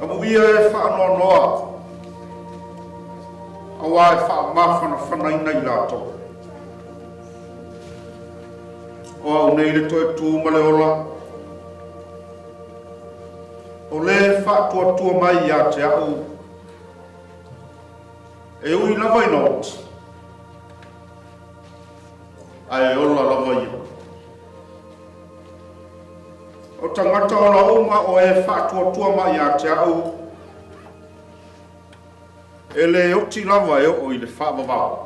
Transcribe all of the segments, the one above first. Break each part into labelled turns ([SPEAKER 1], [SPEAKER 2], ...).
[SPEAKER 1] Amuia e faanoanoa, auā e faamafanafanaina i latou. O au nei le toe tu ma le ola, o le faatuatua mai ia te au, e ui lava ina oti, ae ola lava ia. O tagata ola uma o e faatuatua mai ia te au, e le oti lava e oo i le faavavau.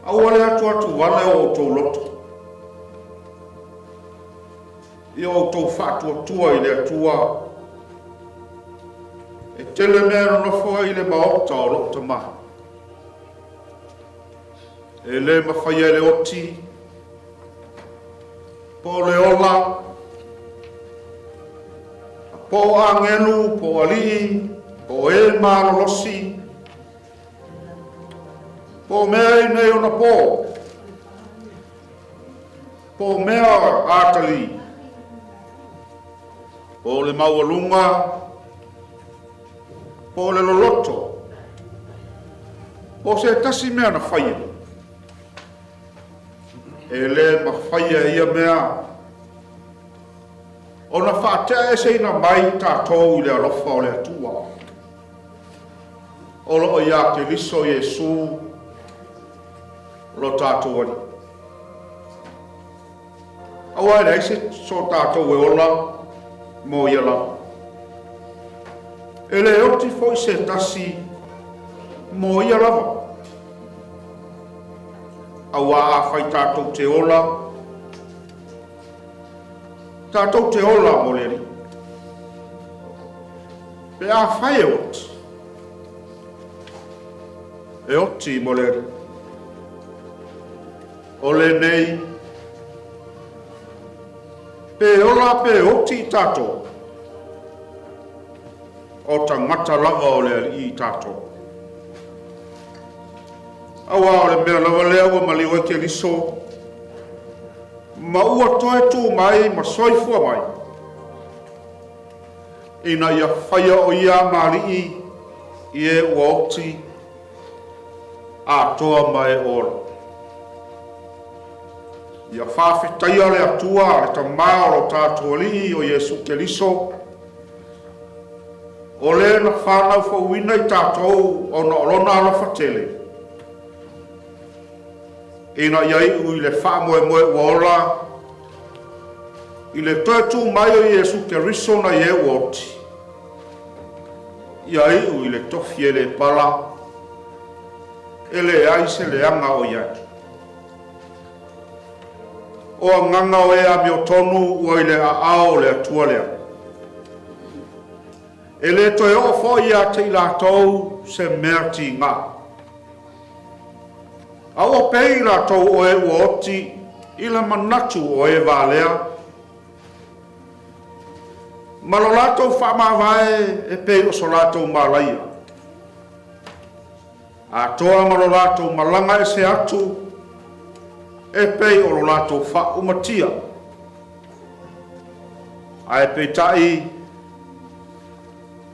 [SPEAKER 1] Aua le atuatu wale o outou loto, i o outou faatuatua i le Atua, e tele mea e nonofo ai i le maota o lou Tama. E le mafaia e le oti, po o le ola, po o agelu, po o alii, po o e malolosi, po o mea i nei ona pō, po o mea atalii, po o le maualuga, po o le loloto, po o se tasi mea na faia. E le mafaia e ia mea ona faatea eseina mai tatou i le alofa o le Atua o lo o iā Keriso Iesu lo tatou Alii. Aua e leai se so tatou e ola mo ia lava. E le oti foi se tasi mo ia lava. Auā afai tatou te ola, tatou te ola mo le Alii. Pe afai e oti, e oti mo le Alii. O lenei, pe ola pe oti i tatou, o tagata lava o le Alii i tatou. Auā o le mea lava lea ua maliu ai Keriso, ma ua toe tū mai ma soifua mai, ina ia faia o ia ma alii i e ua oti atoa ma e ola. Ia faafetaia le Atua, le Tama o lo tatou Alii o Iesu Keriso, o le na whanau fouina i tatou ona o lona alofa tele, ina ia iu i le faamoemoe ua ola i le toe tū mai o Iesu Keriso na i e ua oti, ia iu i le tofi e le pala, e leai se leaga o i ai. O agaga o e amiotonu ua i le aao o le Atua lea. E le toe oo foi ia te i latou se mea tigā. A ua pei i latou o e ua oti i le manatu o e valea, ma lo latou faamavae e pei o so latou malaia, atoa ma lo latou malaga ese atu e pei o lo latou faaumatia. Ae peitai,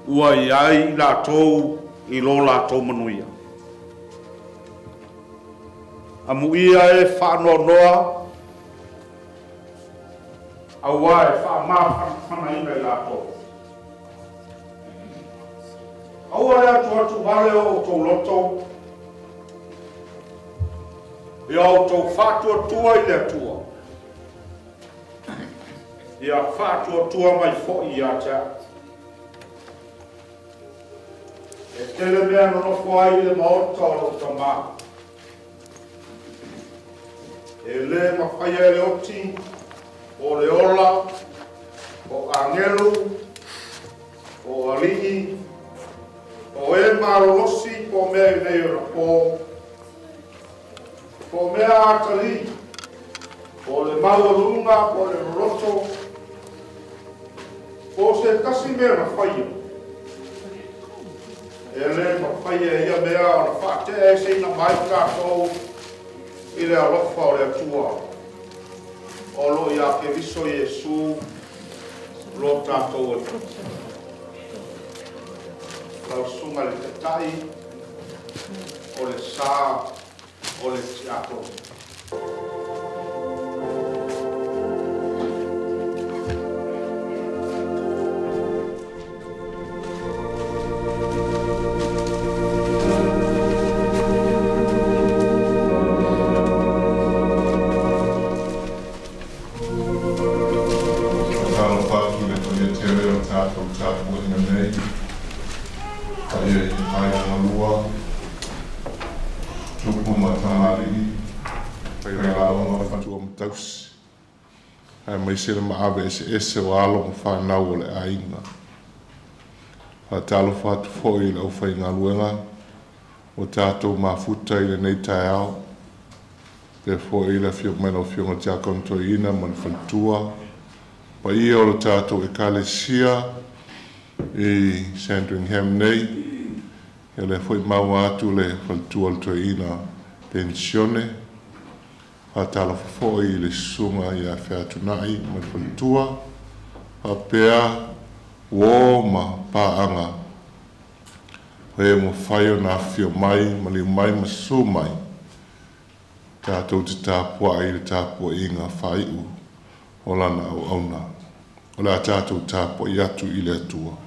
[SPEAKER 1] ua i ai i latou i lo latou manuia. Amuia e faanoanoa, auā e faamafanafanaina i latou. Aua le atuatu vale o outou loto, ia outou faatuatua i le Atua. Ia faatuatua mai foi ia te au. E tele mea nonofo ai i le maota o lou Tama. E le mafaia e le oti, po o le ola, po o agelu, po o alii, po o e malolosi, po o mea i nei ona pō, po o mea atalii, po o le maualuga, po o le loloto, po o se tasi mea na faia. E le mafaia e ia mea ona faatea eseina mai tatou i le alofa o le Atua o lo o iā Keriso Iesu lo tatou Alii. Lau Susuga i le Taitai o le sa o le Tiakono.
[SPEAKER 2] Talofa atu i le paia tele o le tatou tapuaiga nei, paia i aiga galua, tupu ma tamalii, failaoga, faletua ma tausi, aemaise le maave eseese o alo ma fanau o le aiga. Faatalofa atu foi i le aufaigaluega ua tatou mafuta i lenei taeao, faapea foi le afio mai o lau Afioga i le Tiakono Toeaina ma le faletua, paia o le tatou Ekalesia i Sandringham nei. Ia o lea foi ua maua atu le faletua o le Toeaina Penisione. Faatalofa foi i le Susuga ia Featunai ma le faletua, faapea uo ma paaga o e ua mafai ona afifio mai, maliu mai ma susu mai tatou te tapuai i le tapuaiga faaiu o lana auauna. O le a tatou tapuai atu i le Atua.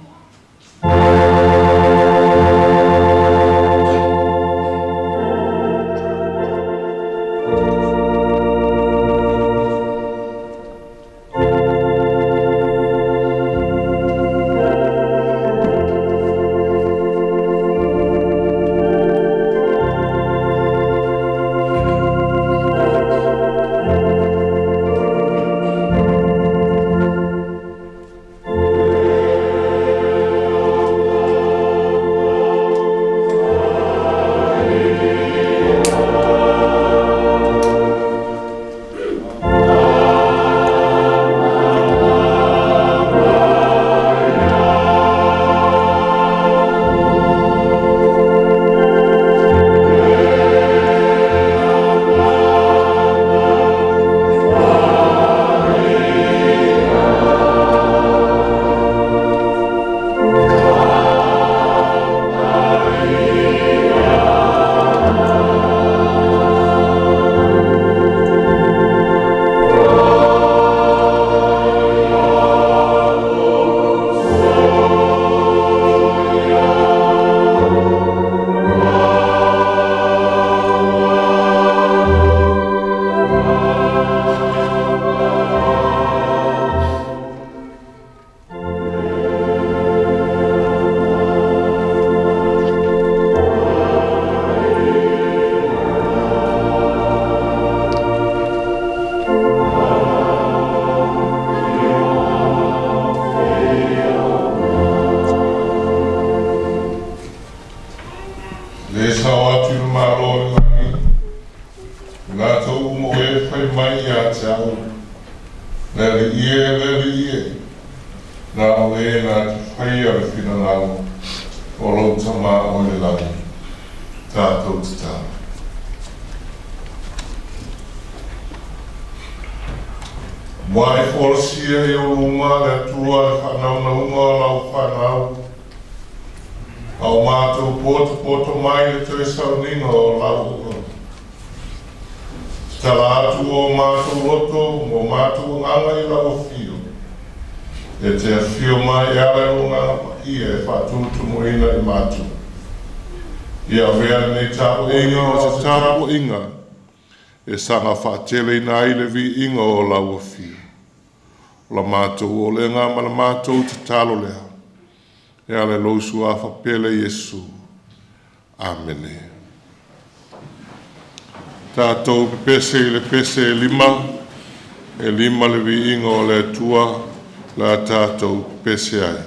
[SPEAKER 2] Le sao atu i le Malo o le lagi, i latou uma o e fai mai ia te au, Le Alii e, le Alii e, na o e na te faia le finagalo o lou Tama o i le lagi. Tatou tatalo. Muai folasia i ou luma le Atua le faanaunauga o lau fanau, a o matou potopoto mai le toe sauniga o lau auauna. Tatala atu o matou loto ma o matou agaga i lau afio, e te afio mai e ala i lou Agaga Paia e faatutumuina i matou. Ia avea lenei tapuaiga o se tapuaiga e saga faateleina ai le viiga o lau afio. O la matou olega ma la matou tatalo lea, e ala i lou Suafa pele Iesu. Amene. Tatou pepese i le pese e 5, e 5 le viiga o le Atua la tatou pepese ai.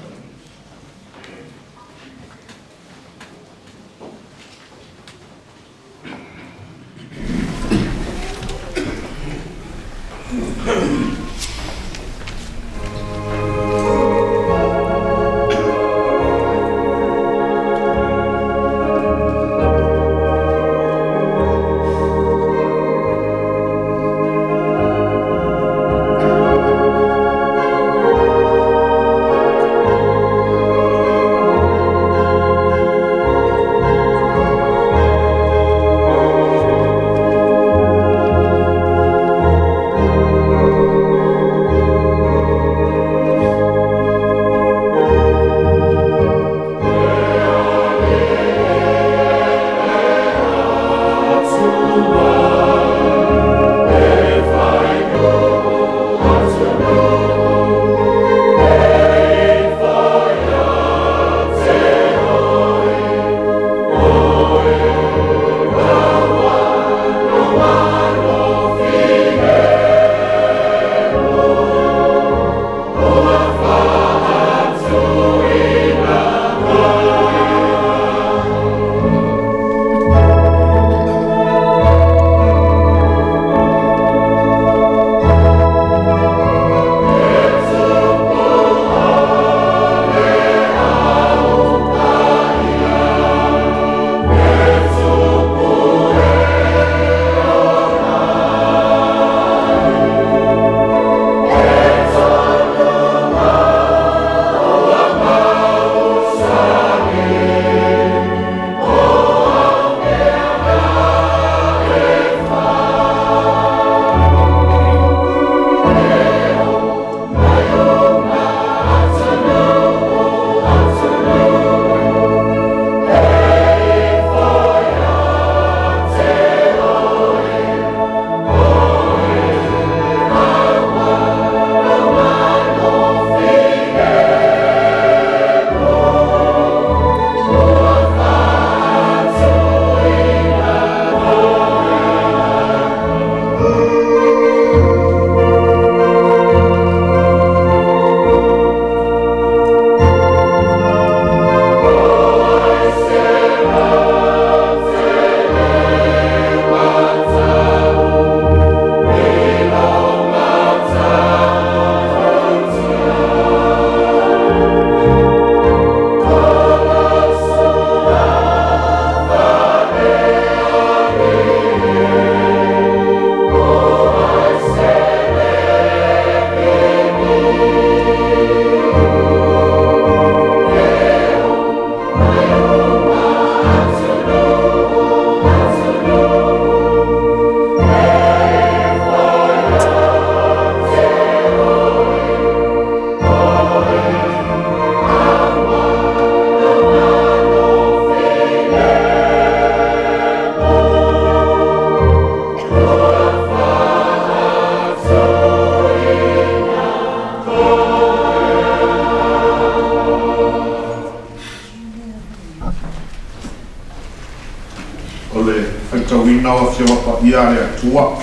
[SPEAKER 1] tapuaiga o Afioga Paia a le Atua.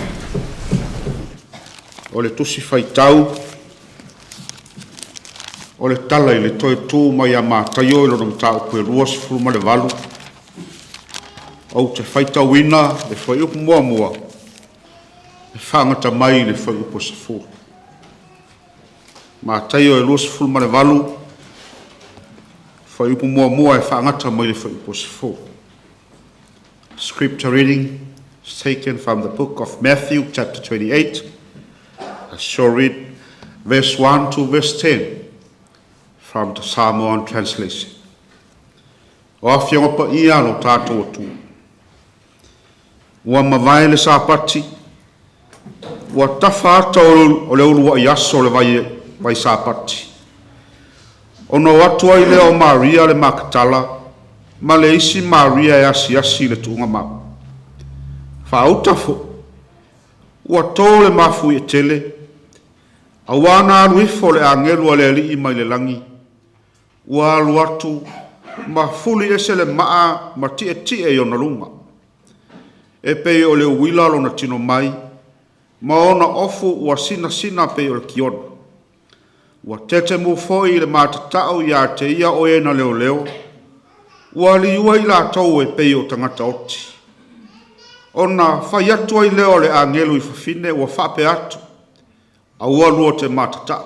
[SPEAKER 1] O le Tusi Faitau o le Tala i le Toe Tu Mai ia Mataio i lona mataupu e 28, ou te faitauina le fuaiupu muamua e faagata mai i le fuaiupu e 10. Mataio e 28, fuaiupu 1 e faagata mai le fuaiupu e 10. Scripture reading is taken from the book of Matthew chapter 28. I shall read verse 1 to verse 10 from the Samoan translation. O Afioga Paia a lo tatou Atua, ua mavae le Sapati, ua tafa ata o le uluai aso o le vai Sapati, ona o atu ai lea o Maria le Makatala ma le isi Maria e asiasi i le tuugamau. Faauta foi, ua to le mafuie tele, auā na alu ifo le agelu a le Alii mai le lagi, ua alu atu ma fuli ese le maa ma tietie i ona luga. E pei o le uila lona tino mai, ma ona ofu ua sinasina pei o le tiona. Ua tetemu foi i le matatau ia te ia o e na leoleo, ua liua i latou e pei o tagata oti. Ona fai atu ai lea o le agelu i fafine ua faapea atu, aua lua te matatau,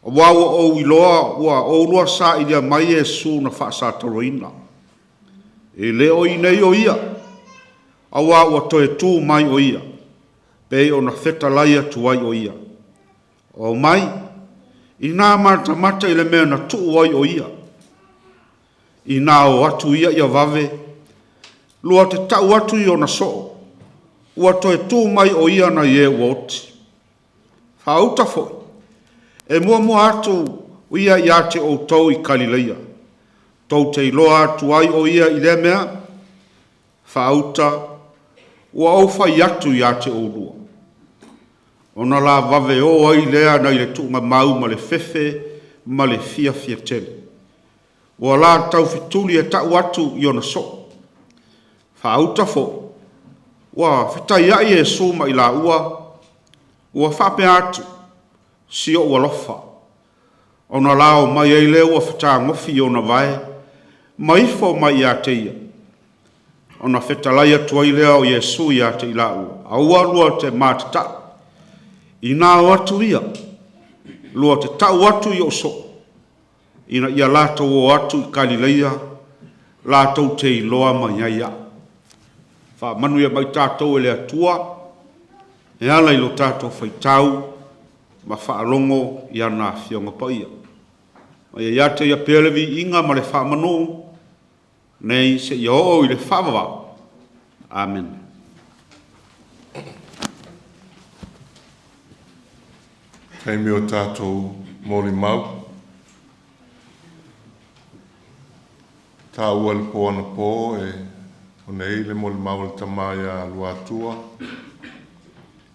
[SPEAKER 1] auā ua ou iloa ua oulua sailia mai Iesu na faasatoloina. E le o i inei o ia, auā ua toe tu mai o ia, pei ona fetalai atu ai o ia. O mai, inā matamata i le mea na tuu ai o ia. Inā o atu ia ia vave, lua te tau atu i ona soo, ua toe tu mai o ia nai e ua oti. Faauta foi, e muamua atu ia ia te outou i Kalileia, tou te iloa atu ai o ia i lea mea. Faauta, ua ou fai atu ia te oulua. Ona la vave o ai lea nai le tuugamau ma le fefe ma le fiafia tele. Ua la taufetuli e tau atu i ona soo. Faauta foi, ua fetaiai Iesu ma i laua, ua faapea atu, si ou alofa, ona la o mai ai lea ua fetagofi i ona vae, ma ifo mai ia te ia. Ona fetalai atu ai lea o Iesu ia te i laua, aua lua te matatau, inā o atu ia, lua te tau atu i ou soo, ina ia latou o atu i Kalileia, latou te iloa mai ai au. Faamanuia mai tatou e le Atua, e ala i lo tatou faitau ma faalogo i ana Afioga Paia. Ma ia ia te ia pea le viiga ma le faamanu, nei seia oo i le faavavau. Amene.
[SPEAKER 2] Taimi o tatou molimau. Taua i le po anapo e o nei le molimau a le tama ia Luatua,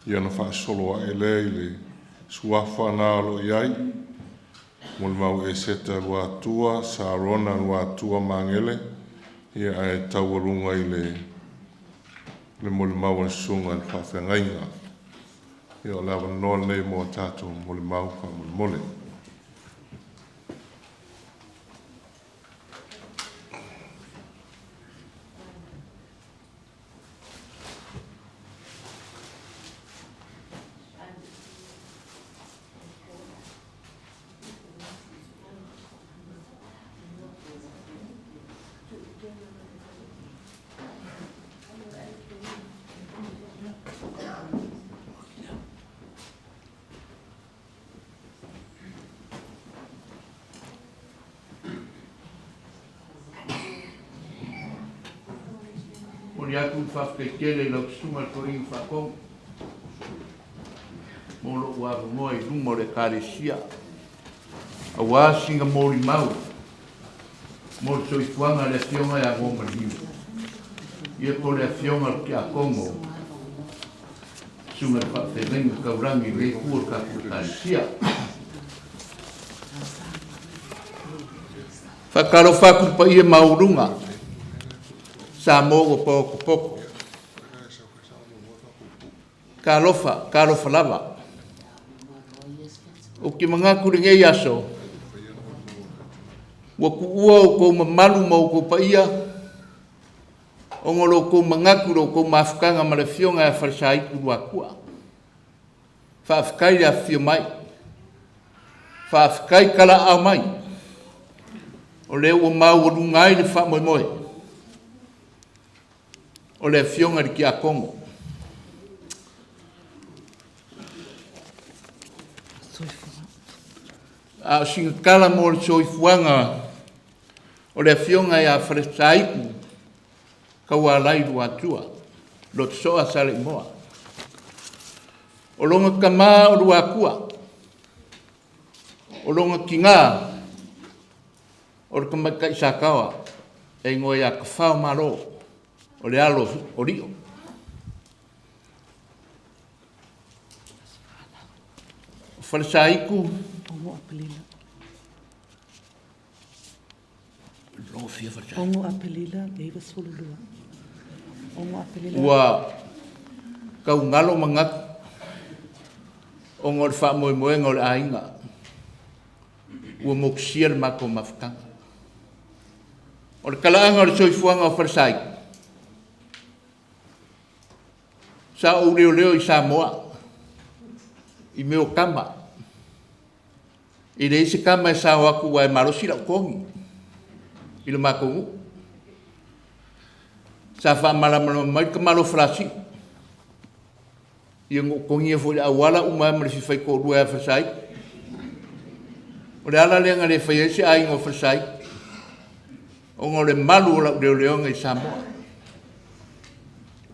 [SPEAKER 2] ia ona faasolo ae lea i le suafa na o lo o i ai, molimau Eseta Luatua, Sarona Luatua Magele, ia ae taualuga i le le molimau a le susuga i le faafeagaiga. Ia o le avanoa lenei mo a tatou molimau faamolemole.
[SPEAKER 3] Momoli atu le faafetai tele i lau Susuga i le Toeaina Faatonu mo lou avanoa i luma o le Ekalesia aua sina molimau mo le soifuaga a le Afioga ia Gomalimiu, ia po o le Afioga i le Tiakono, Susuga i le Faafeagaiga Taulagi i lenei itu o le tatou Ekalesia. Faatalofa atu i le paia maualuga Samoa ua paotopoto. Talofa, talofa lava. Ou te manatu i lenei aso, ua tuua outou mamalu ma outou paia ona o lo outou manatu i lo outou mafutaga ma le Afioga ia Falesaitu Luatua. Faafetai le afifio mai, faafetai talaaao mai, o lea ua maualuga ai le faamoemoe o le Afioga i le Tiakono. A o sina tala mo le soifuaga o le Afioga ia Falesaitu Taualai Luatua Lotosoa Saleimoa. O lona tama o Luatua, o lona tina o le tamaitai Sataoa e igoa ia Tafaomalo o le alo o Lio. O Falesaitu Ua tau galo manatu ona o le faamoemoega o le aiga ua motusia le matou mafutaga. O le talaaga o le soifuaga o Falesai, sa ou leoleo i Samoa i mea o tama. E leai se tama e sao atu aua e malosi lau togi i le matou nuu. Sa faamalamalama mai le tamaloa Falasiu, ia na ou togia foi i le auala uma ai ma le fia faitoalua ia Falesaitu. O le ala lea na le faia ai se aiga o Falesaitu, ona o le malu o lau leoleoga i Samoa,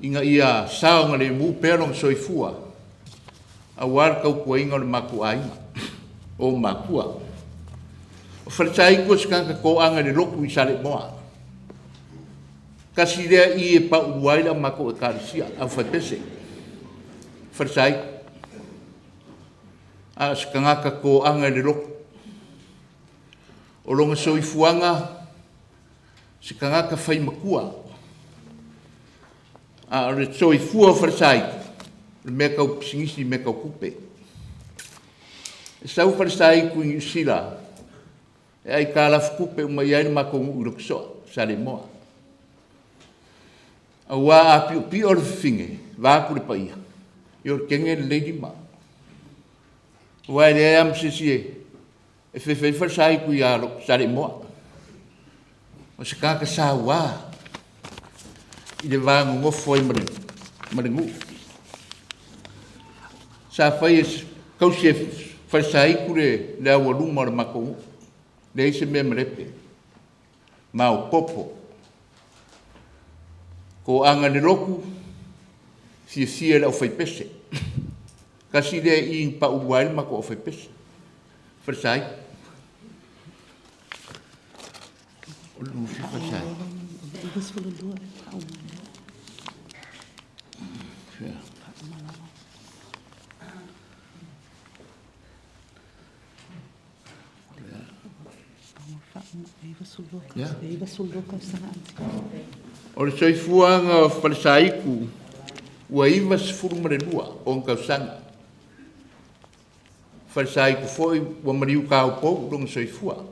[SPEAKER 3] ina ia saogalemu pea lona soifua aua le tautuaina o le matou aiga, o ou matua. O Falesaitu o se tagata toaga i le lotu i Saleimoa. Tasi lea ie e paulua ai la matou Ekalesia, aufaipese, Falesaitu. A o se tagata toaga i le lotu. O lona soifuaga, se tagata fai matua. A o le soifua o Falesaitu, o le mea tau pisinisi, mea tau tupe. E sau Falesaitu i Niu Sila e aitalafu tupe uma i ai le matou nuu i Lotosoa, Saleimoa. Aua a piopio le fafine, vaeatu le paia, ia o le teine e lelei lima. Aua e leai lava ma se isi e fefe ai Falesaitu ia Saleimoa. O se tagata saua i le va nonofo ai ma le nuu. Sa fai e tausi e Falesaitu le aualuma o le matou nuu. Leai se mea e malepe. Maopoopo. Toaga i le lotu, fiafia i le aufaipese. Tasi lea i na paulua ai le matou aufaipese. Falesaitu. O le Falesaitu. O le soifuaga o Falesaitu ua 92 ona tausaga. Falesaitu foi ua maliu taupou lona soifua.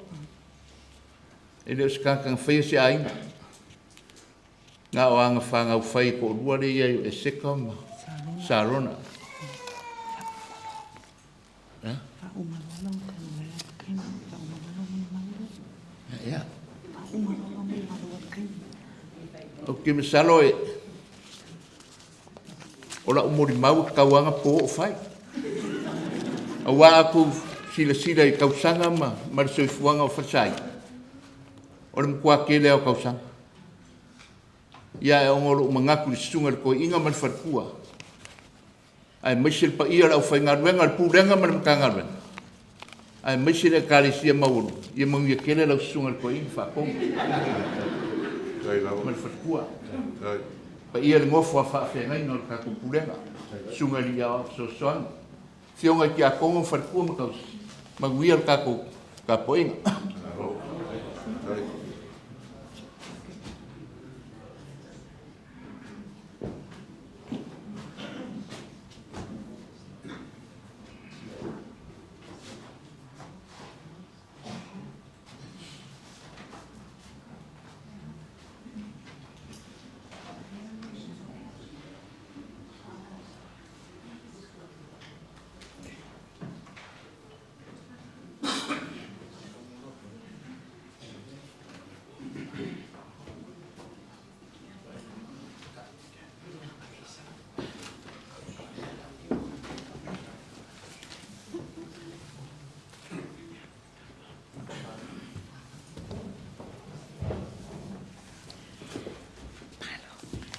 [SPEAKER 3] E le o se tagata na faia se aiga. Na o ana fanau fai e toalua lea e i ai o Eseka ma Sarona. Ou te masalo e o lau molimau e tatau lava ona po o fai. Aua a outou silasila i tausaga ma le soifuaga o Falesai, o le matua tele lava o tausaga. Ia ae ona o lou manatu i le susuga i le toeaina ma le faletua, aemaise le paia o le aufaigaluega a le Pulega ma le Matagaluega, aemaise le Ekalesia maualuga, ia manuia tele lau Susuga i le Toeaina Faatonu ma le faletua. Paia i le nofo a faafeagaiga o le tatou Pulega, Susuga i le Aoao Fesoasoani, Afioga i Tiakono, Faletua ma Tausi, manuia le tatou tapuaiga.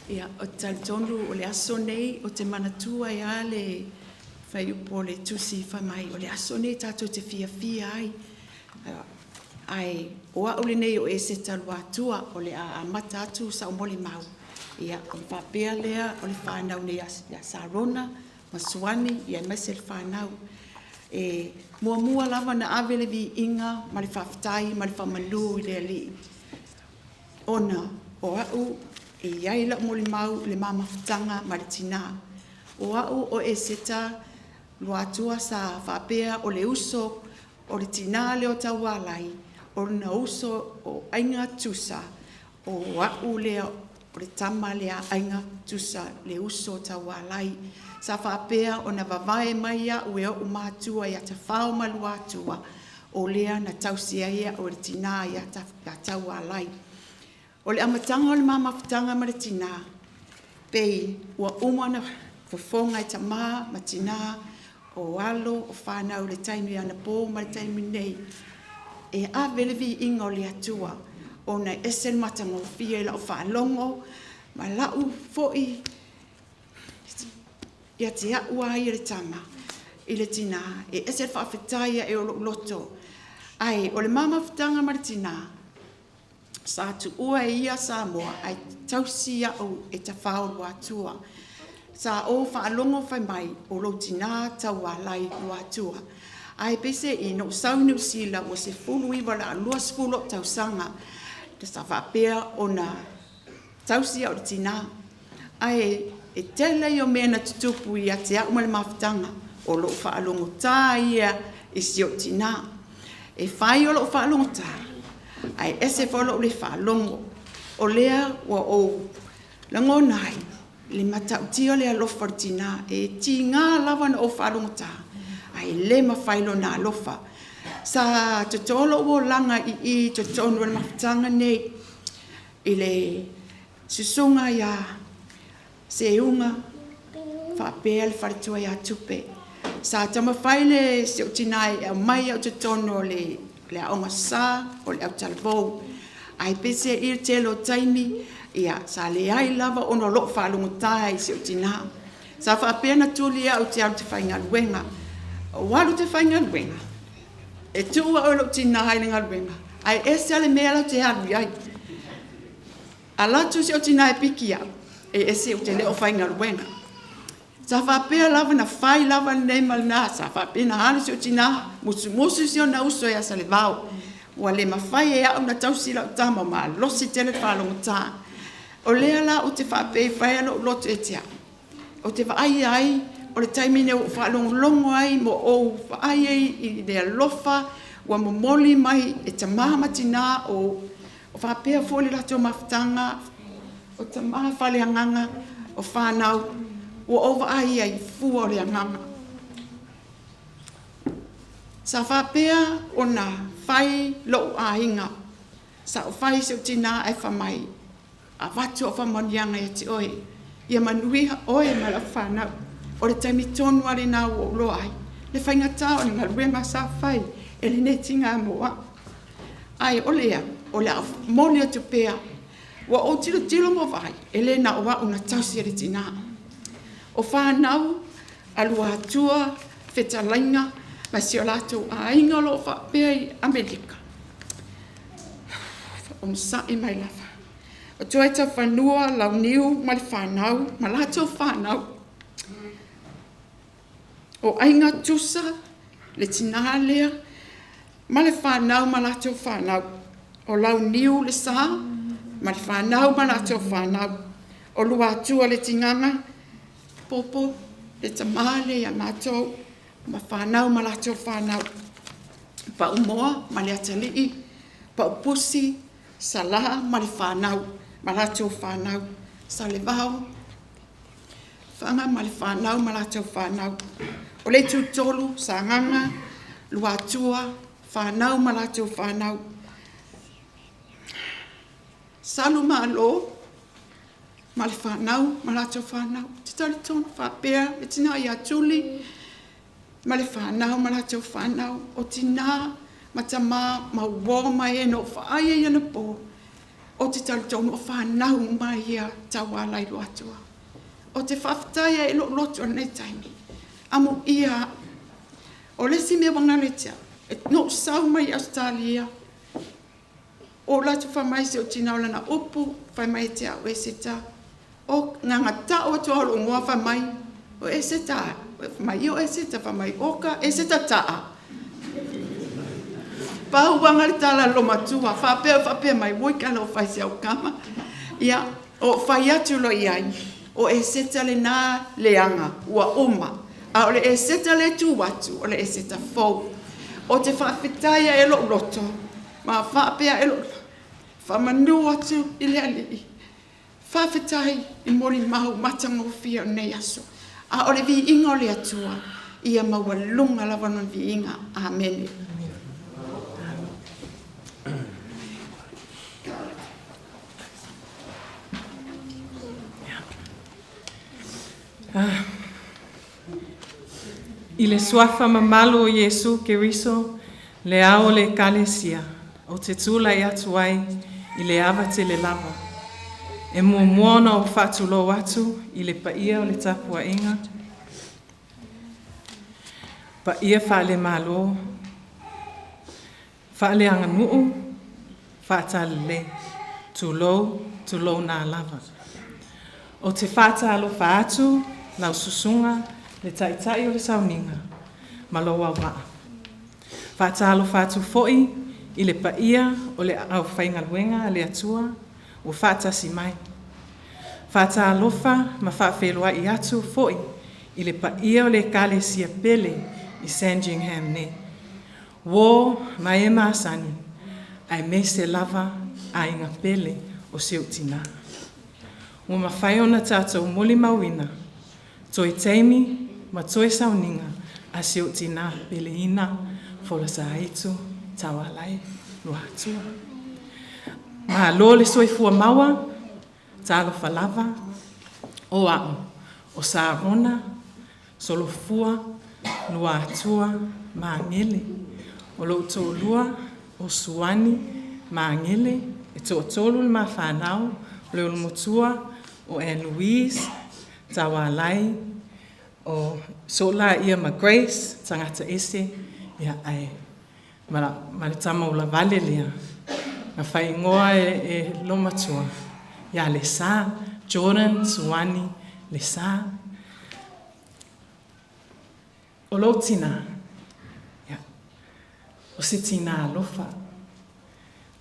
[SPEAKER 4] Ia, ou te talitonu o le aso nei, ou te manatua ai lava le fuaiupu o le Tusi fai mai, o le aso lenei tatou te fiafia ai. Ae o au lenei o Eseta Luatua o le a amata atu sau molimau, ia ona faapea lea o le fanau nei ia Sarona ma Suani aemaise le fanau. E muamua lava ona ave le viiga ma le faafetai ma le faamanu i le Alii, ona o au e i ai lau molimau i le ma mafutaga ma le tina. O au o Eseta Luatua sa faapea o le uso o le tina lea o Taualai, o lona uso o Aiga Tusa, o au lea o le tama lea a Aiga Tusa, le uso a Taualai. Sa faapea ona vavae mai au e ou matua ia Tafao ma Luatua, o lea na tausi ai au e le tina ia Taualai. O le amataga o le ma mafutaga ma le tina, pei ua uma ona fofoga e tama ma tina o alo o fanau i le taimi anapo ma le taimi nei, e ave le viiga o le Atua ona e ese le matagofie i lau faalogo ma lau foi ia te au lava ia le tama i le tina, e ese le faafetai ae o lou loto. Ae o le ma mafutaga ma le tina, sa tuua e ia Samoa ae tausi au e Tafao Luatua. Sa ou faalogo fai mai o lou tina Taualai Luatua. Ae peiseai na ou sau i Niu Sila ua 19 o le a 20 ou tausaga, sa faapea ona tausi au e le tina. Ae tele ia o mea na tutupu ia te au ma le mafutaga, o lou faalogota ia i si ou tina. E fai o lou faalogota, ae ese foi lou le faalogo. O lea ua ou lagona ai le matautia o le alofa o le tina. E tiga lava ona ou faalogota, ae le mafai lona alofa. Sa toto lou olaga i i i totonu o le mafutaga lenei i le susuga ia Seuga faapea le faletua ia Tupe. Sa taumafai si ou tina e aumai au i totonu o le Aoga Sa o le Autalavou, ae peiseai o le tele o taimi, sa leai lava ona o lou faalogota i si ou tina. Sa faapea ona tuli au ou te alu ou te faigaluega. Ou alu ou te faigaluega, e tuu au e lou tina i le galuega, ae ese lava le mea la ou te alu i ai. Alu atu si ou tina e piki au, e ese ou te le o faigaluega. Sa faapea lava ona fai lava lenei ma lena, sa faapea ona alu si ou tina musumusu si ona uso ia Salevao, ua le mafai e au ona tausi lau tama ua malosi tele le faalogota. O lea la ou te faapea e fai lava lou loto ia te au, ou te vaai ai o le taimi lenei ua ou faalogologo ai ma ou vaai ai i le alofa ua momoli mai e tama ma tina o faapea foi le latou mafutaga, o tama faaleagaga, o fanau, ua ou vaai ai i fua o le agaga. Sa faapea ona fai lou aiga, sa ou fai i si ou tina ae fai mai, avatu au faamanuiaga ia te oe, ia manuia oe ma lau fanau. O le taimi tonu lava lena ua ou iloa ai le faigata o le galuega sa fai e lenei tina mo au. Ae o lea, o le a momoli atu pea. Ua ou tilotilo ma ou vaai, e le na o au na tausi e le tina. O fanau a Luatua fetalaiga ma si o latou aiga o lo o faapea i Amerika, onosai mai lava. O Tuaitafanua Launiu ma le fanau ma latou fanau, o Aiga Tusa, le tina lea ma le fanau ma latou fanau, o Launiu Lesa ma le fanau ma latou fanau, o Luatua Letigaga Popo le tama lea ia matou ma fanau ma latou fanau, Paumoa ma Leatalii, Paupusi, Sala ma le fanau ma latou fanau, Salevao Fana ma le fanau ma latou fanau. O le itutolu, Sagaga Luatua, fanau ma latou fanau. Salumalo ma le fanau ma latou fanau. Ou te talitonu faapea le tina ia Tuli ma le fanau ma latou fanau, o tina ma tama ma uo ma e na ou vaai ai anapo. Ou te talitonu o fanau uma ia tauala i Luatua. Ou te faafetai ai i lou loto i lenei taimi, amuia o le isi mea ua galo ia te au, na ou sau mai Ausetalia, ou alu atu fai mai si ou tina o lana upu fai mai ia te au, “Eseta,” na ona tau atu lava o lou igoa fai mai, “O Eseta a?” Fai mai, “Ia o Eseta.” Fai mai, “Oka, Eseta Ta'a.” Pau lava lena o le tala a le olomatua, faapea o faapea mai, oi talofa e i si au tama. Ia, ou fai atu loa i ai, o Eseta lena leaga ua uma, a o le Eseta lea e tu atu, o le Eseta fou. Ou te faafetai ai i lou loto ma faapea a'e lou loto, faamanu atu i le Alii, faafetai i molimau matagofie o lenei aso. A o le viiga o le Atua ia maualuga lava lona viiga. Amene.
[SPEAKER 5] I le suafa mamalu o Iesu Keriso, le ao o le Ekalesia, ou te tulai atu ai i le ava tele lava. E muamua ona ou faatulou atu i le paia o le tapuaiga, paia faale-Malo, faaleaganuu, faatalalei. Tulou, tulouna lava. Ou te faatalofa atu lau susuga le Taitai o le Sauniga ma lou auvaa. Faatalofa atu foi i le paia o le aufaigaluega a le Atua ua faatasi mai. Faatalofa ma faafeiloai atu foi i le paia o le Ekalesia pele i Sandringham nei, uo ma e masani, aemaise lava aiga pele o si ou tinā. Ua mafai ona tatou molimauina toe taimi ma toe sauniga a si ou tinā peleina Folasa Aitu Taualai Luatua. Malo le soifua maua, talofa lava, o a'u o Sarona Solofua Luatua Magele. O lou toalua o Suani Magele, e toatolu le ma fanau, o le olomatua o Anne Louise Taualai, o soo laia ma Grace tagata ese, ia ae ma le tama ulavale lea na faaigoa e lomatua ia Lesa, Jordan Suani Lesa. O lou tinā, ia, o se tinā alofa,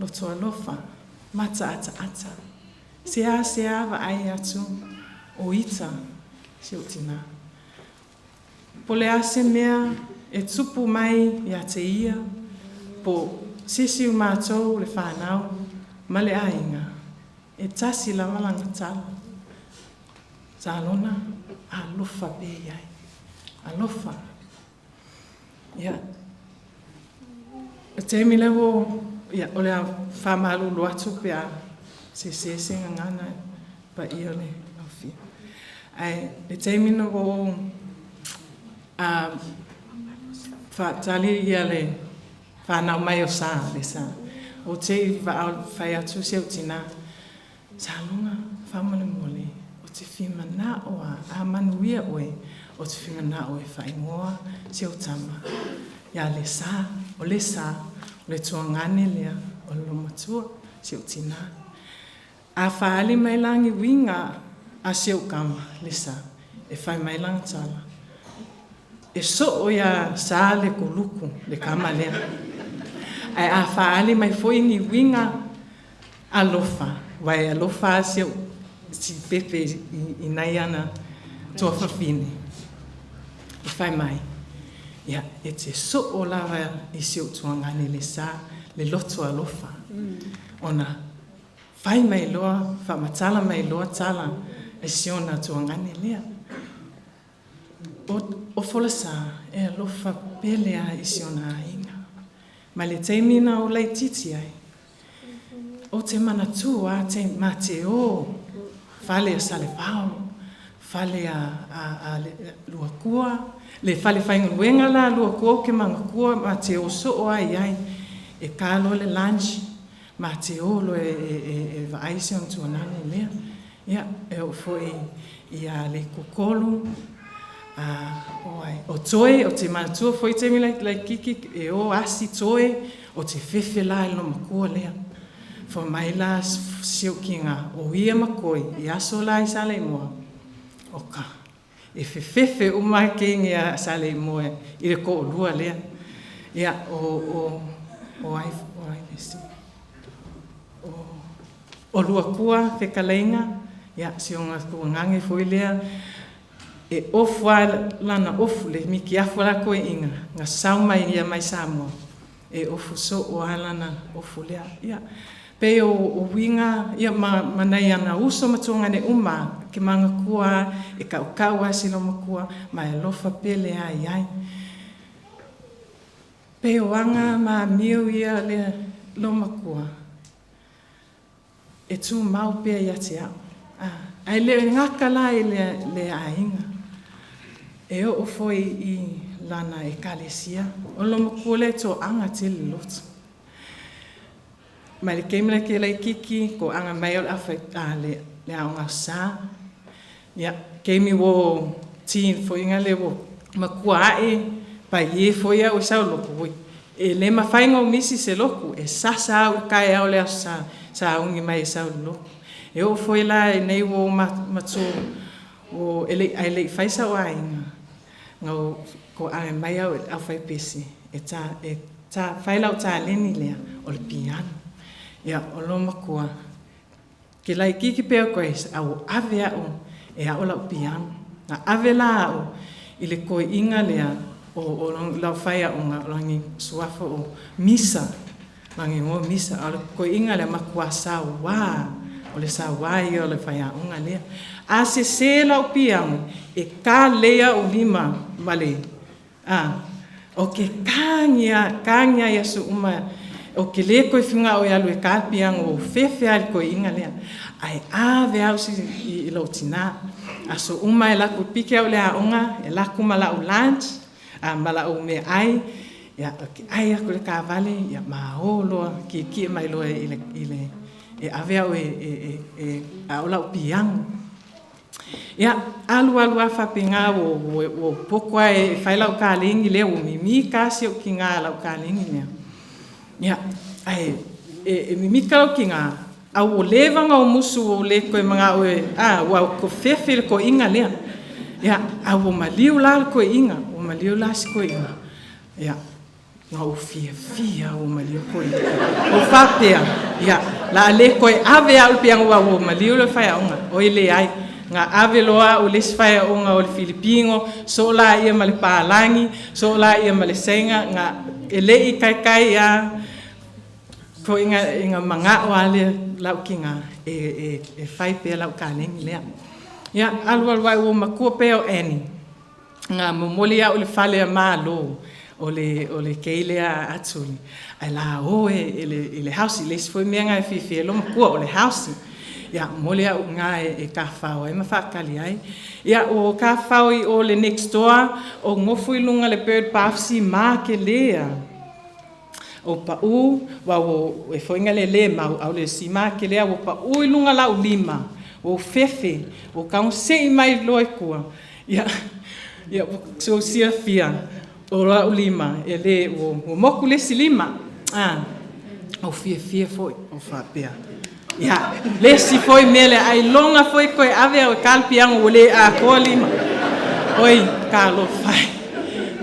[SPEAKER 5] loto alofa, mataataata, seasea vaai atu o ita si ou tinā. Po o le a se mea e tupu mai ia te ia, po o se isi o matou le fanau ma le aiga, e tasi lava lana tala, “Salona, alofa pea i ai, alofa.” Ia, o le taimi lea ua, ia, o le a faamalulu atu pe a sese se gagana paia o le aofia. Ae le taimi na ua ou faatali ia le fanau mai o Sa, le Sa, ou te i fai atu si ou tinā, “Saloga, faamolemole, ou te fia manao lava, a manuia oe, ou te fia manao e faaigoa si ou tama ia Lesa, o Lesa, o le tuagane lea o le loomatua, si ou tinā.” A faaali mai la ni uiga a si ou tama Lesa, e fai mai lana tala, “E soo iā Sa le kuluku le tama lea.” Ae a faaali mai foi ni uiga alofa, aua e alofa lava si ou si Pepe i nai ana tuafafine, e fai mai, “Ia, e te soo lava i si ou tuagane Lesa le loto alofa.” Ona fai mai loa, faamatala mai loa tala i si ona tuagane lea. O Folasa e alofa pele lava i si ona aiga. Mai le taimi na ou laitiiti ai, ou te manatua lava ma te o fale a Salevao, fale a Luatua, le fale faigaluega la a Luatua ou te manatua ma te o soo lava i ai. E ta loa le lunch. Ma te o loa e vaai si ona tuanane lea. Ia, e oo foi ia Leikukolu, a, o ai, o Toe, o te manatua foi taimi laitiiti e o asi Toe, o te fefe la i lona matua lea. Fai mai la si ou tiga, o ia ma Toi i aso la i Saleimoa, oka, E fefefe uma ai keini a Saleimoa i le toalua lea. Ia, o, o, o ai, o ai le isi? O, o Luatua fetalaiga, ia, si ona tuagane foi lea, e ofu lava lana ofu, le mitiafu a la toeaina, na sau mai ia mai Samoa, E ofu soo lava lana ofu lea. Ia, pei o uiga ia ma, ma nai ana uso ma tuagane uma, ke manatua lava, e kaukau lava si loomatua, ma e alofa pele lava i ai. Pei o aga ma amio ia lea loomatua, e tumau pea ia te au. A, ae le gata la i le, le aiga. E oo foi i lana ekalesia, o le matua lea e toaga tele loto. Mai le taimi la ke laitiiti, toaga mai au le awhai, a, le, le aoga aso Sa. Ia, taimi ua teen foi nga le ua matua ae, paie foi au e sau lotu, oi, e le mafai ona ou misi i se lotu, e sasa au i le taeao o le aso Sa, sauni mai e sau i le lotu. E oo foi la i nei ua ou matua, ua, e le i, ae le i fai sau aiga, na ou toaga mai au e le aufaipese e ta, e ta, fai lau taleni lea o le piano. Ia, o loomatua, Ke laitiiti pea o Grace, a ua ave a'u e a'o la'u piano. Na ave la a'u i le toeʻiga lea o, o lau faiaoga o lani suafa o Misa, lani igoa o Misa, a o le toeʻiga lea matuā sauā, o le sauā ia o le faiaoga lea. A sesē la'u piano, e kalei a'u lima ma le A, o ke kāgia, kāgia i aso uma, o ke lē koe whiunga oe alu e ka piango o whewhea i le koiinga lea. Ae ave au si i, i lou tinā. Aso uma e laku i pike au le aoga, e laku ma la'u lunch, a, ma la'u meaai, ia, o ke ai aku i le kāwale, ia, māō loa, kiekie mai loa i le, i le, e ave au e, e, e, e a'o la'u piango. Ia, alu alu a faapena ua, ua, ua poto a e fai lau kalegi lea, ua mimika a si ou tiga lau kalegi lea. Ia, ae e, e mimika lau tiga, a ua leva ona ou musu ua ou le toe manao e, a, ua fefe le toeaina lea. Ia, a ua maliu la le toeaina, ua maliu la si toeaina. Ia, Na ou fiafia ua maliu koe. Ua faapea, ia, la a le koe ave au le piaga ua ua maliu le faiaoga. Oi leai, na ave loa au i le isi faiaoga o le Filipino, soo la ia ma le palagi, soo la ia ma le Saina, na e le i kaikai a ko inga, inga magao a lea lau tiga e, e, e fai pea lau kalegi lea. Ia, alu alu ai ua matua pea o Annie. Nga momoli a'u i le fale a Malo, o le, o le kei lea a Tuli, ae la o e, e le, i le house, i le isi foi mea nga e fiafia ai lou matua, o le house. Ia, momoli a'u i na e, e tafafao ai ma faatali ai. Ia, ua tafafao i o le next door, o nofo i luga le bird bath si ma kele a. O paʻū, ua ua e foi nga le lē mau, ʻaʻole e sima kele a ua paʻū i luga la'u lima, ua ou fefe, ua tagoseʻi mai loa i tua. Ia, ia, ua ou silafia, o la'u lima, e lē, ua, ua moku le isi lima. A, ou fiafia foi, ou faapea, ia, le isi foi mea lea, ailoga foi toe ave au e ka le piano ua lē atoa lima. Oi, talofa e.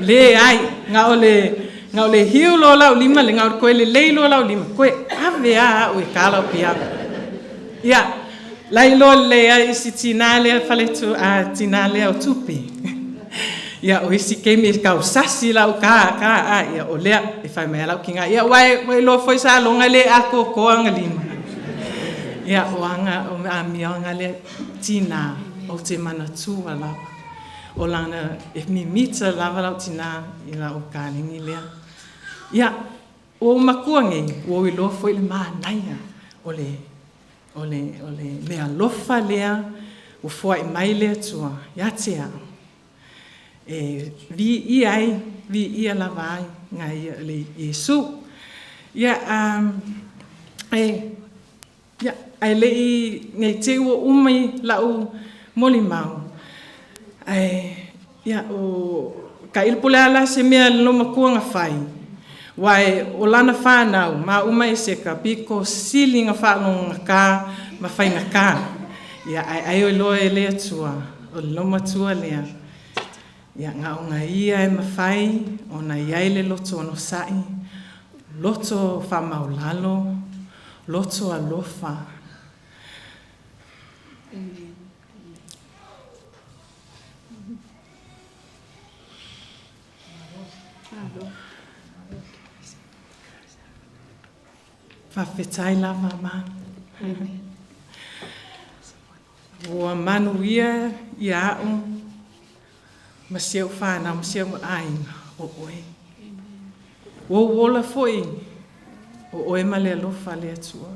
[SPEAKER 5] Leai, na o le, Na o le hiu loa lau lima, le na o le koe lelei loa lau lima, koe ave a au e ka lau piano. Ia, lailoa lelei ai isi tinā lea faletu, a tinā lea o Tupe. Ia, o isi keimi e kau sasi lau ka, ka, a, ia, o lea, e fai mai a lau kinga. Ia, ua e, ua iloa foi sa longa le atoatoa anga lima. Ia, o anga, o amioga lea tinā, ou te manatua lava. O lana e mimita lava lau tinā i lau kalegi lea. Ia, ua ou makua nei, ua ou iloa foi le manaia o le, o le, o le meaalofa lea ua foai mai le Atua ia te au, e viia ai, viia lava ai ngai le Iesu. Ia, um, Ae, ia, ae le i nei te i ua umi la'u molimau, ae, ia, o tailo po o le a la se mea le loomatua na fai, aua o lana fanau ma uma Eseka pito sili ona faalogogata ma faigata. Ia, ae ai o iloa e le Atua o le loomatua lea. Ia, na ona ia e mafai ona i ai le loto onosai, loto faamaulalo, loto alofa. Faafetai lava ma. Ua manuia ia a'u ma si ou fanau ma si ou aiga o oe. Ua ou ola foi o oe ma le alofa a le Atua.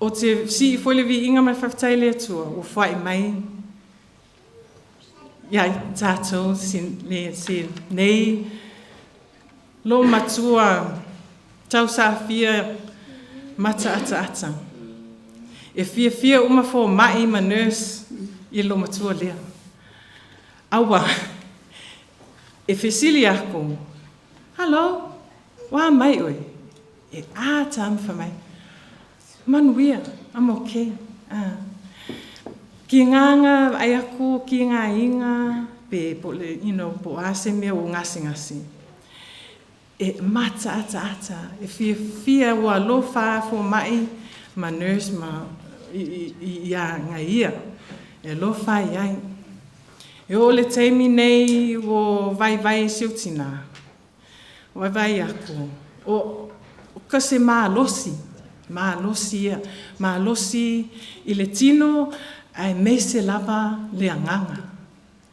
[SPEAKER 5] Ou te sii foi le viiga ma le faafetai i le Atua ua foai mai ia i tatou si nei loomatua tausafia mataataata. E fiafia uma fomaʻi ma nurse i le loomatua lea. Aua e fesili aku, Hello, ua mai oe? E ata ma fai mai, Manuia, I'm okay. Ah. Ki ngā vaai aku, ki ngā inga, pe po le, po a se mea ua gasegase. E mataataata, e fiafia ua alofa fomaʻi ma nurse ma i a ngai ia. E alofa i ai. E oo le taimi nei ua vaivai si ou tinā. Vaivai aku, o ka se malosi, malosi ia, malosi i le tino aemaise lava le agaga,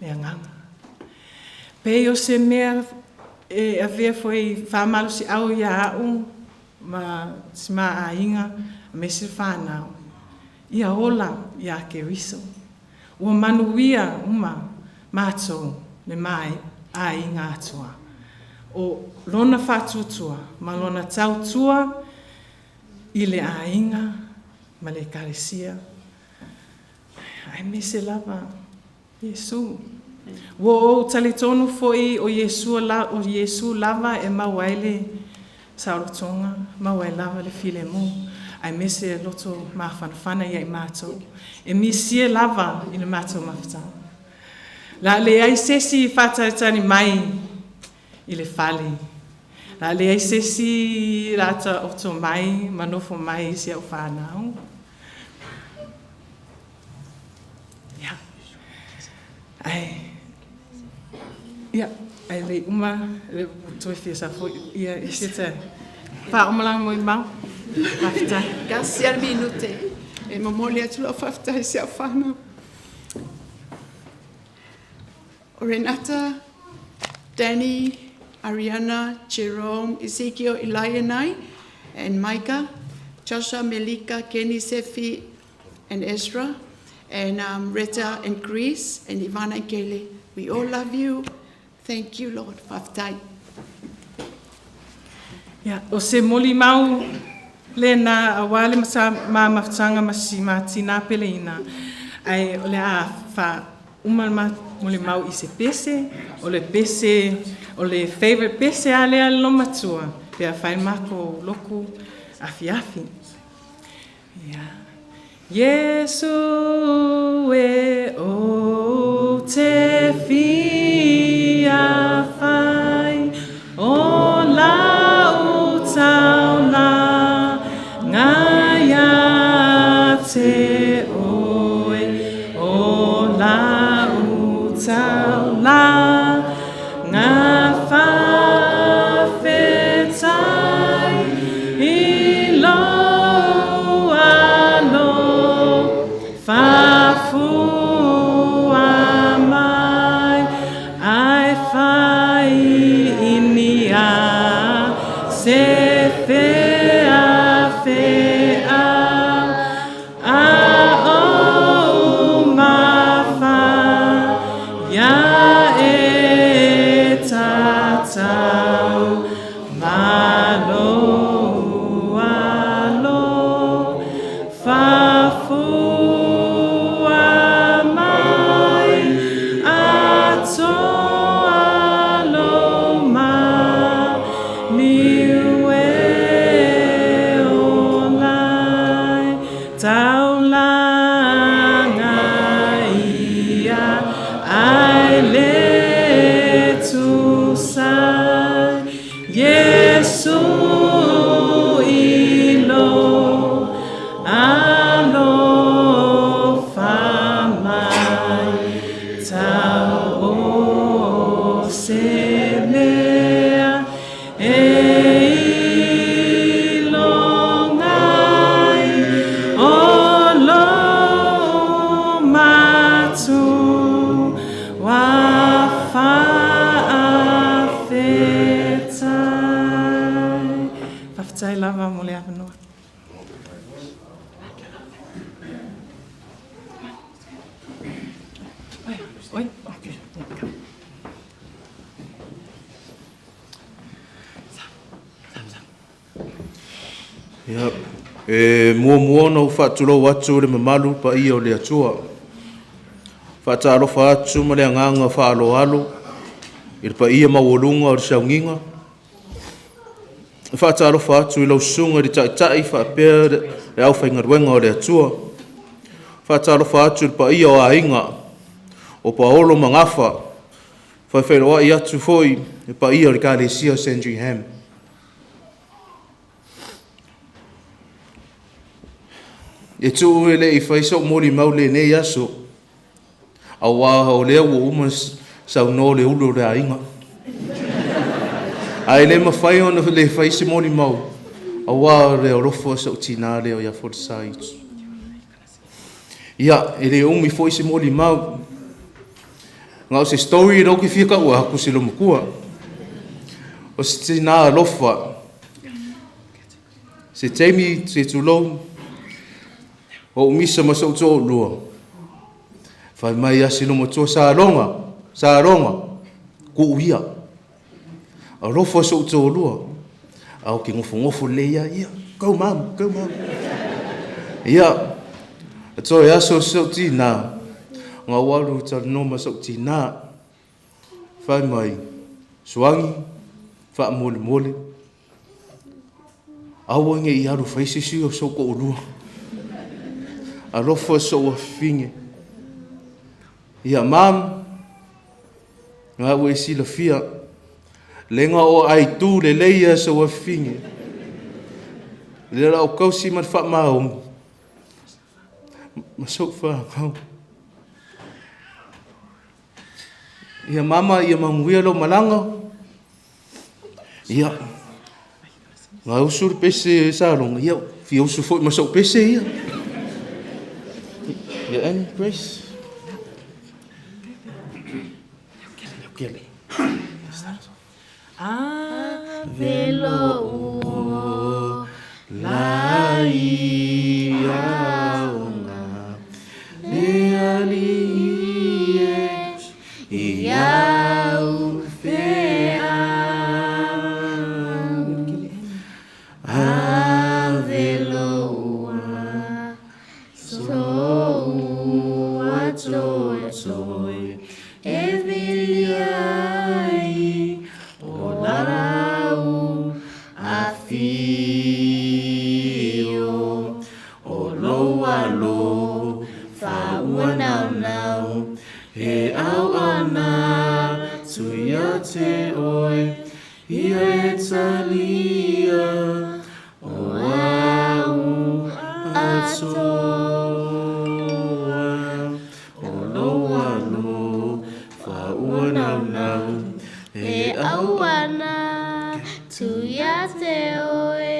[SPEAKER 5] le agaga. Pei o se mea e avea foi faamalosiau ia a'u ma si ma aiga aemaise le fanau, ia ola iā Keriso. Ua manuia uma matou le ma aiga atoa. O lona faatuatua ma lona tautua i le aiga ma le Ekalesia, aemaise lava Iesu. Ua ou talitonu foi o Iesu lava e maua ai le saolotoga, maua ai lava le filemu, aemaise loto mafanafana ia i matou. E misia lava i le matou mafutaga. La leai se isi faatalitali mai i le fale. La leai se isi la taoto mai ma nofo mai i si au fanau. Ia. Ae, ia, ae le uma, le toe fia sa foi, ia, i se te faaumalaga molimau. Faafetai.
[SPEAKER 4] Kasi a le minute. E momoli atu lau faafetai i si au fanau. O Renata, Danny, Ariana, Jerome, Ezekiel, Eli and I, and Micah, Joshua, Melika, Kenny, Sefi, and Ezra, and Rita and Greece, and Ivana and Kaylee. We all love you. Thank you, Lord. Faafetai.
[SPEAKER 5] Ia, o se molimau lena aua le ma mafutaga ma si ma tinā peleina, ae o le a faauma le ma molimau i se pese, o le pese, o le favourite pese lava lea a le loomatua pe a fai le matou lotu afiafi. Ia. Iesu e ou te fia fai o lau taulaga ia te oe, o lau taulaga faafetai i lou alofa fua mai ae fai i a se feafeau a ou mafa ia e tatau ma lou alofa. Faafetai lava mo le avanoa.
[SPEAKER 3] Ia, e muamua ona ou faatulou atu le mamalu paia o le Atua. Faatalofa atu ma le agaga faaaloalo i le paia maualuga o le sauniga. E faatalofa atu i lau susuga i le Taitai faapea le aufaigaluega o le Atua. Faatalofa atu i le paia o aiga o Paolo ma Gafa, faafeiloai atu foi i le paia o le Ekalesia o Sandringham. E tuu e le i fai sou molimau i lenei aso, aua o lea ua uma saunoa le ulu o le aiga. Ae le mafai ona le fai se molimau, aua o le alofa o si ou tinā lea ia Folasa. Ia, e le umi foi se molimau. Na o se story lea ou te fia taua atu si loomatua. O se tinā alofa, se taimi se tulou, o ou misa ma sou toalua, fai mai a si loomatua, Saloga, Saloga, kuu ia. Alofa sou toalua, a ou te nofonofo lelei ia, ia, go mom, go mom. Ia, toe aso si ou tinā, na ou alu talanoa ma sou tinā, fai mai, Suagi, faamolemole, aua ne i alu fai se isi o sou toalua. Alofa sou afafine. Ia, mam, na ua e silafia, lega o aitu lelei ia sou afafine. Lea la o tausi ma le faamaoni, ma sou fanau. Ia mama, ia manuia lou malaga. Ia, na usu le pese Saloga, ia, fia usu foi ma sou pese ia. Ia, Annie, Grace.
[SPEAKER 6] Ave lou ola i aoga le Alii Iesu i au feau. Ave lou ola sou atoatoe e vili ai o lau afio o lou alofa ua naunau he auauna atu ia te oe ia e talia o au atoa o lou alofa ua naunau he auauna atu ia te oe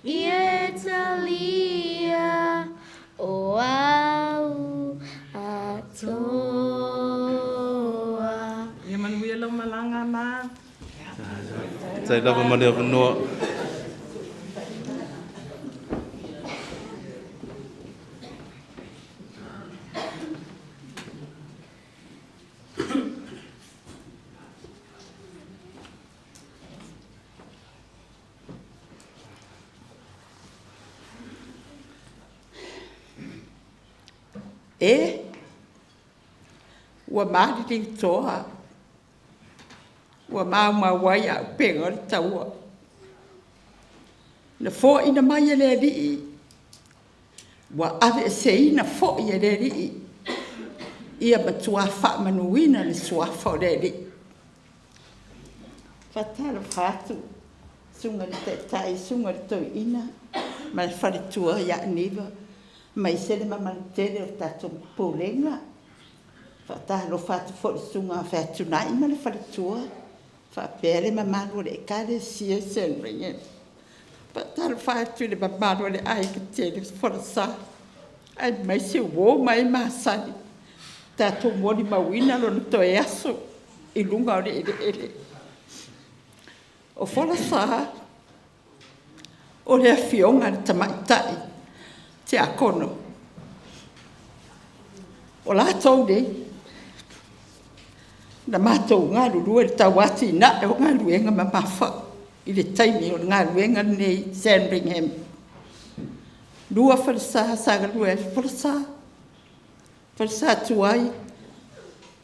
[SPEAKER 6] ia e talia o au atoa.
[SPEAKER 5] Ia manuia lau malaga ma.
[SPEAKER 3] Tai lava ma le avanoa.
[SPEAKER 4] E, ua maliliutoa, ua maumau ai auupega o le taua. Na foaina mai e le Alii, ua aveeseina foi e le Alii, ia matua faamanuina le suafa o le Alii. Faatalofa atu, susuga i le Taitai, susuga i le Toeaina ma le faletua ia Aniva, aemaise le mamalu tele o le tatou Pulega. Faatalofa atu foi i le susuga ia Featunai ma le faletua, faapea le mamalu o le Ekalesia Sandringham. Faatalofa atu i le mamalu o le aiga tele Folasa, aemaise uo ma e masani, tatou molimauina lona toe aso i luga o le eleele. O Folasa, O le afioga i le tamaitai tiakono. O latou nei na matou galulue i le tauatiae o galuega mamafa i le taimi o le galuega lenei i Sandringham. 2 falesa sa galue ai, folasa, falesa tuai,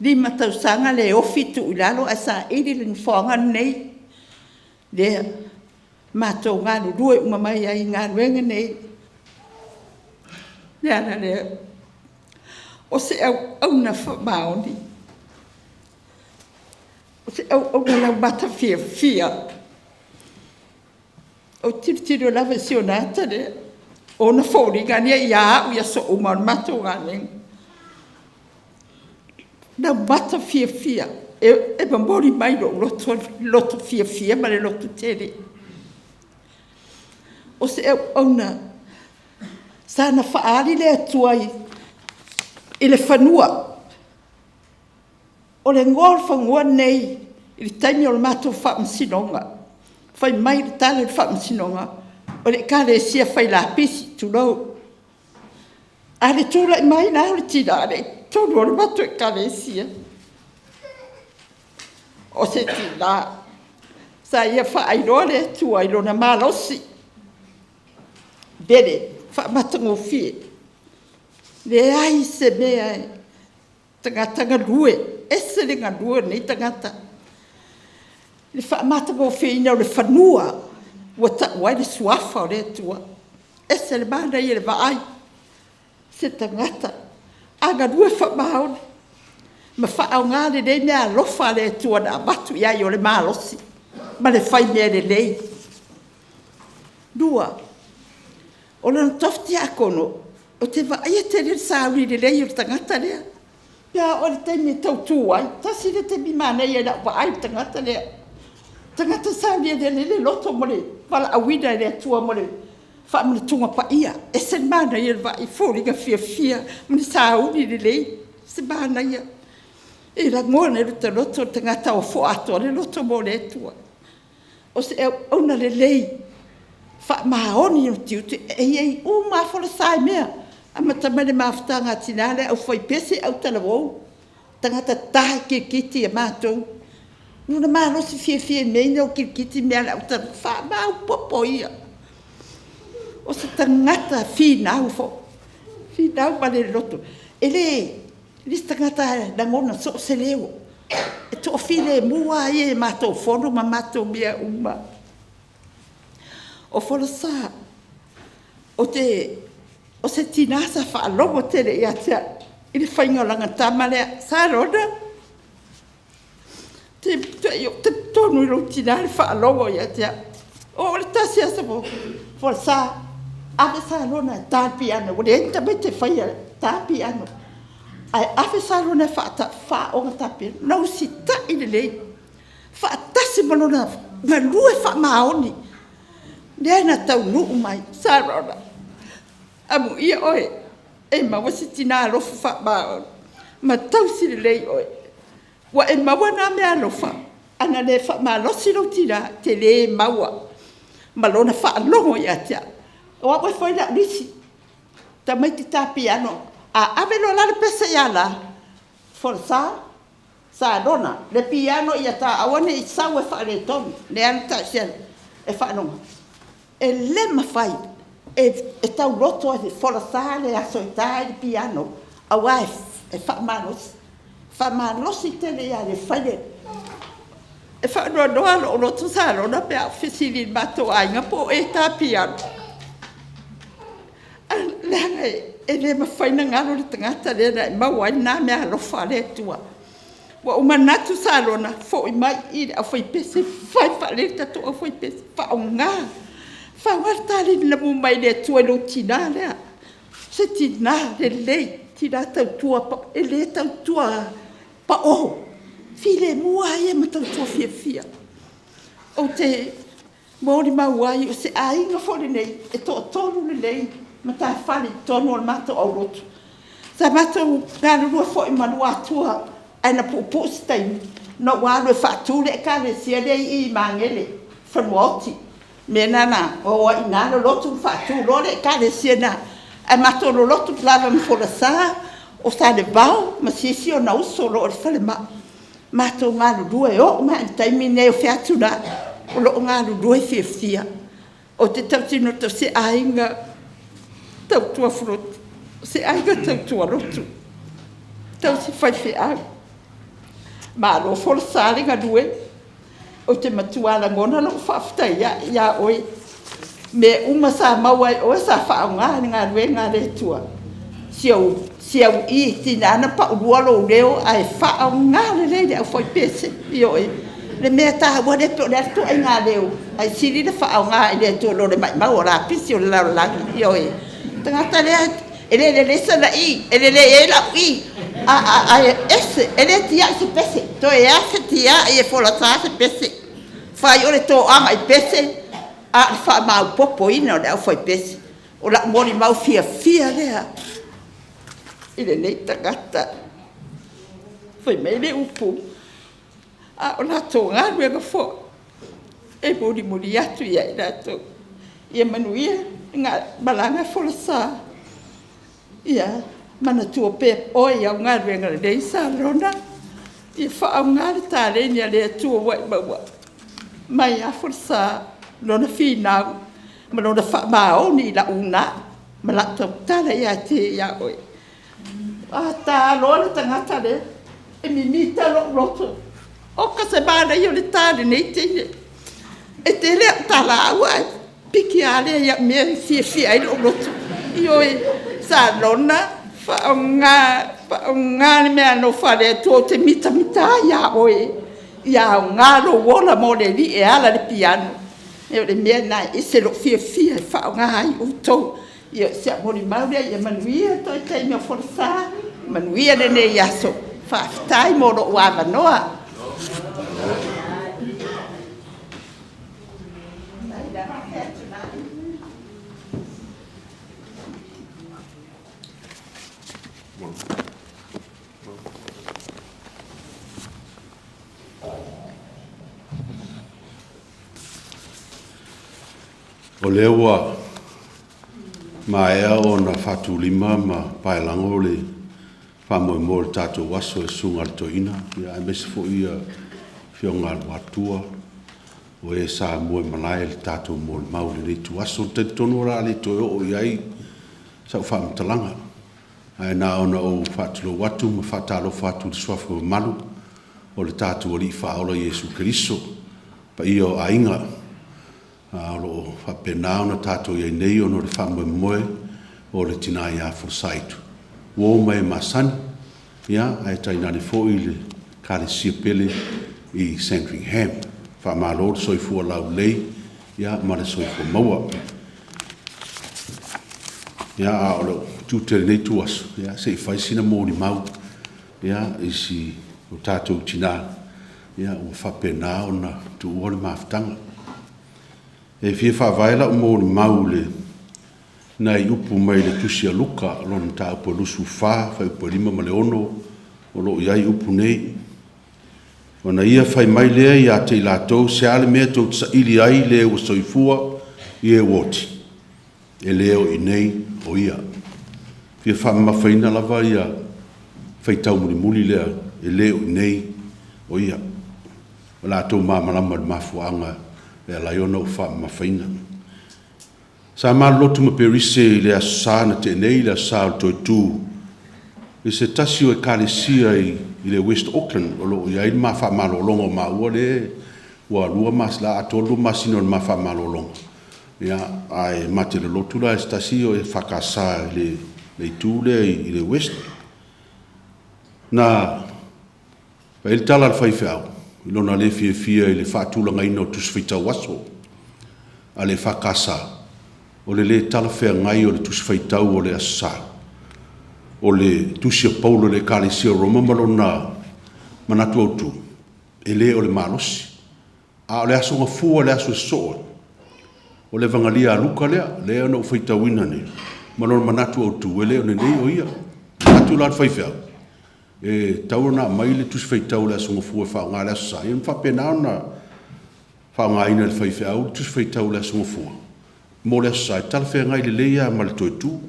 [SPEAKER 4] 5 tausaga le ofi tuu i lalo ae saili le nofoaga lenei, lea matou galulue uma mai ai i galuega nei. O le ala lea o se auauna faamaoni, o se auauna laumata fiafia. Ou te tilotilo lava i si ona ata lea, o ona foliga ia ia au i aso uma o le matou galuega. Laumata fiafia, e momoli mai lou loto le loto fiafia ma le lototele. O se auauna sa na faaali le Atua i le fanua. O le igoa o le fanua lenei i le taimi o le matou faamasinoga, fai mai le tali a le faamasinoga, o le Ekalesia Fai Lapisi, tulou. Ae o le tulai mai la o le tina lea i totonu o le matou Ekalesia, o se tina sa ia faailoa le Atua i lona malosi, pele, faamatagofie. Leai se mea e tagata galue, ese le galue o lenei tagata. I le faamatagofieina o le fanua ua taua ai le Suafa o le Atua. E ese le manaia i le vaai, se tagata a galue faamaoni ma faaaoga lelei meaalofa a le Atua na avatu i ai o le malosi ma le fai mea lelei. Lua, o lona tofi tiakono, ou te vaaia tele le sauni lelei o le tagata lea, pe a oo i le taimi e tautu ai, tasi lea taimi manaia i lau vaai i le tagata lea, tagata sauni e lelei le loto mo le valaauina e le Atua mo le faamanatuga paia. E ese le manaia o le vaai, foliga fiafia ma le sauni lelei, se manaia. E lagona i lo ta loto le tagata ua atoa le loto mo le Atua. O se auauna lelei, faamaoni i ona tiute. E i ai uma lava folasa i mea, amata mai le mafutaga a tina, le aufaipese, autalavou, tagata ta kirikiti a matou. Lona malosi fiafia i mea ia o kirikiti ma mea a le autalavou, faamaopoopo ia. O se tagata finau foi, finau ma le loto, e le se tagata e lagona soo se leo, e toafilemu lava ia i a matou fono ma matou mea uma. O folasa, o se tina sa faalogo tele ia te au i le faiga o lana tama lea. Sarona, ou te talitonu i lou tina le faalogo ia te au. Oo i le tasi aso, Folasa, ave Sarona e ta le piano ua leai ni tamaiti e faia, ta piano. Ae ave Sarona e faaoga ta piano. Na usitai lelei, faatasi ma lona galue faamaoni lea na taunuu mai. Sarona, amuia oe e maua se tina alofa faamaoni ma tausi lelei oe. Ua e maua na meaalofa, a na le faamalosi lou tina, e te le maua ma lona faalogo ia te au. O au e fai lau lisi, tamaiti ta piano, a ave loa la le pese ia la, Folasa, Sarona, le piano ia ta, aua ne i sau e faaletonu. Lea na e faalogo. E le mafai e tauloto e Folasa le aso e ta ai le piano, aua e faamalosi, faamalosi tele ia le fai le. E faanoanoa lou loto Sarona pe a ou fesili i le matou aiga po o e ta piano. Leaga e le mafai ona galo le tagata lea na e maua ai lena meaalofa a le Atua. Ua ou manatu Sarona, foi mai i i le aufaipese, fai faalelei le tatou aufaipese, faaaoga, faaaoga le taleni na maua mai le Atua i lou tina lea. O se tina lelei, tina tautua, e le tautua pao, filemu lava ia ma tautua fiafia. Ou te molimau ai, o se aiga foi lenei e toatolu lelei matafale i totonu o le matou aulotu. Sa matou galulue foi ma Luatua ae na puupuu se taimi na ou alu e faatu le Ekalesia lea i i Magele i Fanuaoti.
[SPEAKER 7] Mea lena na o ai i ina lolotu ma faatu loa le Ekalesia i ina. Ae matou lolotu lava ma folasa o Salevao ma se isi ona uso o lo o i le falemai. Matou galulue e oo mai lava i le taimi lenei o fea atu la, o lo o galulue fiafia. Ou te tautino atu, o se aiga tautua o se aiga tautua lotu, tausi faifeau. Malo folasa le galue. Ou te matua lagona lou faafetai ae ia oe. O mea uma sa maua e oe sa faaaoga i le galuega a le Atua. Si au i, e tiga lava ona paulua lou leo ae faaaoga lelei e le aufaipese. Ioe. O le mea taua lea, po o le a le ituaiga leo, ae sili le faaaoga i le Atua i lo le maumau o lapisi o le lalolagi. Ioe. O le tagata lea e le lelei sana i, e lelei ai lau i, ae ese, e le tiai se pese, toe a se tiai e folasa se pese. Fai o le toaga i pese, a o le faamaopoopoina o le aufaipese. O lau molimau fiafia lea i lenei tagata. Fai mai le upu, a o latou galuega foi e mulimuli atu ia i latou. Ia manuia le malaga folasa. Ia manatua pea oe i au galuega lelei Salona. Ia faaaoga le taleni a le Atua ua e maua mai ia Folasa lona finau ma lona faamaoni i lau uuna ma lau tautala ia te ia oe. A ta loa le tagata lea, e mimita lou loto. Oka se manaia o le ta a lenei teine. E tele au talaaua ae piki lava lea i au mea e fiafia ai lou loto. Ioe, Salona, faaaoga, faaaoga le meaalofa a le Atua ou te mitamita ai ia oe. Ia aoga lou ola mo le Alii e ala i le piano. O le mea lena e ese lou fiafia e faaaoga ai outou. Ia, o si au molimau lea, ia manuia le toe taimi o folasa, manuia lenei aso. Faafetai mo lou avanoa.
[SPEAKER 3] O lea ua maea ona faatulima ma paelago le faamoemoe o le tatou aso e le Susuga i le Toeaina, aemaise foi le Afioga i le Luatua, o e sa muaimalae i le tatou molimau i lenei ituaso. Ou te talitonu o le a le toe oo i ai sau faamatalaga, ae na ona ou faatulou atu ma faatalofa atu i le suafa mamalu o le tatou Alii Faaola Iesu Keriso, le paia o aiga o lo o faapena ona tatou i ai nei ona o le faamoemoe o le tina ia Fulasaitu, uo ma e masani, ia, ae tainane foi le Ekalesia pele i Sandringham. Faamalo le soifua laulelei ma le soifua maua. Ia, a o lou tiute i lenei ituaso, ia se i fai sina molimau i si o tatou tina ua faapena ona tuua le mafutaga. E fia faavae lau molimau i nai upu mai le Tusi a Luka, lona mataupu e 24, fuaiupu e 5 ma le 6, o lo o i ai upu nei. Ona ia fai mai lea ia te i latou, Se a le mea tou te saili ai i le ua soifua i e ua oti? E le o i inei o ia. E fia faamamafaina lava ia faitau mulimuli lea, e le o i inei o ia. O le a outou malamalama i le mafuaaga e ala ai ona ou faamamafaina. Sa ma lotu ma Perise i le Aso Sa na tea nei, le Aso Sa o le Toetu, i se tasi o Ekalesia i le West Auckland o lo o i ai le ma faamalologa o maua le ua lua masina, la atoa le lua masina o le ma faamalologa. Ia, ae ma te lolotu la i se tasi o EFKS i le itu lea i le West. Na fai ai le tala a le faifeau i lona le fiafia i le faatulagaina o tusi faitau aso a le EFKS, o le lē talafeagai o le tusi faitau o le Aso Sa, o le tusi a Paulo i le Ekalesia o Roma ma lona manatu autu, e le o le malosi, a o le Aso Gafua, le aso e sosoo ai. O le Evagalia a Luka lea, lea na ou faitauina nei, ma lona manatu autu, e le o lenei o ia. E manatu la le faifeau, e tatau ona aumai le Tusi Faitau o le Aso Gafua e faaaoga i le Aso Sa, ia ma faapena ona faaaogaina e le faifeau le Tusi Faitau o le Aso Gafua mo le Aso Sa e talafeagai lelei lava ma le toe tu.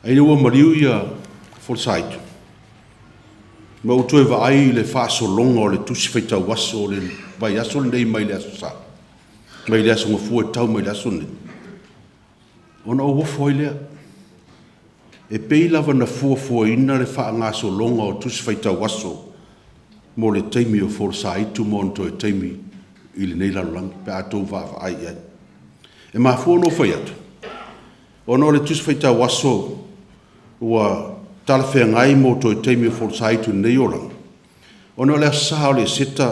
[SPEAKER 3] Ae ina ua maliu ia Folosaitu, ma ou toe vaai i le faasologa o le Tusi Faitau Aso o le vaiaso lenei mai le Aso Sa, mai le Aso Gafua e tau mai le aso lenei, ona ou ofo ai lea. E pei lava na fuafuaina le faagasologa o Tusi Faitau Aso mo le taimi o Folosaitu ma ona toe taimi i lenei lalolagi pe a outou vaavaai i ai. E mafua ona ou fai atu, ona o le Tusi Faitau Aso ua talafeagai mo toe taimi o Folosaitu i lenei olaga, ona o le Aso Sa o le Eseta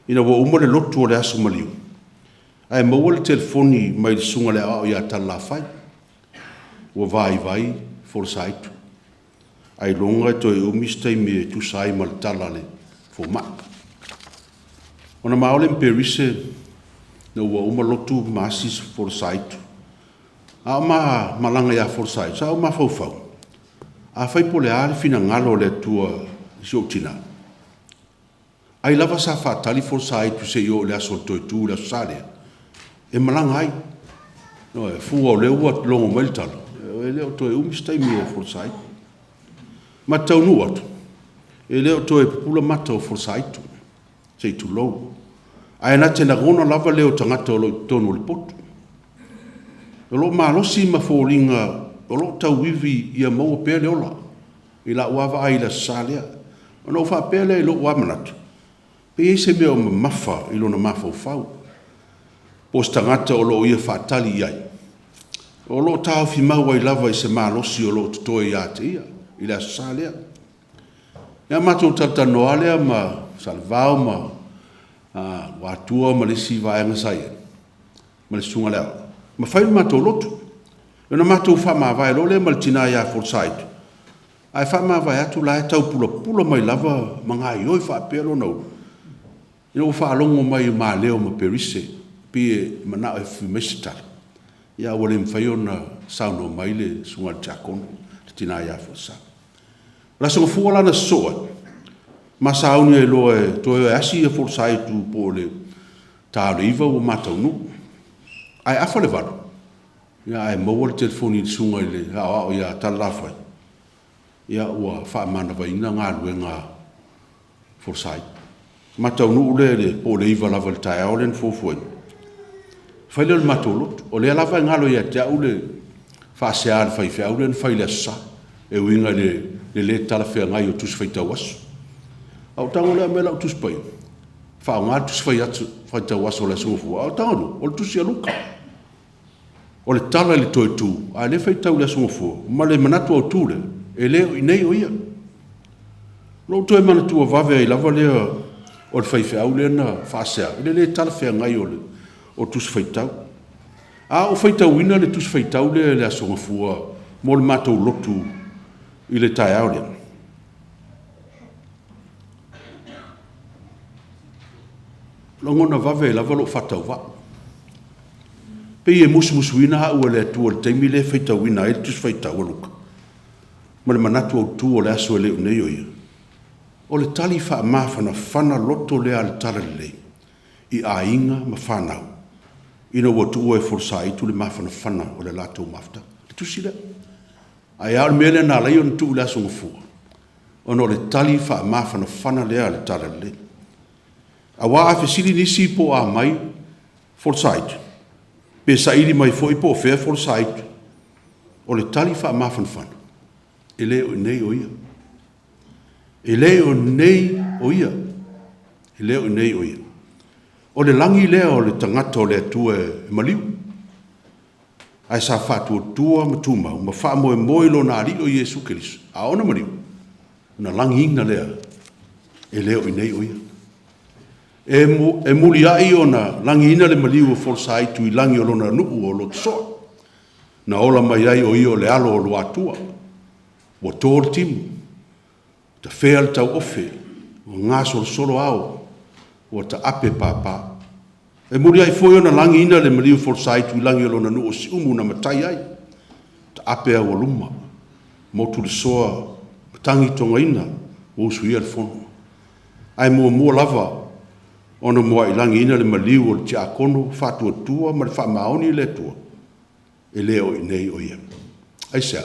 [SPEAKER 3] ina ua uma le lotu o le Aso Maliu, ae maua le telefoni mai le Susuga i le Aoao ia Talafai, ua vaivai Folosaitu, ailoga e toe umi se taimi e tusa ai ma le tala a le fomai. Ona ma o lea ma Perise ina ua uma lotu ma asi Folosaitu, a o ma malaga ia Folosaitu, sa ou mafaufau, afai po o le a le finagalo o le Atua i si ou tina, ai lava sa faatali Folosaitu seia oo i le aso o le toe tu i le Aso Sa lea, e malaga ai. Ioe, fua o lea ua logo mai le tala, e le o toe umi se taimi o Folosaitu. Ma te taunuu atu, e le o toe pupula mata o Folosaitu, se i tulou. Ae na te lagona lava leo o tagata o lo o i totonu o le potu. O lo o malosi ma foliga o lo o tauivi ia maua pea le ola, i lau lava vaai i le Aso Sa lea. Ona ou faapea lea i lou lava manatu, pe i ai se mea o mamafa i lona mafaufau, po o se tagata o lo o ia faatali i ai, o lo o taofi mau ai lava i se malosi o lo o totoe ia te ia i le Aso Sa lea. Ia matou talatalanoa lava lea ma Salevao ma Luatua ma le isi vaega sa i ai, ma le susuga i le aoao, ma fai le matou lotu. Ona matou faamavae loa lea ma le tina ia Folosaitu, ae faamavae atu o la e tau pulapula mai lava ma gaoioi faapea lona ulu, ina ua faalogo mai i ma leo ma Perise, pei e manao e fai mai se tala, ae ua le mafai ona saunoa mai le susuga i le tiakono, le tina ia Folosai. O le Aso Gafua la na sosoo ai, ma sauni ai loa e toe o e asi Folosaitu po o le ta o le 9 ua ma taunuu. Ae afa le 8, ia ae maua le telefoni i le susuga i le aoao ia Talafai, ia ua faamanavaina galuega a Folosai. Ma taunuu lea i le po o le 9 lava i le taeao lea na fuafuaina, fai lea o le matou lotu. O lea lava e galo ia te au le faasea a le faifeau lea na fai i le Aso Sa, e uiga i le le talafeagai o Tusi Faitau Aso. Ae ou tago loa e aumai lau Tusi Paia, faaaoga le Tusi Faitau Aso o le Aso Gafua, ae ou tago loa, o le Tusi a Luka. O le tala i le toe tu, a o lea e faitau i le Aso Gafua, ma le manatu autu lea, e le o i inei o ia. Ona ou toe manatua vave ai lava lea o le faifeau lea na faasea i le le talafeagai o Tusi Faitau. A ou faitauina le Tusi Faitau lea i le Aso Gafua mo le matou lotu i le taeao lea, lagona vave ai lava lou faatauvaa. Pei e musumusuina au e le Atua i le taimi lea e faitauina ai le Tusi Faitau a Luka, ma le manatu autu o le aso e le o i inei o ia. O le tali faamafanafana loto lea a le Talalelei i aiga ma fanau ina ua tuua e Folosaitu le mafanafana o le latou mafutaga. Le tusi lea. Ae a o le mea lea na ala ai ona tuu i le Aso Gafua? Ona o le tali faamafanafana lea a le Talalelei. Aua a fesili nisi po o a mai Folosaitu, pe saili mai foi po o fea Folosaitu, o le tali faamafanafana, e le o i inei o ia. E le o i inei o ia. E le o i inei o ia. O le lagi lea o le tagata o le Atua e maliu, ae sa faatuatua ma tumau ma faamoemoe i lona Alii o Iesu Keriso, a ona maliu, ona lagiina lea, e le o i inei o ia. E muliai ona lagiina le maliu o Folosaitu i lagi o lona nuu o Lotosoa, na ola mai ai o ia o le alo o Luatua. Ua to le timu, tafea le tauofe, ua gasolosolo ao, ua taape papa. E muliai foi ona lagiina le maliu Folosaitu i lagi o lona nuu o Siumu na matai ai, taape aualuma, motu le soa. tagitogaina ua usuia le Fono. Ae muamua lava ona mua'ilagiina le maliu o le Tiakono faatuatua ma le faamaoni i le Atua, e le o i inei o Ia. Aisea?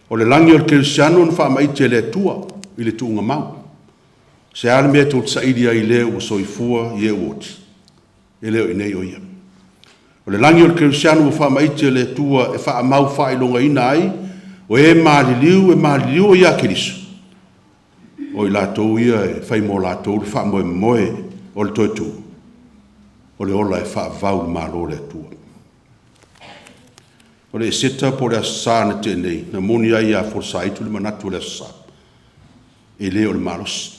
[SPEAKER 3] O le lagi o le kerisiano na faamaite e le Atua i le tuugamau. O se a le mea tou te saili ai i le ua soifua i e ua oti? E le o i inei o Ia. O le lagi o le kerisiano ua faamaite e le Atua e faamaufaailogaina ai o e maliliu e maliliu ai ia Keriso, o i latou ia e fai mo latou le faamoemoe o le toe tu, o le ola e faavavau i le Malo o le Atua. O le Eseta po o le Aso Sa na tea nei, na moni ai ia Folosaitu le manatu o le Aso Sa, e le o le malosi.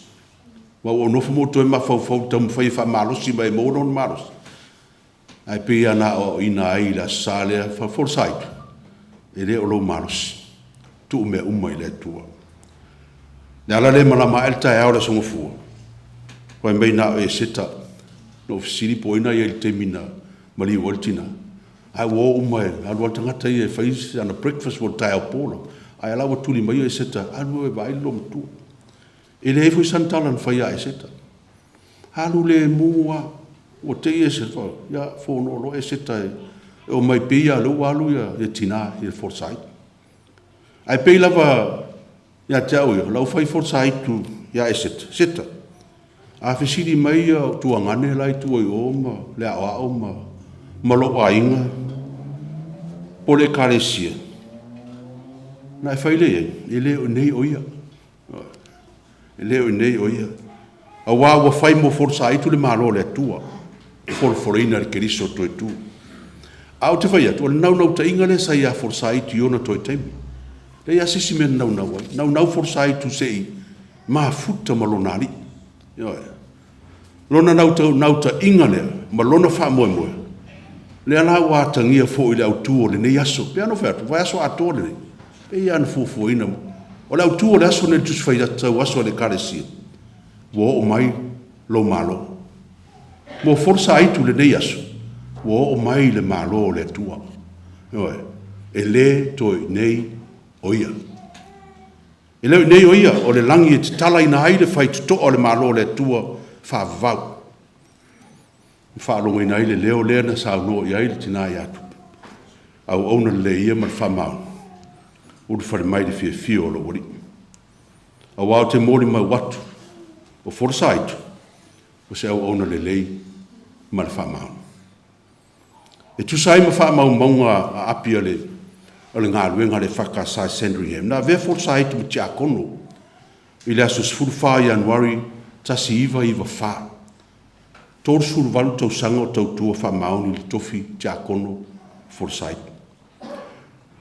[SPEAKER 3] Aua ua ou nofo ma ou toe mafaufau i le taumafai e faamalosi mai e maua lona malosi, ae pei lava na aoaoina ai i le Aso Sa lea, Folosaitu, e le o lou malosi, tuu mea uma i le Atua. O le ala lea e malama ae le taeao o le Aso Gafua, fai mai na o Eseta. Na ou fesili po o ai na i ai i le taimi na maliu ai le tina, ae ua o uma, alu lava le tagata ia e fai ana breakfast mo le taeao po lava, ae o la e ua tuli mai Eseta, alu e vaai le loomatua. E leai foi sana tala na fai ia Eseta. Alu lemu lava, ua te i Eseta, ia fono loa Eseta e omai, pei lava o lea ua alu le tina ia Folosaitu. Ae pei lava ia te au ia, o lau fai Folosaitu ia Eseta, Seta, a fesili mai au tuagane la e i tua i o ma le aoao ma lou aiga po o le Ekalesia, ona e fai lea i ai, e le o i inei o ia. E le o i inei o ia. Aua ua fai mo Folosaitu le Malo o le Atua, e folofolaina e le Keriso toe tu. Ae ou te fai atu, o le naunautaiga lea sa ia Folosaitu i ona toe taimi. E leai lava se isi mea na naunau ai. Naunau Folosaitu se i mafuta ma lona Alii. Ioe. Lona naunautaiga lea ma lona faamoemoe, lea la ua atagia foi i le autu o lenei aso. E pei lava ona ou fai atu, o le vaiaso atoa lenei, e pei lava ona fuafuaina. O le autu o le aso lenei i le Tusi Faitau Aso a le Ekalesia, ua oo mai lou Malo. Mo Folosaitu i lenei aso, ua oo mai le Malo o le Atua. Ioe, e le toe i inei o Ia. E le o i inei o Ia, o le lagi e tatalaina ai le faitotoa o le Malo o le Atua faavavau, ma faalogoina ai le leo lea na saunoa i ai le tina ia Tupu, Auauna lelei ia ma le faamaoni, ulufale mai i le fiafia o lou Alii. Aua ou te molimau atu, o Folosaitu, o se auauna lelei ma le faamaoni. E tusa ai ma faamaumauga a api o le galuega a le EFKS i Sandringham, na avea Folosaitu ma Tiakono i le aso 14 o Ianuari 1994, 38 tausaga o tautua faamaoni i le tofi Tiakono Folosaitu.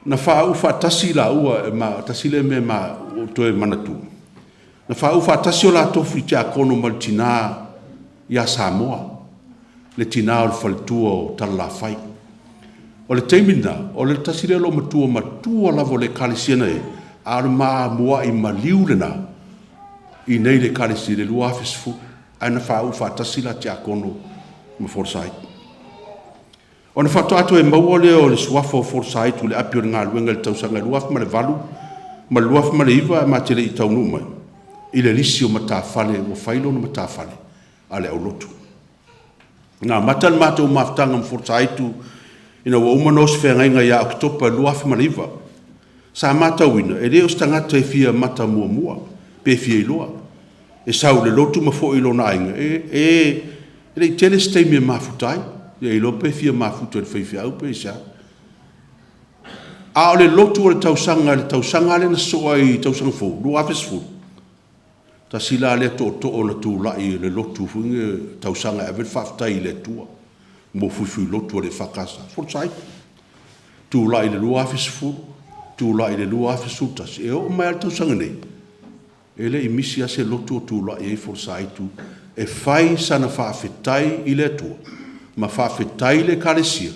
[SPEAKER 3] Na faauu faatasi laua, e tasi lea mea ua ou toe manatua, na faauu faatasi o la tofi tiakono ma le tina ia Samoa, le tina o le faletua o Talalaafai. O le taimi lena, o le tasi lea loomatua matua lava o le Ekalesia na i ai, a o le ma muai maliu lena i inei i le Ekalesia i le 2010, ae na faauu faatasi la tiakono ma Forsyth. Ona faatoa toe maua lea o le suafa o Folosaitu i le api o le galuega i le tausaga e 2008 ma le 2009 ae ma te le i taunuu mai i le lisi o matafale ua fai lona matafale a le aulotu. Na amata le matou mafutaga ma Folosaitu ina ua uma ona osi feagaiga ia Oketopa i le 2009. Sa matauina e le o se tagata e fia matamuamua pe fia iloa. E sau i le lotu ma foi i lona aiga, e, e, e le i tele se taimi e mafuta ai. E le iloa pe fia mafuta i le faifeau pe i se a. A o le lotu o le tausaga, le tausaga lea na sosoo ai i tausaga fou, 2010, tasi la lea tootoo na tulai i le lotu foi lenei tausaga e ave le faafetai i le Atua mo fuifuilotu a le EFKS, Folosai. Tulai i le 2010, tulai i le 2011, e oo mai lava i le tausaga nei, E le i misi lava se lotu o tulai ai Folosaitu e fai sana faafetai i le Atua ma faafetai i le Ekalesia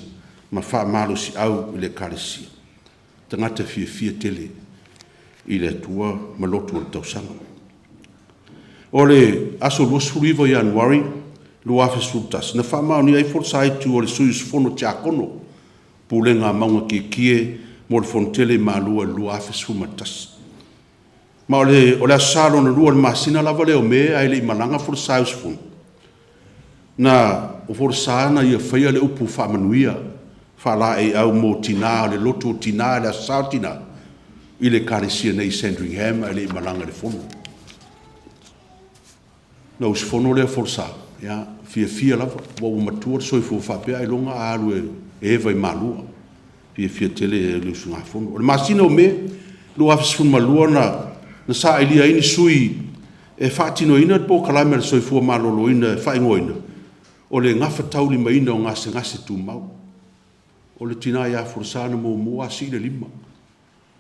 [SPEAKER 3] ma faamalosiau i le Ekalesia. Tagata fiafia tele i le Atua ma lotu o le tausaga. O le aso 29 o Ianuari 2011, na faamaonia ai Folosaitu o le sui usufono tiakono Pulega a Mauga Tietie mo le Fonotele i Malua i le 2011. Ma o le, o le Aso Sa lona lua o le masina lava lea o Me ae le i malaga Folasa e usufono, na, o Folasa na ia faia le upu faamanuia faalaeiau mo tina o le lotu o tina i le Aso Sa o Tina i le Ekalesia nei i Sandringham ae le i malaga i le fono. Na usufono lea Folasa, ia, fiafia lava, ua ua matua le soifua faapea ailoga a alu e eva i Malua. Fiafia tele i le usugafono. O le masina o Me 2012 na na sailia ai ni sui e faatinoina le polokalame a le Soifua Maloloina e faaigoaina o le gafataulimaina o gasegase tumau. O le tina ia Folasa na muamua lava sii le lima.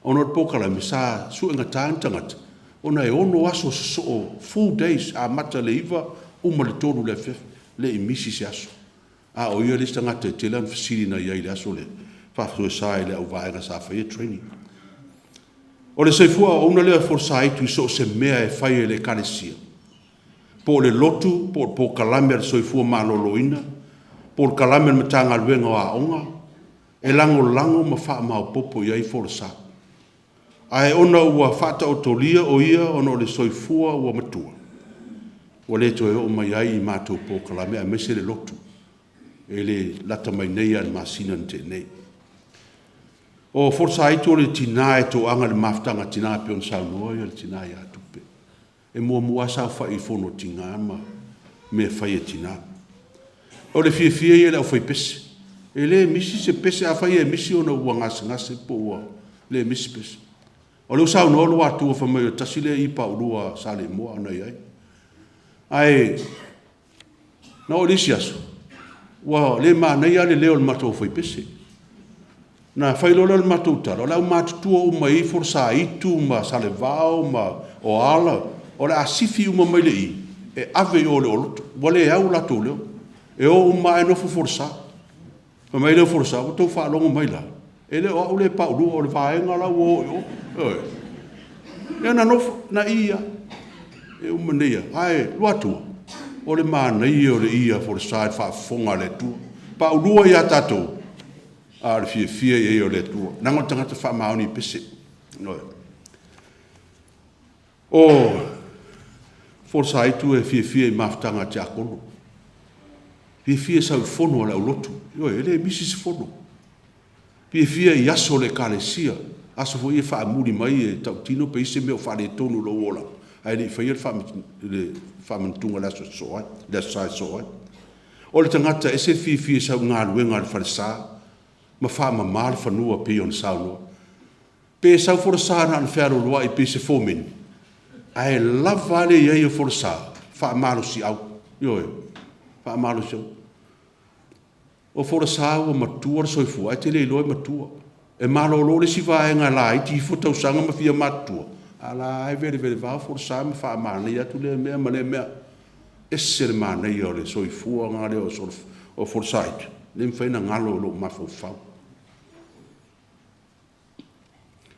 [SPEAKER 3] Ona o le polokalame, sa suegata ni tagata ona e ono aso sosoo, full days, amata i le 9 uma i le 3 i le afiafi, le i misi se aso. A o ia le isi tagata e tele ana fesili na i ai i le aso lea, faafoesoesa i le auvaega sa faia training. O le soifua auauna lea o Folosaitu i so o se mea e fai e le Ekalesia, po o le lotu, po o le polokalame a le soifua maloloina, po o le kalame a le Matagaluega o Aoga, e lagolago ma faamaopoopo i ai Folasa. Ae ona ua faataotolia o ia ona o le soifua ua matua, ua le toe oo mai ai i matou polokalame aemaise le lotu e le lata mai nei lava i le masina na tea nei. O Folosaitu o le tina e toaga i le mafutaga a tina e pei ona saunoa le tina ia Tupe. E muamua lava saofai i fono a tina ma mea e fai e tina. O le fiafia ia i le aufaipese. E le misi se pese, afai e misi ona ua gasegase po ua le misi pese. O lea ua saunoa Luatua fai mai o le tasi lea i paulua a Saleimoa na i ai. Ae na oo i le isi aso, ua le manaia lava le leo o le matou aufaipese. Na fai loa lea o le matou tala, o le aumatutua uma e i ai Folosaitu ma Salevao ma Oala, o le a sifi uma mai le i e ave i o i le oloto. Ua le au o latou leo. E o uma lava ae nofo Folasa. Fai mai lea o Folasa, ua outou faalogo mai la, e le o au lea e paulua, o le vaega la ua o i o. Ioe. Ia na nofo, na i lava. E uma nei lava. Ae, Luatua, o le manaia o le i a Folasa i le faafofoga a le Atua. Paulua ia tatou, a o le fiafia i ai o le Atua. Leaga o le tagata faamaoni i pese. Ioe. O Folosaitu e fiafia i mafutaga a tiakono. Fiafia e sau i fono a le aulotu. Ioe, e le misi se fono. Fiafia i aso o le Ekalesia, aso foi ia e faamuli mai e tautino pe i ai se mea o faaletonu i lou olaga, ae le i faia le faamanatuga i le aso e sosoo ai, le Aso Sa e sosoo ai. O le tagata e ese le fiafia e sau i galuega a le falesa ma faamama le fanua e pei ona saunoa. Pe sau Folasa na ona fealoloai pei se fomeni, ae lava a le i ai o Folasa, faamalosiau. Ioe, faamalosiau. O Folasa ua matua le soifua ae te le iloa e matua. E malolo le isi vaega laiti ifo tausaga ma fia matutua, a la e velevelevao Folasa ma faamanaia atu lea mea ma lea mea. Ese le manaia o le soifuaga lea o Folasa, e le mafai ona galo i lou mafaufau.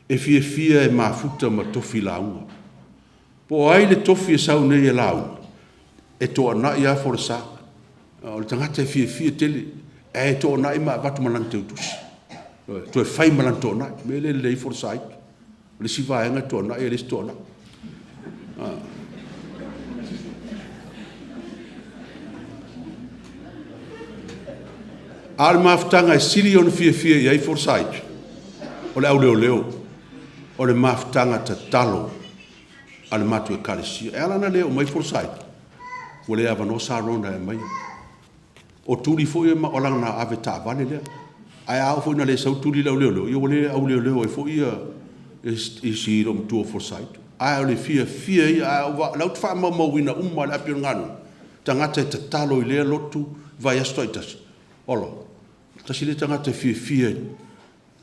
[SPEAKER 3] E fiafia e mafuta ma tofi lauga. Po o ai le tofi e sau nei e lauga, e toanai lava Folasa. O le tagata e fiafia tele, ae toanai ma avatu ma lana teutusi. Toe fai ma lana toanai. O le mea lea e lelei ai Folasa ii. O le isi vaega e toanai e le isi toanai. A o le mafutaga e sili ona fiafia i ai Forsyth, o le auleoleo, o le mafutaga tatalo a le matou Ekalesia. E ala ona le oo mai Forsyth, ua le avanoa Sarona e aumaia. O Tuli foi o lana avetaavale lea. Ae a oo foi ina le sau Tuli i le auleoleo, ia ua le auleoleo ai foi si loomatua o Forsyth. Ae o le fiafia ia, ae o lea ou te faamaumauina uma lava le api o le galuega, tagata e tatalo i lea lotu, vaiaso taitasi. Ola, tasi lea tagata e fiafia e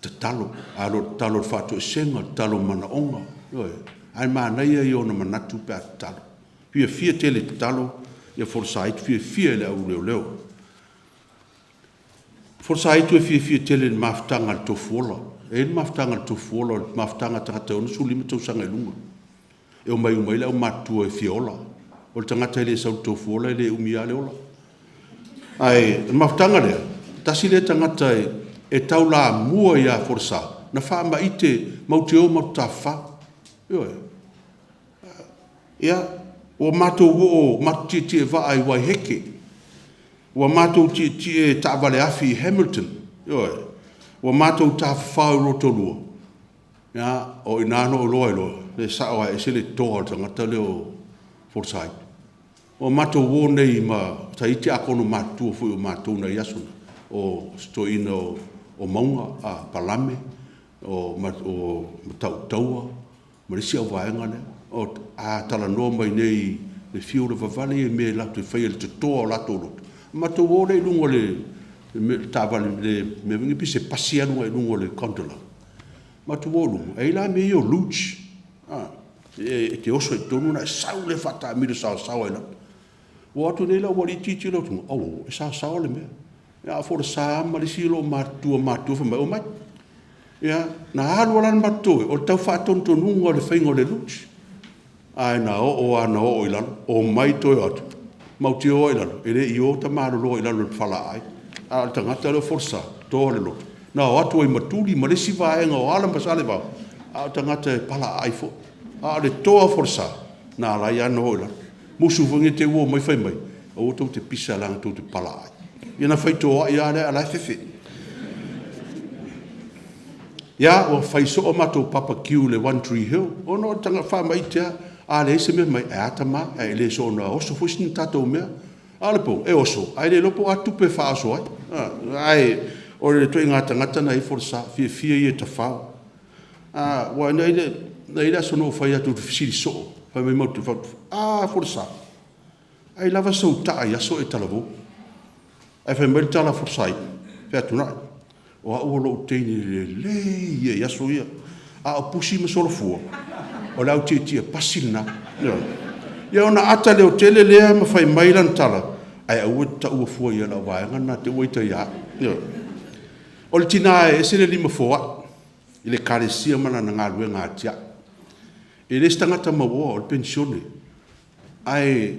[SPEAKER 3] tatalo, a le o le tatalo o le faatoesega, tatalo o manaoga, ioe. Ae manaia ia o ona manatu pe a tatalo. Fiafia tele e tatalo ia Forsyth, fiafia i le au leoleo. Forsyth e fiafia tele i le mafutaga a le Tofuola. E i ai le mafutaga a le Tofuola, o le mafutaga a tagata e 65 tausaga i luga. E omai uma ai le aumatutua e fia ola. O le tagata e le sau i le Tofuola e le umi lava le ola. Ae o le mafutaga lea, tasi lea tagata e taulamua ia Folasa, na faamaite matou te o matou te tafafao. Ioe. Ia, ua matou oo, matou tietie vaa i Waiheke, ua matou tietie taavale afi i Hamilton, ioe, ua matou tafafao i Rotorua, ia, o i ina na ou iloa ai loa, e sao lava e ese le toa o le tagata lea o Forsyth. Ua matou o nei ma, sa i ai tiakono matutua foi o matou i nai aso na, o si toeaina o Mauga Palame, o Matautaua ma le isi auvaega lea. A talanoa mai nei i le fiu lavavale ia i mea latou te faia i le totoa o latou loto, ona matou o lea i luga o le taavale, le mea foi lea pei se pasi e alu agai luga o le Gondola. Matou o i luga, e i ai la mea ia o luge, e te oso ai i totonu ona e sau lea faataamilo saosaoa i lalo. Ua o atu nei le aualii tilotilo atu, auoo, e saosaoa le mea. A o folasa lava ma le isi loomatutua matutua fai mai, omai. Ia, na alu lava la le matou o le tau faatonutonuga o le faiga o le luge. Ae na oo lava ina oo i lalo, omai toe o atu, matou te o lava i lalo, e le i o ta maloloa i lalo i le falaaai, a o le tagata lea o Folasa, e toa le loto, na o atu ai ma tuli ma le isi vaega o ala ma Salevao, a o tagata e palaaai foi. A o le toa o Folasa, na ala ai lava ona oo i lalo. Musu foi ne i te i ua omai fai mai, aua tou te pisa leaga tou te palaaai. Ia ona faitoai lava lea a o la e fefe. Ia, ua fai soo matou barbecue i le One Tree Hill, ona o le tagata faamaite lava. A leai se mea, fai mai, ae a tama, ae le soona oso foi se tatou mea. A o le po, e oso, ae le iloa po o a tupe e faaoso ai. Ae o le ituaiga tagata lena e i ai Folasa, e fiafia ia e tafao. Aua na i ai le aso na ou fai atu ou te fesili soo, fai mai matou te fai atu, a Folasa, ai lava sou taa i aso o e talavou? Ae fai mai le tala a Folasa, Featunai, o au o lou teine lelei ia i aso ia, a o pusi ma solofua, o le au tietie pasi lena. Ioe. Ia ona ata leotele lea ma fai mai lana tala, ae aua e te taua fua i ai o lau vaega lena te i ua ita ia au. Ioe. O le tina e ese le lima foai i le Ekalesia ma lana galuega atiae. E le se tagata mauoa, o le penisione, ae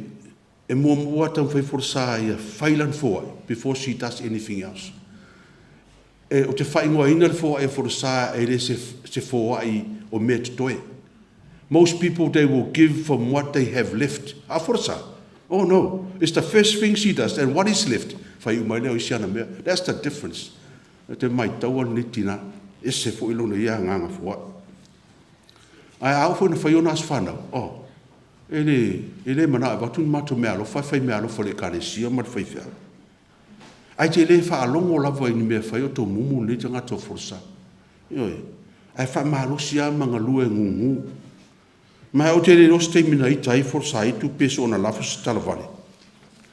[SPEAKER 3] e muamua lava taumafai Folasa ia fai lana foai before she does anything else. Ou te faaigoaina le foai a Folasa e le o se foai o mea totoe. Most people, they will give from what they have left. A o Folasa, oh no, it's the first thing she does, and what is left, fai uma ai lea o isi ana mea. That's the difference. Ou te maitaua lenei tina, e ese foi lona ia agaga foai. Ae a oo foi ina fai ona aso fanau, oh, e le manao e avatu ni matou meaalofa ae fai meaalofa i le Ekalesia ma le faifeau. Ae te le faalogo lava i ni mea e fai o tomumu lenei tagata o Folasa. Ioe. Ae faamalosi lava ma galue gugu. Ma ou te le iloa se taimi na ita ai Folasa pe soona lafo se talavale.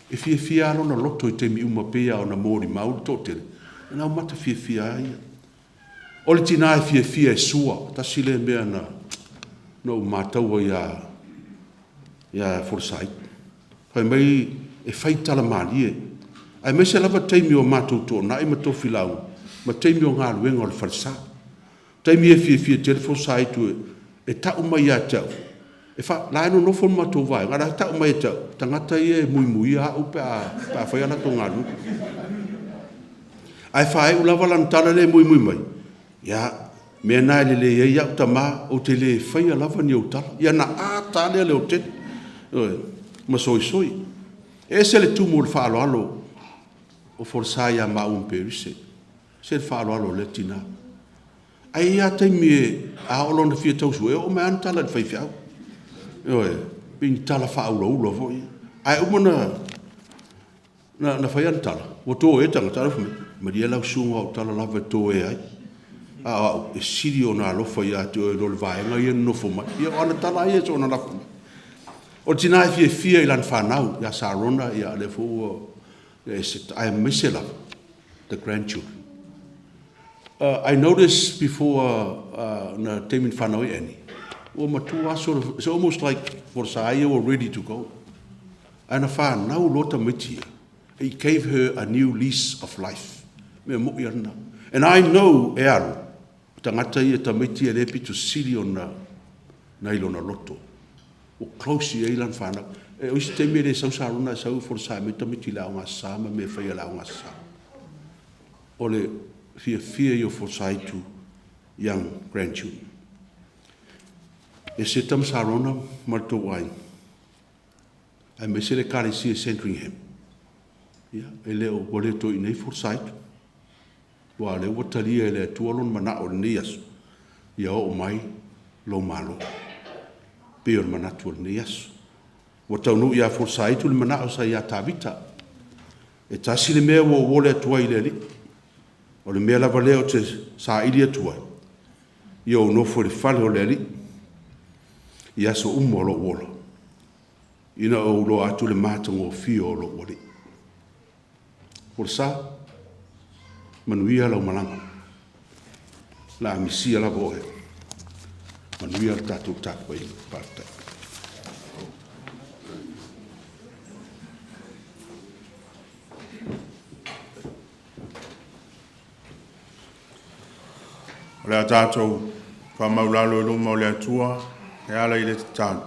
[SPEAKER 3] E fiafia lava lona loto i taimi uma pei lava ona molimau le toatele, e laumata fiafia lava ia. O le tina e fiafia e sua, tasi lea mea na ou mataua ia Folasa. Fai mai e fai tala malie, aemaise lava taimi o matou toonai ma tofilau ma taimi o galuega o le falesa. Taimi e fiafia tele Folasa e tau mai ia te au, e la e nonofo le matou vaega, a o la e tau mai ia te au, tagata ia e muimuia au pe a fai a latou galuega. Ae faaiu lava lana tala lea e muimui mai, ia, mea na e lelei ai au tama, ou te le faia lava ni ou tala. Ia ona ata lava lea leotele, ioe, ma soisoi. E ese le tumu o le faaaloalo o Folasa ia maua ma Perise. E ese le faaaloalo o lea tina. Ae i ai lava taimi a oo loa ina fia tausua, e oo mai lava ana tala i le faifeau. Ioe, pei ni tala faaulaula foi ia. Ae uma ona fai ana tala, ua toea tagata, ae fai mai, malie lau susuga o au tala lava e toea ai. A o au, e sili ona alofa ia te oe i lo le vaega ia e nonofo mai. Ia o ana tala lava ia soona lafo mai. O le tina e fiafia i lana fanau, ia Sarona, ia o lea foi ua aemaise lava the grandchildren. I noticed before na taimi na fanau ai Annie, ua matua lava, it's almost like Folasa ia ua ready to go. Ae na fanau loa tamaiti ia, it gave her a new lease of life. Mea moi lava lena. And I know e alu, o tagata ia tamaiti ia lea e pito sili ona nai lona loto. Ua close i ai lana fanau. O isi taimi e le sau Sarona ae sau Folasa e aumai tamaiti i le Aoga Aso Sa ma mea e faia i le Aoga Aso Sa. O le fiafia ia o Folasa to young grandchildren. E Seta ma Sarona ma le tou aiga. Aemaise le Ekalesia i Sandringham, ia, e le o, ua le toe i inei Folasaaitu. Aua o lea ua talia e le Atua lona manao i lenei aso, ia oo mai lou Malo. E pei o le manatu o lenei aso. Ua taunuu ia Folasaaitu le manao sa ia Tavita. E tasi le mea ua ou ole atu ai i le Alii, o le mea lava lea ou te saili atu ai, ia ou nofo i le fale o le Alii i aso uma o lou ola, ina ua ou iloa atu le matagofie o lou Alii. Folasa, manuia lau malaga. O le a misia lava oe. Manuia le tatou tapuaiga. Faafetai.
[SPEAKER 1] O le a tatou faamaulalo i luma o le Atua e ala i le tatalo.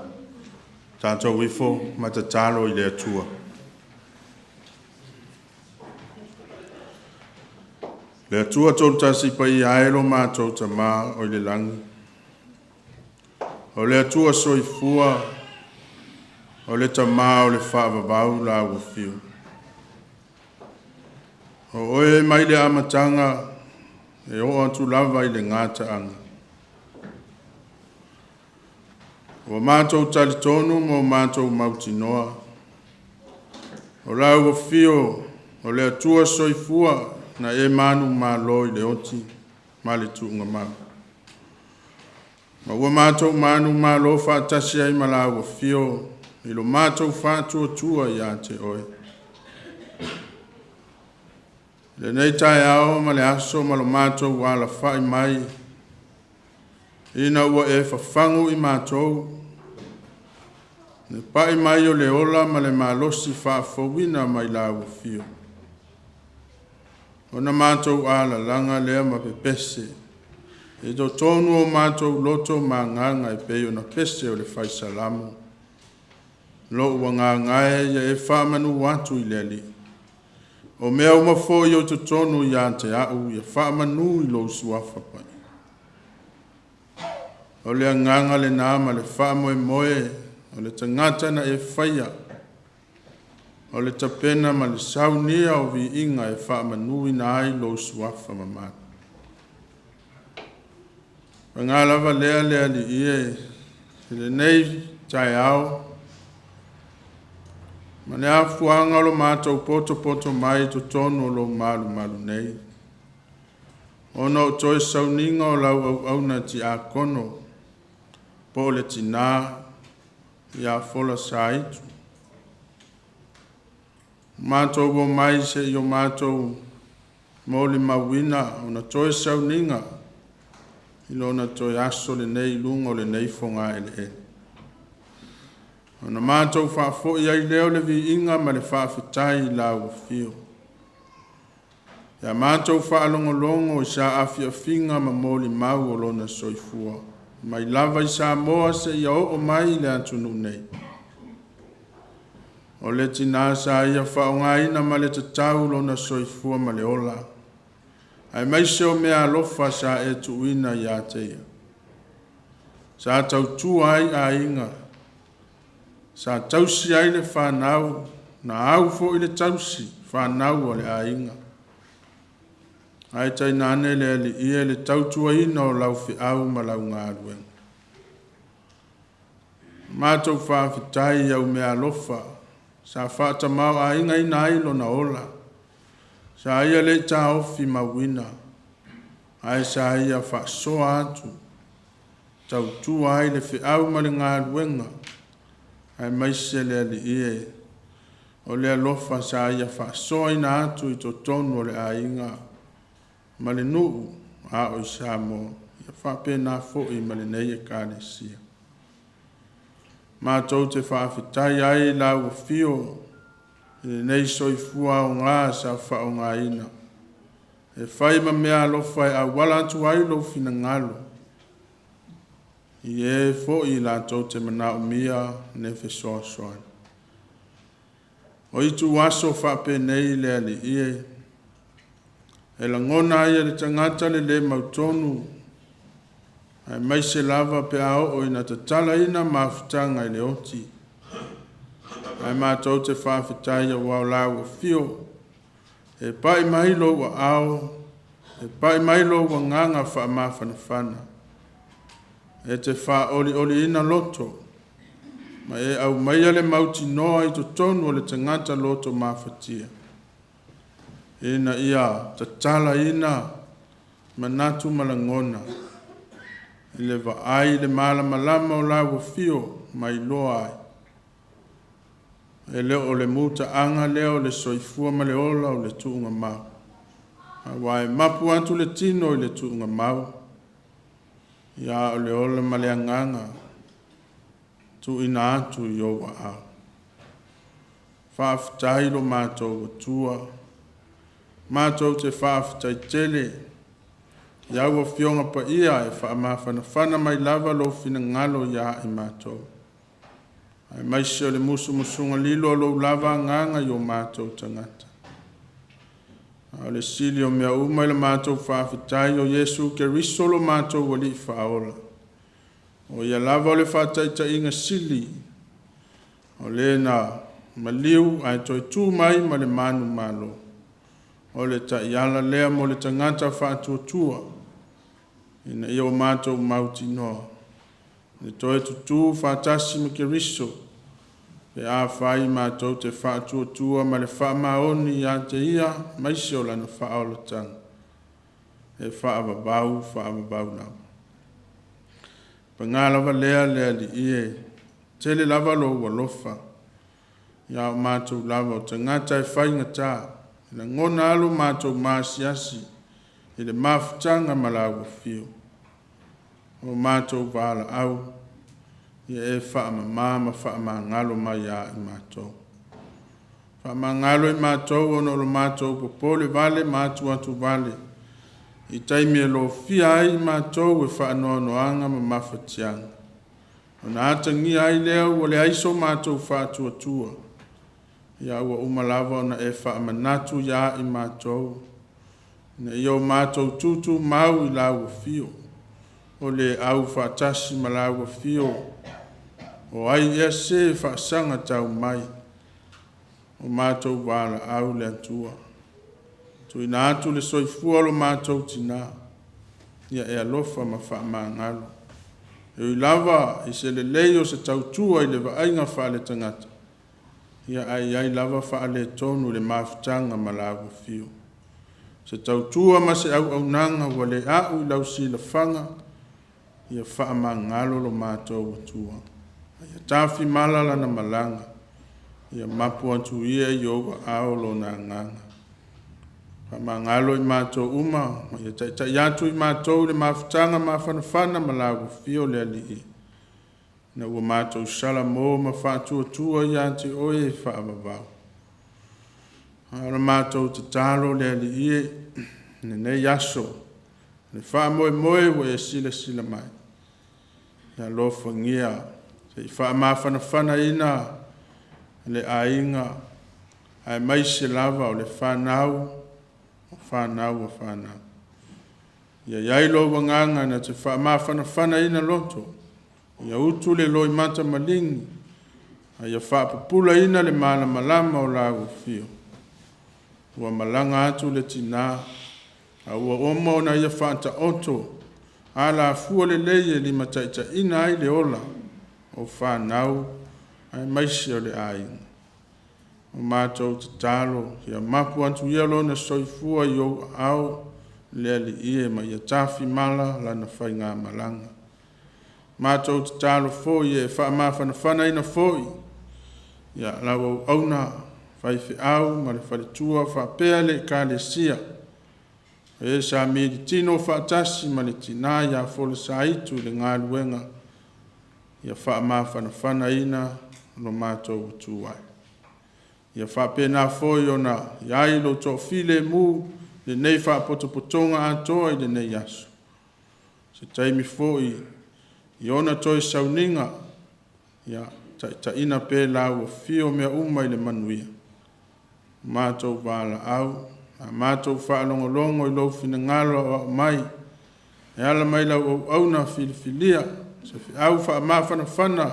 [SPEAKER 1] Tatou ifo ma tatalo i le Atua. Le Atua Tolutasi Paia e lo matou Tama oi le lagi, o le Atua Soifua, o le Tama o le faavavau la ua fiu. O oe mai le amataga e oo atu lava i le gataaga. Ua matou talitonu ma o matou mautinoa, o lau afio o le Atua Soifua na e manumalo i le oti ma le tuugamau. Ma ua matou manumalo faatasi ai ma lau afio i lo matou faatuatua ia te oe. I lenei taeao ma le aso ma lo matou alafai mai, ina ua e fafagu i matou, le pai mai o le ola ma le malosi faafouina mai lau afio. Ona matou alalaga lea ma pepese i totonu o matou loto ma agaga e pei ona pese o le Fai Salamo. Lou agaga e ia e faamanu atu i le Alii. O mea uma foi o totonu ia te au ia faamanu i lou suafa pai. O le agaga lena ma le faamoemoe o le tagata na e faia, o le tapena ma le saunia o viiga e faamanuina ai lou suafa mamalu. Paga lava lea le Alii e i lenei taeao ma le afuaga o lo matou potopoto mai i totonu o lou malumalu nei, ona o toe sauniga o lau auauna tiakono po o le tinā ia Folasaaitu. Matou omai se i o matou molimauina ona toe sauniga i lona toe aso lenei i luga o lenei fogaeleele. Ona matou faafoi ai lea o le viiga ma le faafetai i lau afio. Ia matou faalogologo i saafiafiga ma molimau o lona soifua, mai lava i Samoa seia oo mai i le atunuu nei. O le tinā sa ia faaaogaina ma le tatau lona soifua ma le ola, aemaise o meaalofa sa e tuuina ia te ia. Sa tautua ai aiga, sa tausi ai le fanau, na au foi le tausi fanau a le aiga. Ae tainane le Alii e le tautuaina o lau feau ma lau galuega. Matou faafetai i au meaalofa sa faatamaoaigaina ai lona ola, sa ia le i taofi mauina, ae sa ia faasoa atu, tautua ai le feau ma le galuega, aemaise le Alii e, o le alofa sa ia faasoaina atu i totonu o le aiga ma le nuu a o i Samoa, ia faapena foi ma lenei Ekalesia. Matou te faafetai ai i lau afio i lenei soifua aoga sa faaaogaina e fai ma meaalofa e auala atu ai lou finagalo i e foi latou te manaomia le fesoasoani. O ituaso faapenei le Alii e, e lagona ai e le tagata le lē mautonu, aemaise lava pe a oo ina tatalaina mafutaga i le oti.
[SPEAKER 8] Ae matou te faafetai aua o lau afio e pa'i mai lou aao, e pa'i mai lou agaga faamafanafana, e te faaolioliina loto, ma e aumaia le mautinoa i totonu o le tagata loto mafatia, ina ia tatalaina manatu ma lagona i le vaai i le malamalama o lau afio ma iloa ai. E le o le mutaaga lea o le soifua ma le ola o le tuugamau, aua e mapu atu le tino i le tuugamau, ia a o le ola ma le agaga tuuina atu i ou aao. Faafetai lo matou Atua, matou te faafetai tele i au Afioga Paia e faamafanafana mai lava lou finagalo ia i matou, aemaise o le musumusuga lilo a lou lava Agaga i o matou tagata. A o le sili o mea uma i le matou faafetai o Iesu Keriso lo matou Alii Faaola, o Ia lava o le faataitaiga sili, o le na maliu ae toe tu mai ma le manumalo, o le taiala lea mo le tagata faatuatua, ina ia o matou mautinoa le toe tutū faatasi ma Keriso, pe afai matou te faatuatua ma le faamaoni ia te Ia aemaise o Lana faaolataga e faavavau faavavau lava. Paga lava lea le Alii e, tele lava lou alofa ia o matou lava o tagata e faigata, e lagona lava lo matou maasiasi i le mafutaga ma lau afio. O matou valaau, ia e faamama ma faamagalo mai ia i matou. Faamagalo i matou ona o lo matou popole vale ma atuatu vale, i taimi e lofia ai i matou e faanoanoaga ma mafatiaga. Ona atagia ai lea ua leai so matou faatuatua, ia ua uma lava ona e faamanatu ia i matou, ina ia o matou tutumau i lau afio, o le au faatasi ma lau afio, o ai ea se faasaga tau mai, o matou valaau le Atua. Tuuina atu le soifua o lo matou tina, ia e alofa ma faamagalo. E ui lava i se lelei o se tautua i le vaaiga faaletagata, ia ae i ai lava faaletonu i le mafutaga ma lau afio. Se tautua ma se auaunaga ua le a'u i lau silafaga, ia faamagalo lo matou Atua. A ia tafimala lana malaga, ia mapu atu ia i ou aao lona agaga. Faamagalo i matou uma, ma ia taitai atu i matou i le mafutaga mafanafana ma lau afio le Alii, ina ua matou salamo ma faatuatua ia te oe e faavavau. A o le matou tatalo le Alii e, i lenei aso, le faamoemoe ua e silasila mai, ia alofagia se i faamafanafanaina le aiga, aemaise lava o le fanau, o fanau a fanau. Ia i ai lou agaga na te faamafanafanaina loto, ia utu le loimata maligi, a ia faapupulaina le malamalama o lau afio. Ua malaga atu le tinā, a ua uma ona ia faataoto alafua lelei e limataitaiina ai le ola o fanau aemaise o le aiga. O matou tatalo, ia mapu atu ia lona soifua i ou aao le Alii e, ma ia tafimala lana faigamalaga. Matou tatalo foi e faamafanafanaina foi ia lau auauna faifeau ma le faletua faapea le Ekalesia e sa militino faatasi ma le tina ia Folosaitu i le galuega, ia faamafanafanaina lo matou tu ai. Ia faapena foi ona i ai lou toafilemu lenei faapotopotoga atoa i lenei aso. Se taimi foi i ona toe sauniga, ia taitaiina pea lau afio mea uma i le manuia. Matou valaau, a matou faalogologo i lou finagalo aoao mai, e ala mai lau auauna filifilia, se feau faamafanafana.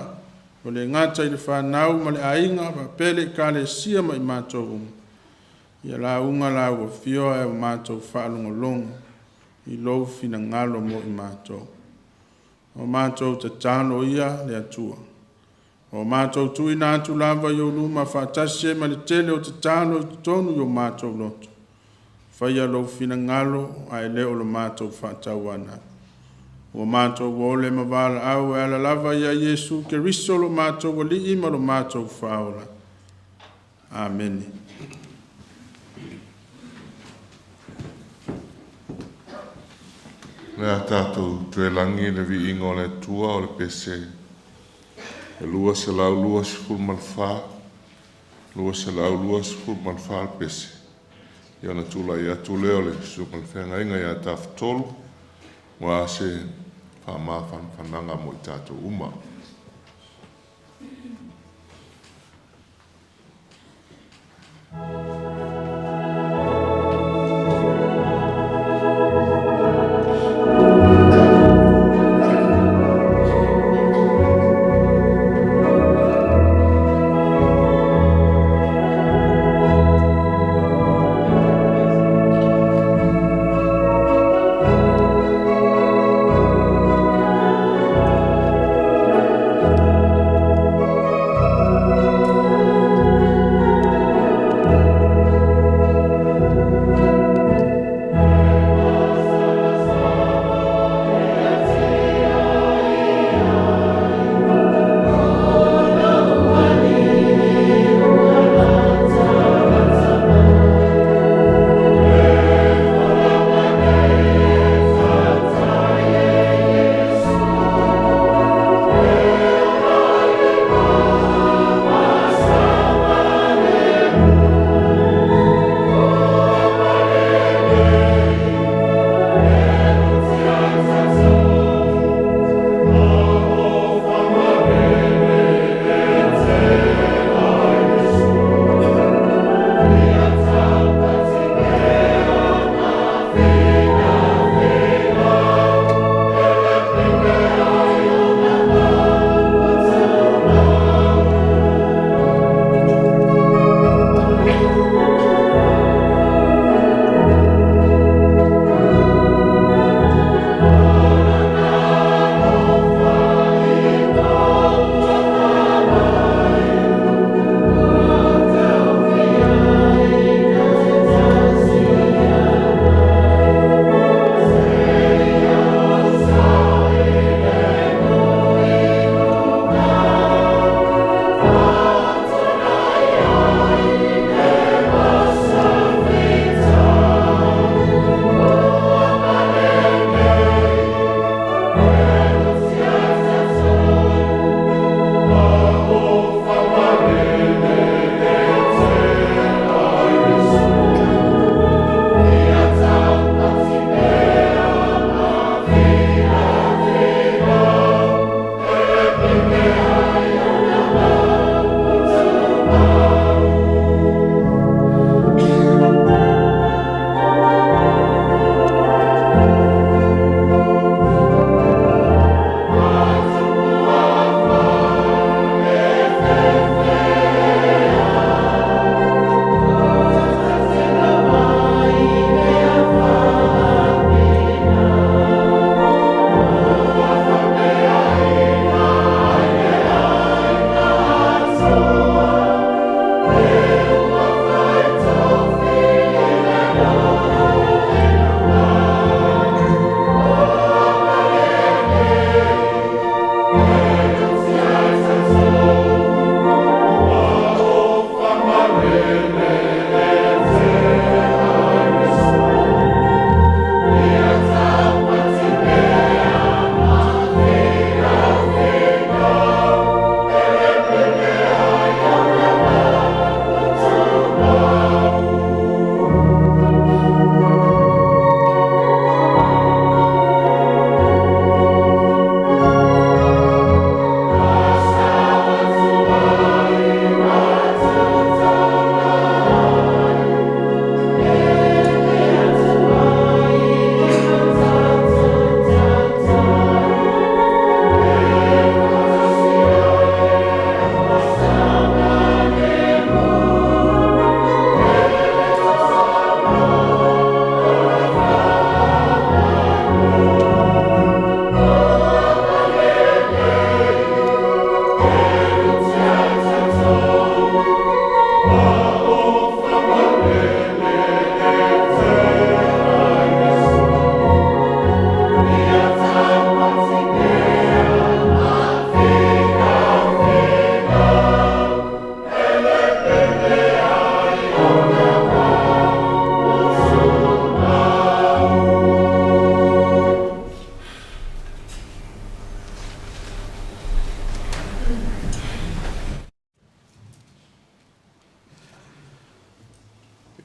[SPEAKER 8] Ua le gata i le fanau ma le aiga faapea le Ekalesia ma i matou uma. Ia lauga lau Afio ae ua matou faalogologo i lou finagalo mo i matou. O matou tatalo ia le Atua. Ua matou tuuina atu lava i ou luma faatasi ai ma le tele o tatalo i totonu i o matou loto. Faia lou finagalo ae le o lo matou faatauanau. Ua matou ole ma valaau e ala lava ia Iesu Keriso lo matou Alii ma lo matou Faaola. Amene.
[SPEAKER 2] O le a tatou toe lagi le viiga o le Atua o le pese e 224, 224 le pese. Ia ona tulai atu lea o le Susuga i le Feagaiga ia Tafatolu aua se faamafanafanaga mo i tatou uma.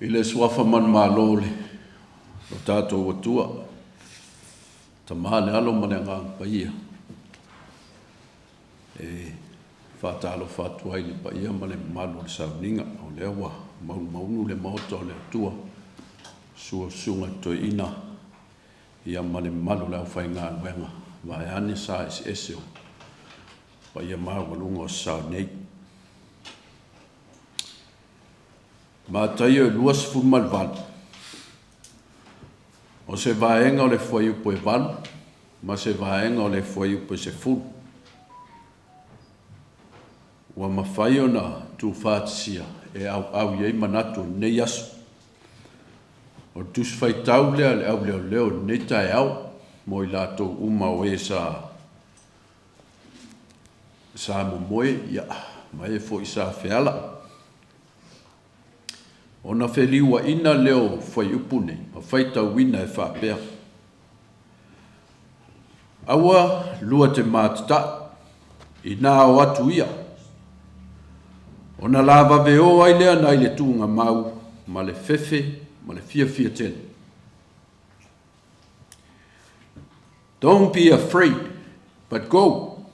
[SPEAKER 3] I le Suafa manumalo o le o tatou Atua, Tama le Alo ma le Agaga Paia, e faatalofa atu ai i le paia ma le mamalu o le sauniga, o lea ua maumaunu le Maota o le Atua, sua susuga i le Toeaina, ia ma le mamalu o le aufaigaluega, vaeane sa eseese o paia maualuga o sao nei. Mataio e 28, o se vaega o le fuaiupu e 8 ma se vaega o le fuaiupu e 10, ua mafai ona tuufaatisia e auau i ai manatu o lenei aso. O le Tusi Faitau lea a le Au Leoleo i lenei taeao mo i latou uma o e sa sa momoe, ia, ma e foi sa feala. Ona feliuaina lea o fuaiupu nei ma faitauina e faapea, Aua lua te matataʻi, inā o atu ia, ona lavave o ai lea nai le tuugamau ma le fefe ma le fiafia tele. Don't be afraid, but go.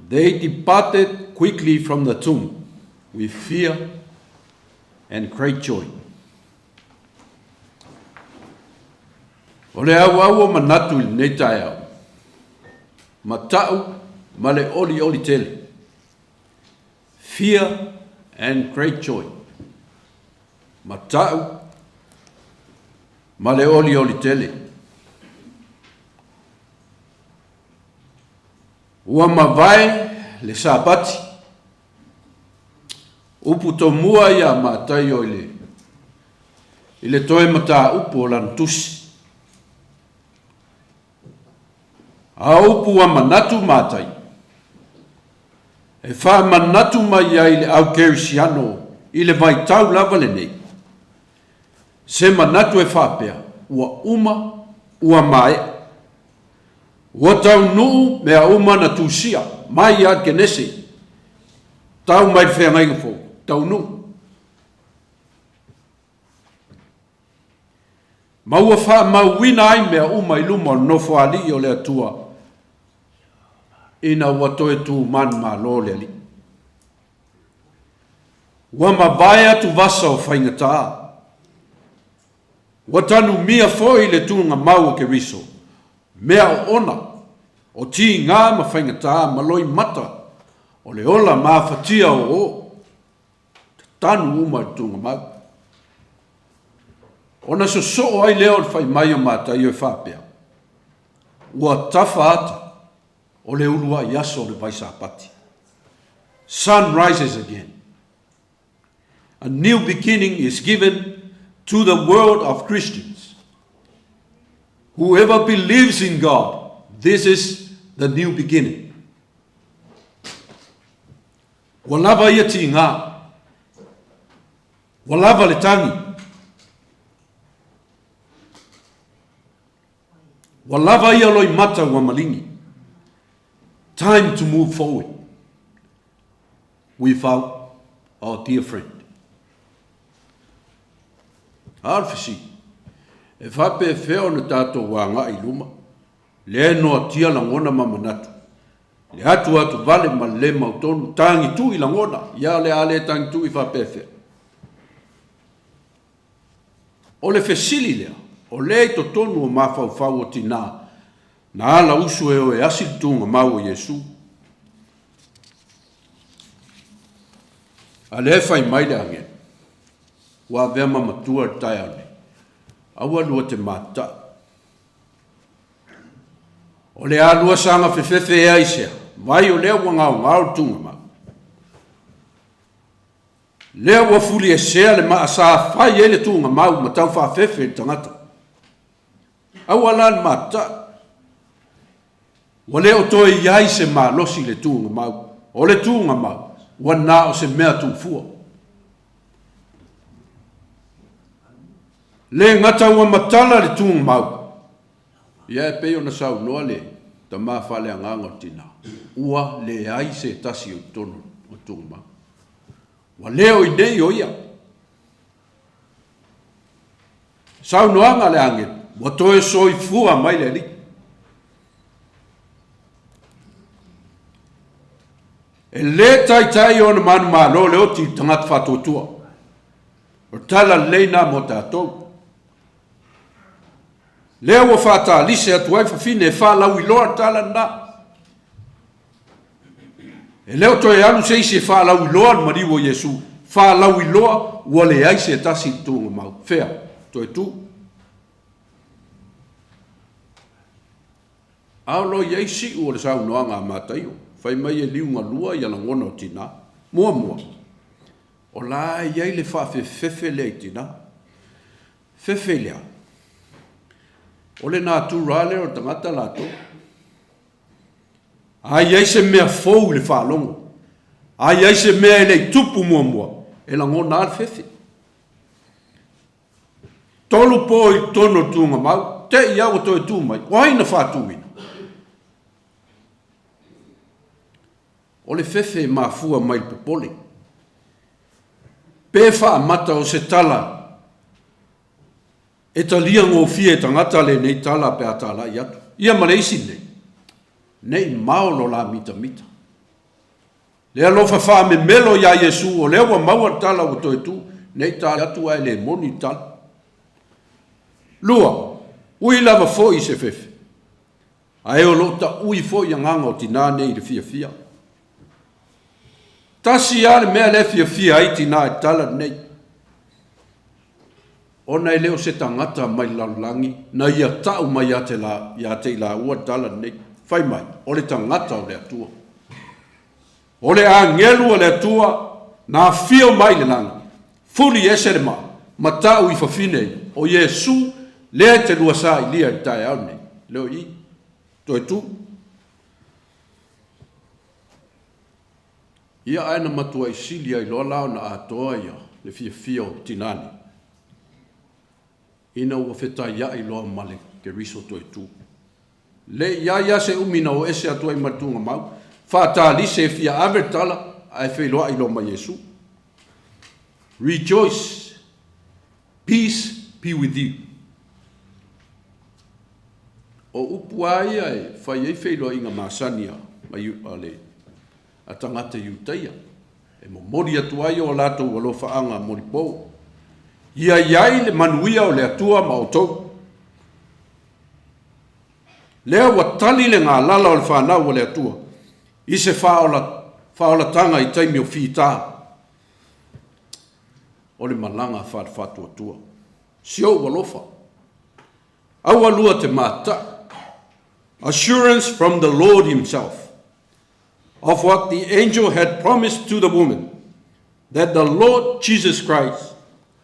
[SPEAKER 3] They departed quickly from the tomb with fear and great joy. O le auau o manatu i lenei taeao, mata'u ma le olioli tele. Fear and great joy. Mata'u ma le olioli tele. Ua mavae le Sapati. Upu tomua ia Mataio i le, i le toe mataupu o lana tusi. A upu ua manatu Mataio, e faamanatu mai ai le au kerisiano i le vaitau lava lenei, se manatu e faapea, ua uma, ua maea. Ua taunuu mea uma na tusia mai ia Kenese, tau mai le feagaiga fou, taunuu. Ma ua faamauina ai mea uma i luma o le Nofoalii o le Atua, ina ua toe tu manumalo le Alii. Ua mavae atuvasa o faigata. Ua tanumia foi le tuugamau o Keriso, mea oona, o tiga ma faigata ma loimata o le ola mafatia o o, tatanu uma i le tuugamau. Ona sosoo ai lea o le fai mai o Mataio e faapea, Ua tafa ata o le uluai aso o le vai Sapati. Sun rises again. A new beginning is given to the world of Christians. Whoever believes in God, this is the new beginning. Ua lava ia tigā. Ua lava le tagi. Ua lava ia loimata ua maligi. Time to move forward without our dear friend. A o le fesili, e faapefea ona tatou agai i luma, lea e noatia lagona ma manatu, le atu atu vale ma le le mautonu, tagitui lagona, ia o le a le tagitui faapefea. O le fesili lea, o lea i totonu o mafaufau o tinā na ala usu e o e asi le tuugamau o Iesu. A lea e fai mai le agelu, ua avea ma matua i le taeao nei, aua lua te matataʻi. O le a lua saga fefefe ea i sea, vai o lea ua gaogao le tuugamau. Lea ua fuliesea le maa sa fai ai le tuugamau ma tau faafefe i le tagata. Aua la le matataʻi. Ua le o toe i ai se malosi i le tuugamau. O le tuugamau, ua na o se mea tuufua. Le gata ua matala le tuugamau, ia e pei ona saunoa le tama faaleagaga o le tina, ua leai se tasi o i totonu o le tuugamau. Ua le o i nei o ia. Saunoaga a le agelu, ua toe soifua mai le Alii. E lē taitai ona manumalo le oti i le tagata faatuatua. O le tala lelei lena mo tatou. Lea ua faatalise atu ai fafine e faalauiloa le tala lena. E le o toe alu se isi e faalauiloa le maliu o Iesu, faalauiloa ua leai se tasi i le tuugamau. Fea? Toe tu. A o lo o i ai siu o le saunoaga a Mataio, fai mai e liugalua ia lagona o tinā. Muamua, o la e i ai le faafefefe lea i tinā. Fefe i le a? O le natura lava lea o le tagata latou. A i ai se mea fou i le faalogo, a i ai se mea e le i tupu muamua, e lagona lava le fefe. Tolu po i totonu o le tuugamau, te i lava ua toe tu mai, o ai na faatuina? O le fefe e mafua mai i le popole. Pe faamata o se tala e talia gofie e tagata lenei tala pe a talai atu. Ia ma le isi nei, ne i mao lo la mitamita. Le alofa faamemelo iā Iesu, o lea ua maua le tala ua toe tu, ne i tali atu ae le moni le tala. Lua, ui lava foi i se fefe, ae o lo o taui foi agaga o tinā nei i le fiafia. Tasi lava le mea lea e fiafia ai tinā i le tala lenei, ona e le o se tagata mai le lalolagi na ia tau mai ia te ia te i laua le tala lenei, fai mai, o le tagata o le Atua. O le agelu a le Atua na afio mai i le lagi, fuli ese le maa, ma tau i fafine ia, o Iesu lea e te lua sailia i le taeao lenei. Leo i i. Toe tu. Ia ae na matuai sili ai loa la ona atoa ia le fiafia o tinā nei, ina ua fetaiaʻi loa ma le Keriso toe tu. Le i ai a se umi na o ese atu ai ma le tuugamau, faatalise e fia ave le tala ae feiloaʻi loa ma Iesu. Rejoice, peace be with you. O upu a ia e fai ai feiloaiga masani a le a tagata Iutaia, e momoli atu ai o latou alofaaga molipo. Ia i ai le manuia o le Atua ma outou. Lea ua tali le galala o le fanau a le Atua i se faaola, faaolataga i taimi o fita o le malaga faale-faatuatua. Si ou alofa, aua lua te mataʻu. Assurance from the Lord himself of what the angel had promised to the woman, that the Lord Jesus Christ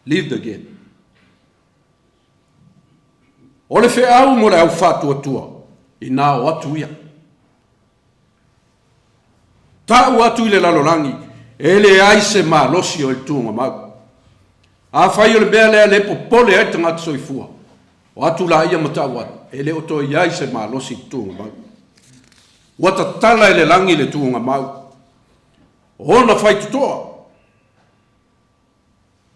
[SPEAKER 3] lived again. O le feau mo le au faatuatua, inā o atu ia. Tau atu i le lalolagi, e leai se malosi o i le tuugamau. Afai o le mea lea le popole ai le tagata soifua, o atu laia ma tau atu, e le o toe i ai se malosi i le tuugamau. Ua tatala e le lagi le tuugamau, o ona faitotoa,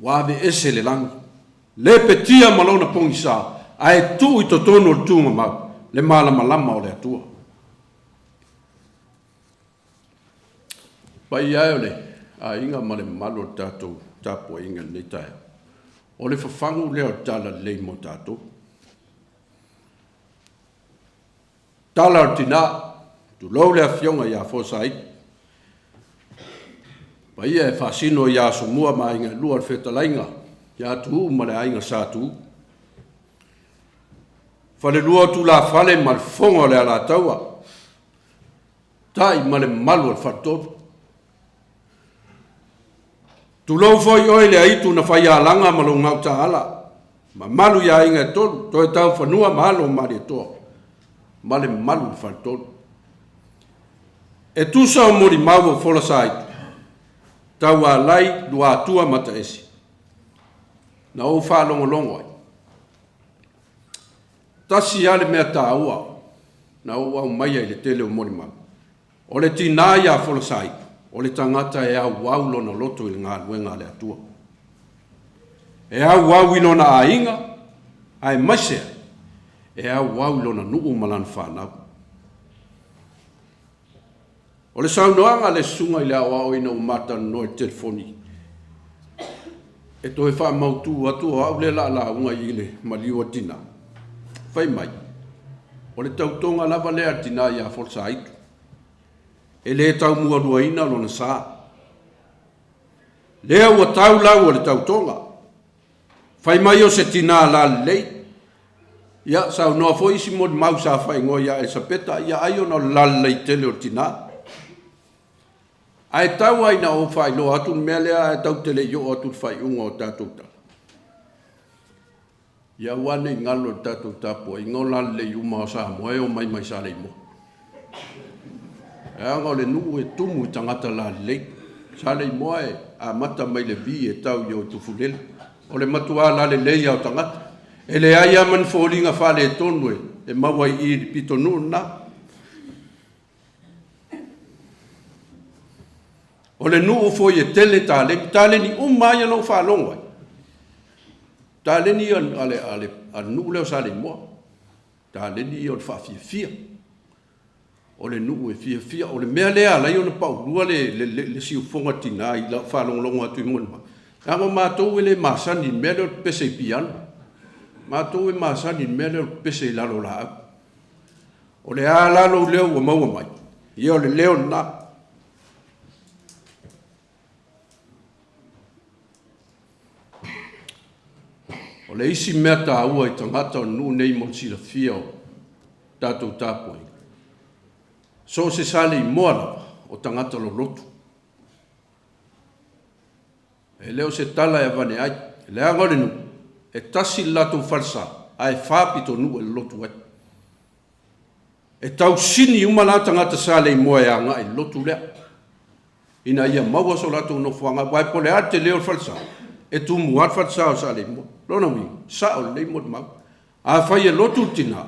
[SPEAKER 3] Ua aveese le lagi, lepetia ma lona pogisa, ae tuu i totonu o le tuugamau le malamalama o le Atua. Paia e o le aiga ma le mamalu o le tatou tapuaiga i lenei taeao, o le fafagu lea o le talalelei mo tatou. Tala o le tina, tulou le afioga ia Forsyth. Paia e faasino ia Asomua ma aiga e lua o le fetalaiga ia Tuuu ma le aiga Sa Tuuu. Falelua o Tulafale ma le fofoga o le Alataua, Tai ma le mamalu o le Faletolu. Tulou foi oe le aitu na faialaga ma lou gautaala, mamalu i aiga e tolu, toe taufanua ma alo o Malietoa, ma le mamalu i le Faletolu. E tusa o molimau o Folasaaitu, Taualai, Luatua ma Taese, na ou faalogologo ai. Tasi lava le mea taua na ou aumaia i le tele o molimau, O le tinā iā Folasaaitu, o le tagata e auau lona loto i le galuega a le Atua. E auau i lona aiga,
[SPEAKER 9] Aemaise ai, e auau i lona nuu ma lana fanau. O le saunoaga a le susuga i le aoao ina ua ma talanoa i le telefoni, e toe faamautu atu o au lea la lauga i le maliu a le tina. Fai mai, o le tautoga lava lea a le tina ia Folosaitu, e le taumualuaina lona sa. Lea ua tau lau o le tautoga. Fai mai o se tina lalelei. Ia, saunoa foi isi molimau sa faaigoa ia Elisapeta, ia ai ona o le lalelei tele o le tina. Ae tau lava ina ou faailoa atu le mea lea ae tatou te le i oo atu i le faaiuga o tatou tala. Ia aua ne i galo i le tatou tapuaiga o lalelei uma o Samoa e omai mai Saleimoa. Leaga o le nuu e tumu i tagata lalelei. Saleimoa e amata mai le vi e tau i o i Tufulele. O le matuā lalelei lava o tagata. E leai lava ma ni foliga faaletonu e maua i i i le pitonuu lena. O le nuu foi e tele taleni, taleni uma lava ia na ou faalogo ai. Taleni ia a le, a le, a le nuu lea o Saleimoa. Taleni ia o le faafiafia. O le nuu e fiafia. O le mea lea e ala ai ona paulua le, le, le, le siufofoga tinā i lau faalogologo atu i molimau. Leaga o matou e le masani i le mea lea o le pepese i piano. Matou e masani i le mea lea o le pepese i lalo o laau. O le a la lou leo ua maua mai? Ia o le leo lena. O le isi mea taua i tagata o le nuu nei mo le silafia o tatou tapuaiga, so o se Saleimoa lava o tagata lolotu. E le o se tala e avane ai, leaga o le nuu, e tasi le latou falesa ae fa pitonuu e lolotu ai. E tausini uma la tagata Saleimoa e agai i le lotu lea, ina ia maua so latou nofoaga, aua po o le a le tele o le falesa, e tumu lava le falesa o Saleimoa. Lona uiga, sao lelei molimau. Afai e lotu le tina,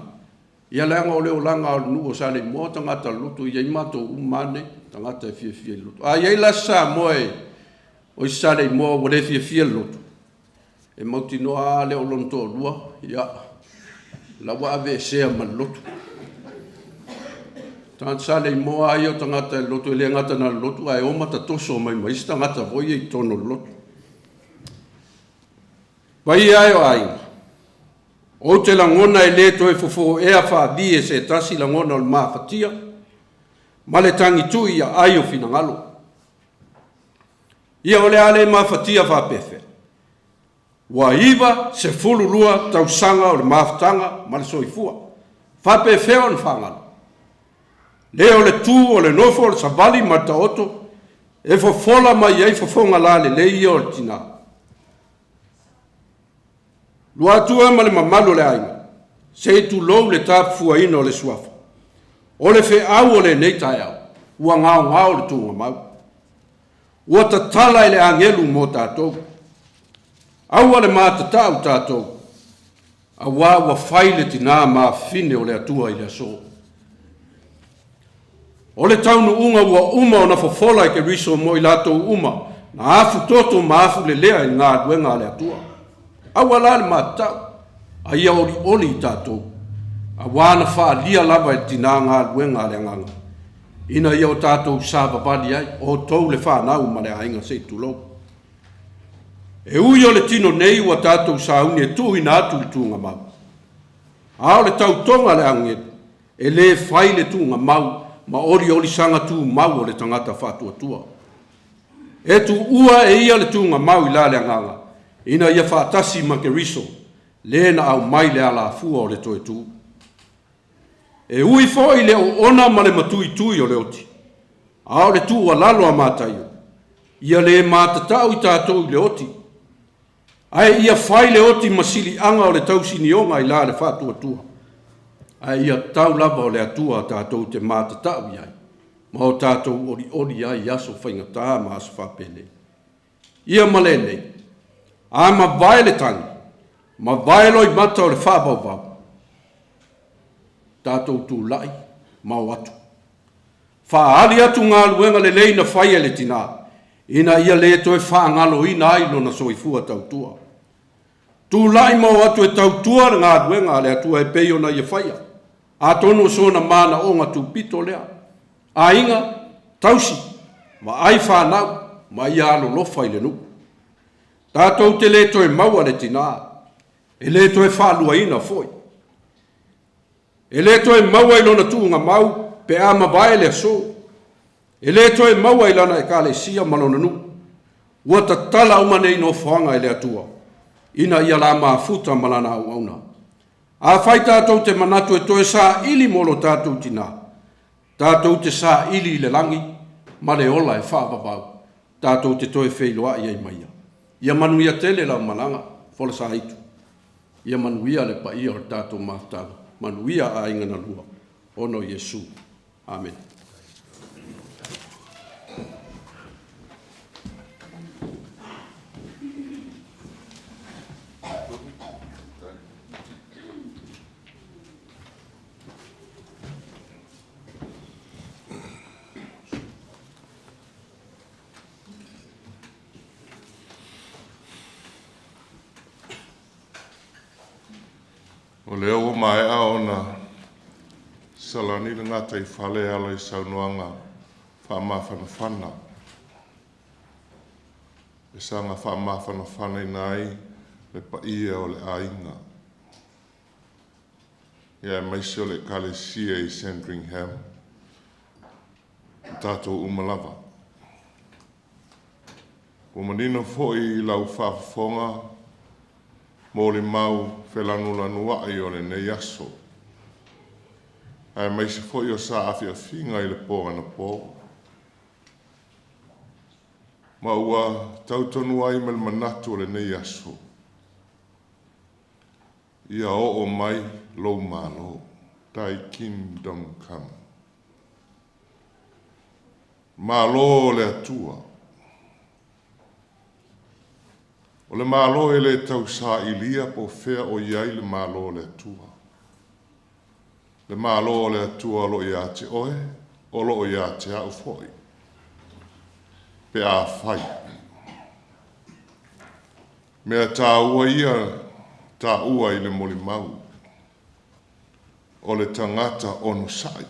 [SPEAKER 9] ia leaga o le olaga o le nuu o Saleimoa o tagata lotu, e i ai matou uma lava nei, tagata e fiafia i le lotu. A i ai la se Samoa e, o isi Saleimoa ua le fiafia i le lotu, E mautinoa lava lea o lona toalua, ia, la ua aveesea ma le lotu. Tagata Saleimoa lava ia o tagata i le lotu, e le gata na o le lotu, ae oma tatoso mai ma isi tagata foi ia i totonu o le lotu. Paia e o aiga, ou te lagona e le toe fofoea faavi e se tasi lagona o le mafatia ma le tagitui i aai o finagalo. Ia o le a le mafatia faapefea? Ua 92 tausaga o le mafutaga ma le soifua. Faapefea ona faagalo? Le o le tu o le nofo o le savali ma le taoto e fofola mai ai fofoga lalelei ia o le tina. Luatua ma le mamalu o le aiga, se i tulou le tapufuaina o le suafa. O le feau o lenei taeao, ua gaogao le tuugamau. Ua tatala e le agelu mo tatou. Aua le matatau tatou, auā ua fai le tinā mafine o le Atua i le aso. O le taunuuga ua uma ona fofola e Keriso mo i latou uma na afu toto ma afu lelea i le galuega a le Atua. Aua la le matatau, a ia olioli i tatou, auā na faaalia lava e le tinā galuega a le Agaga. Ina ia o tatou savavali ai, o outou le fanau ma le aiga se i tulou. E ui o le tino nei ua tatou sauni e tuuina atu i le tuugamau, a o le tautoga a le agelu, e le fai le tuugamau ma oliolisaga tumau o le tagata faatuatua. E tuua e ia le tuugamau i la le agaga, ina ia faatasi ma Keriso, le na aumai le alafua o le toe tu. E ui foi i le oona ma le matuitui o le oti, a o le tuualalo a Mataio, ia le matatau i tatou i le oti, ae ia fai le oti ma siliaga o le tausinioga i la le faatuatua, ae ia tau lava o le Atua tatou te matatau i ai, ma o tatou olioli ai i aso faigata ma aso faapenei. Ia ma lenei, a mavae le tagi, mavae loimata o le faavauvau, tatou tulai ma o atu. Faaali atu galuega lelei na fai e le tinā, ina ia le toe faagaloina ai lona soifua tautua. Tulai ma o atu e tautua le galuega a le Atua e pei ona ia faia. Atonu o sona manaoga tupito lea. Aiga, tausi, vaai fanau, ma ia alolofa i le nuu. Tatou te le toe maua le tinā, e le toe faaluaina foi. E le toe maua i lona tuugamau pe a mavae le aso. E le toe maua i lana Ekalesia ma lona nuu. Ua tatala uma nei nofoaga e le Atua ina ia la mafuta ma lana auauna. Afai tatou te manatu e toe saili mo lo tatou tinā, tatou te saili i le lagi ma le ola e faavavau, tatou te toe feiloai ai ma ia. Ia manuia tele lau malaga, Folasaaitu. Ia manuia le paia o le tatou mafutaga. Manuia aiga na lua, ona o Iesu. Amene.
[SPEAKER 2] O lea ua maea ona salani le gataifale e ala i saunoaga faamafanafana e saga faamafanafanaina ai le paia o le aiga, ia aemaise o le Ekalesia i Sandringham ma tatou uma lava. Ua manino foi i lau faafofoga molimau felanulanuai o lenei aso, aemaise foi o saafiafiga i le po anapo, ma ua tau tonu ai ma le manatu o lenei aso, Ia oo mai lou Malo, Thy kingdom come. Malo o le Atua. O le Malo e le tau sailia po o fea o i ai le Malo o le Atua. Le Malo o le Atua o lo o ia te oe, o lo o ia te au foi. Pe afai. Mea taua ia taua i le molimau. O le tagata onosai.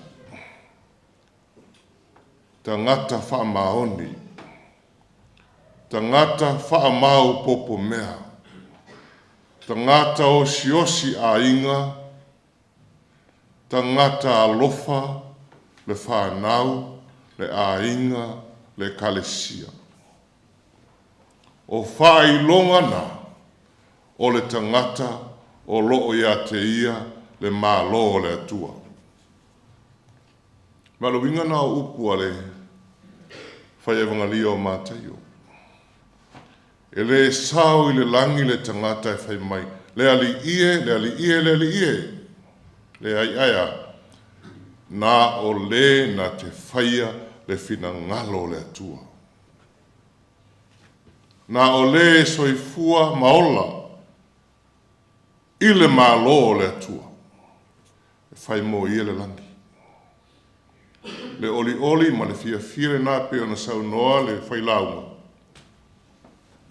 [SPEAKER 2] Tagata faamaoni. Tagata faamaopoopo mea. Tagata osiosi aiga. Tagata alofa le fanau, le aiga, le Ekalesia. O faailoga na o le tagata o lo o ia te ia le Malo o le Atua. Ma o le uiga na o upu a le fai evagalia o Mataio. E le sao i le lagi le tagata e fai mai, Le Alii e, le Alii e, le Alii e! Leai, ae a? Na o le na te faia le finagalo o le Atua. Na o le e soifua ma ola i le Malo o le Atua e fai mo ia le lagi. Le olioli ma le fiafia lena e pei ona saunoa le failauga,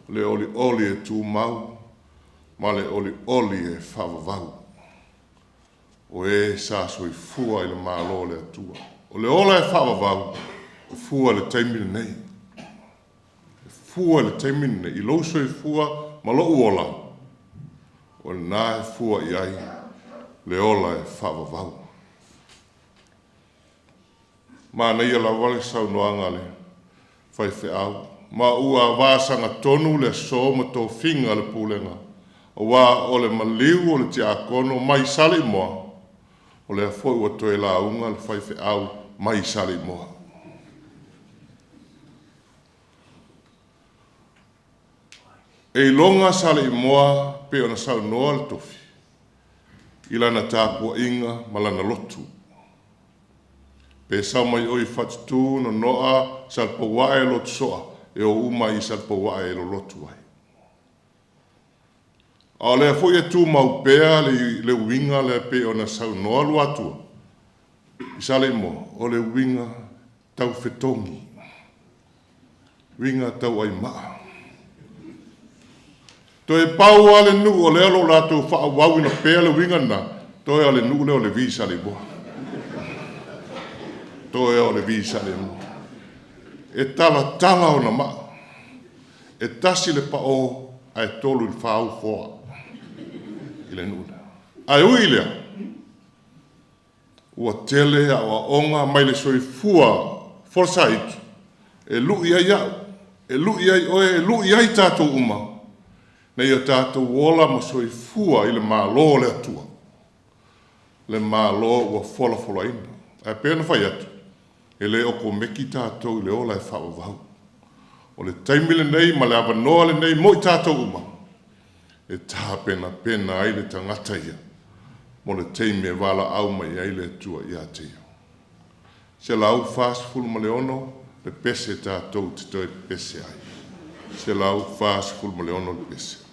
[SPEAKER 2] le olioli e tumau ma le olioli e faavavau. O e sa soifua i le Malo o le Atua. O le ola e faavavau, e fua i le taimi lenei. E fua i le taimi lenei, i lou soifua ma lou ola, o lena e fua i ai le ola e faavavau. Manaia lava le saunoaga a le faifeau, ma ua vasaga tonu le aso ma tofiga a le Pulega, aua o le maliu o le tiakono mai Saleimoa, o lea foi ua toe lauga le faifeau mai Saleimoa. E iloga Saleimoa pei ona saunoa le tofi i lana tapuaiga ma lana lotu. Pe sau mai oe i Fatutu, Nonoa, Salepouae, Lotusoa, e o uma i Salepouae e lolotu ai. A o lea foi e tumau pea le uiga lea pei ona saunoa Luatua i Saleimoa, o le uiga tau fetogi, uiga tau aimaa. Toe pau lava le nuu o lea o lo o latou faaauauina pea le uiga lena, toe lava o le nuu lea o Levi i Saleimoa. Toe lava o Levi i Saleimoa. E talatala ona maa. E tasi le pao ae 3 i le 4 ufoa i le nuu lea. Ae ui i lea, ua tele aoaoga mai le soifua folosaitu e lui ai au, e lui ai oe, e lui ai tatou uma, ina ia tatou ola ma soifua i le Malo o le Atua, le Malo ua folafolaina. Ae pei ona fai atu, e le okomeki tatou i le ola e faavavau. O le taimi lenei ma le avanoa lenei mo i tatou uma e tapenapena ai le tagata ia mo le taimi e valaau mai ai le Atua ia te ia. 146 le pese tatou te toe pepese ai. 146 le pese.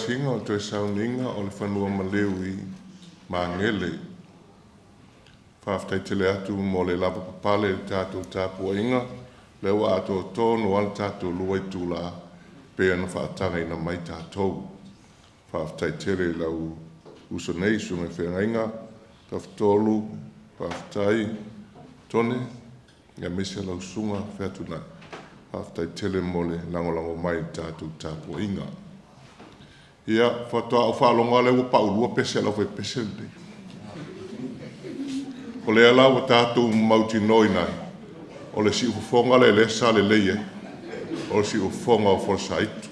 [SPEAKER 2] asiasiga o le toe sauniga o le fanua maliu i Magele. Faafetai tele atu mo le lavapapale i le tatou tapuaiga, lea ua atoatoa lava le tatou 2 itula pei ona faatagaina mai tatou. Faafetai tele i lau uso nei, susuga i feagaiga, Tafatolu, faafetai, Tone, aemaise lau susuga Featunai. Faafetai tele mo le lagolago mai i le tatou tapuaiga. Ia, faatoa ou faalogo lava lea ua paulua pese a le aufaipese lenei. O lea la ua tatou mautinoaina ai, o le siufofoga lea lea sa lelei ai, o le siufofoga o Folosaitu.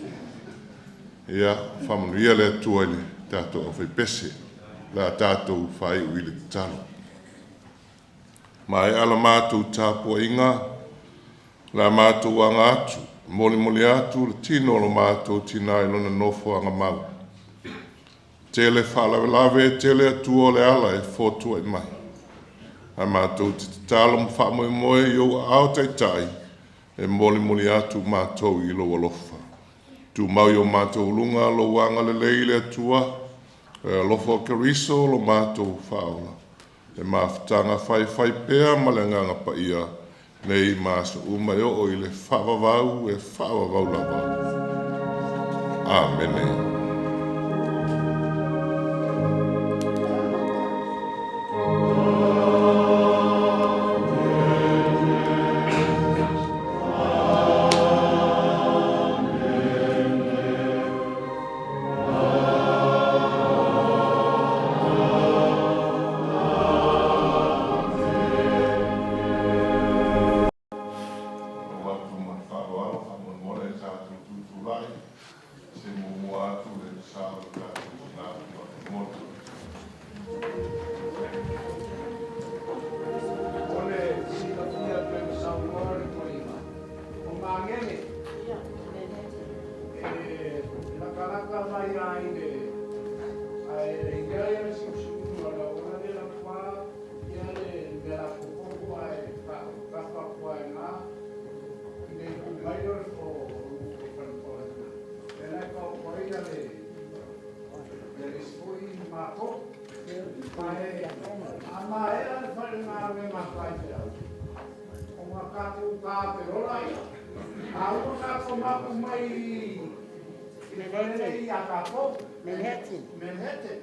[SPEAKER 2] Ia, faamanuia le Atua i le tatou aufaipese. O le a tatou faaiu i le tatalo. Maea la matou tapuaiga, o le a matou aga atu, molimoli atu le tino o lo matou tina i lona nofoaga mau. Tele faalavelave, tele atua o le ala e fotuai mai. A matou te tatalo ma faamoemoe i ou aao taitai, e molimoli atu matou i lou alofa. Tumau i o matou luga lou agalelei le Atua, e alofa o Keriso lo matou faaola, le mafutaga faifai pea ma le agaga paia, nei ma aso uma e oo i le faavavau e faavavau lava. Amene. Lau atu ma le faaaloalo faamolemole e tatou tutulai se i muamua atu le sa o le tatou tina faamolemole.
[SPEAKER 10] O le silafia pei ona saunoa le toeaina, o Magele e latalata mai lava i le ae i ai le siusiuga o le auala lea e alu atu lava le mea lapopopo ae tafa atu lava i ina i le itu mai lea o le falemoa lena. Lea la e taoto ai le isi foi matou. Ae a maea le faigaluega a faifeau, ona tatou tapelo laia. A ua tatou mapu mai i le fale ia tatou. Manhattan. Manhattan.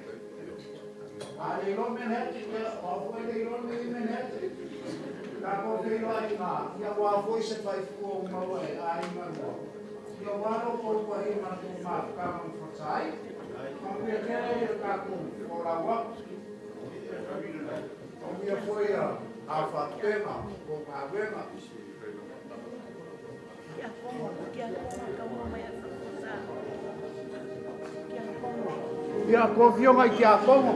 [SPEAKER 10] A le iloa Manhattan, ia, o au foi le iloa le Manhattan. Tatou feiloai i ina, ia aua foi se faifua ua maua e aiga lua. Ia aua lo outou paia ma le tou mafutaga na fasa ai. Manuia tele le tatou folau atu. Manuia foi a faapena o galuega. Ia, tou afioga i tiakono.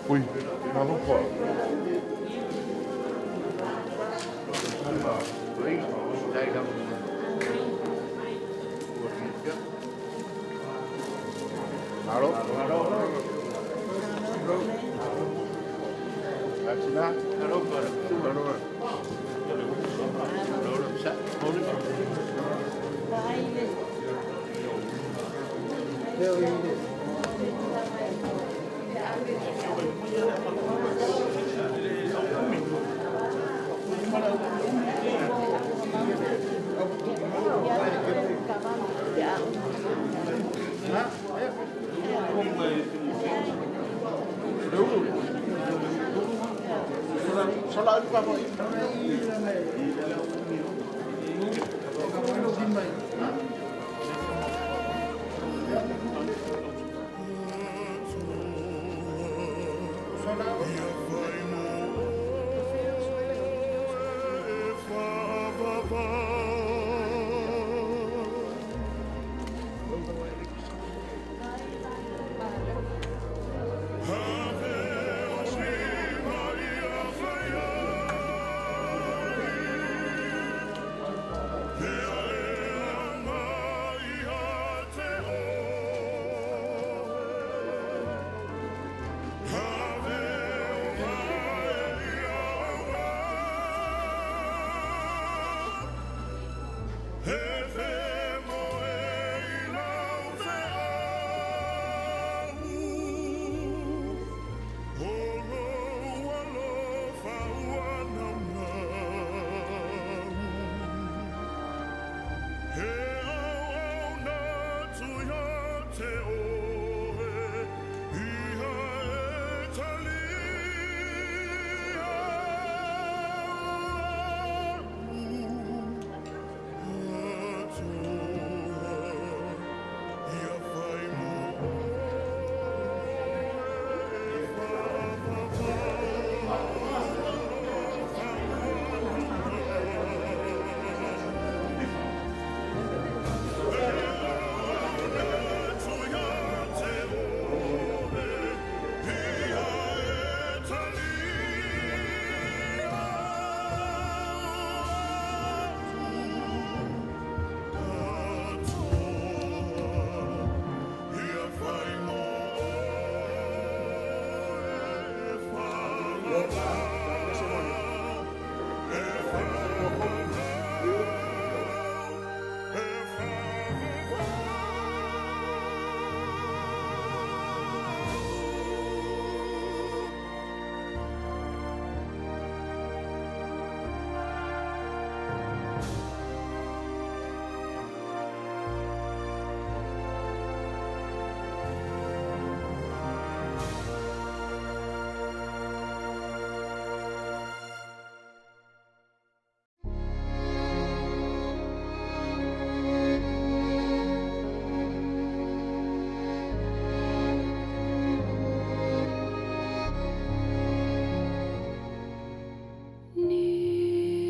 [SPEAKER 2] Ui, talofa.
[SPEAKER 1] Malo. Malo.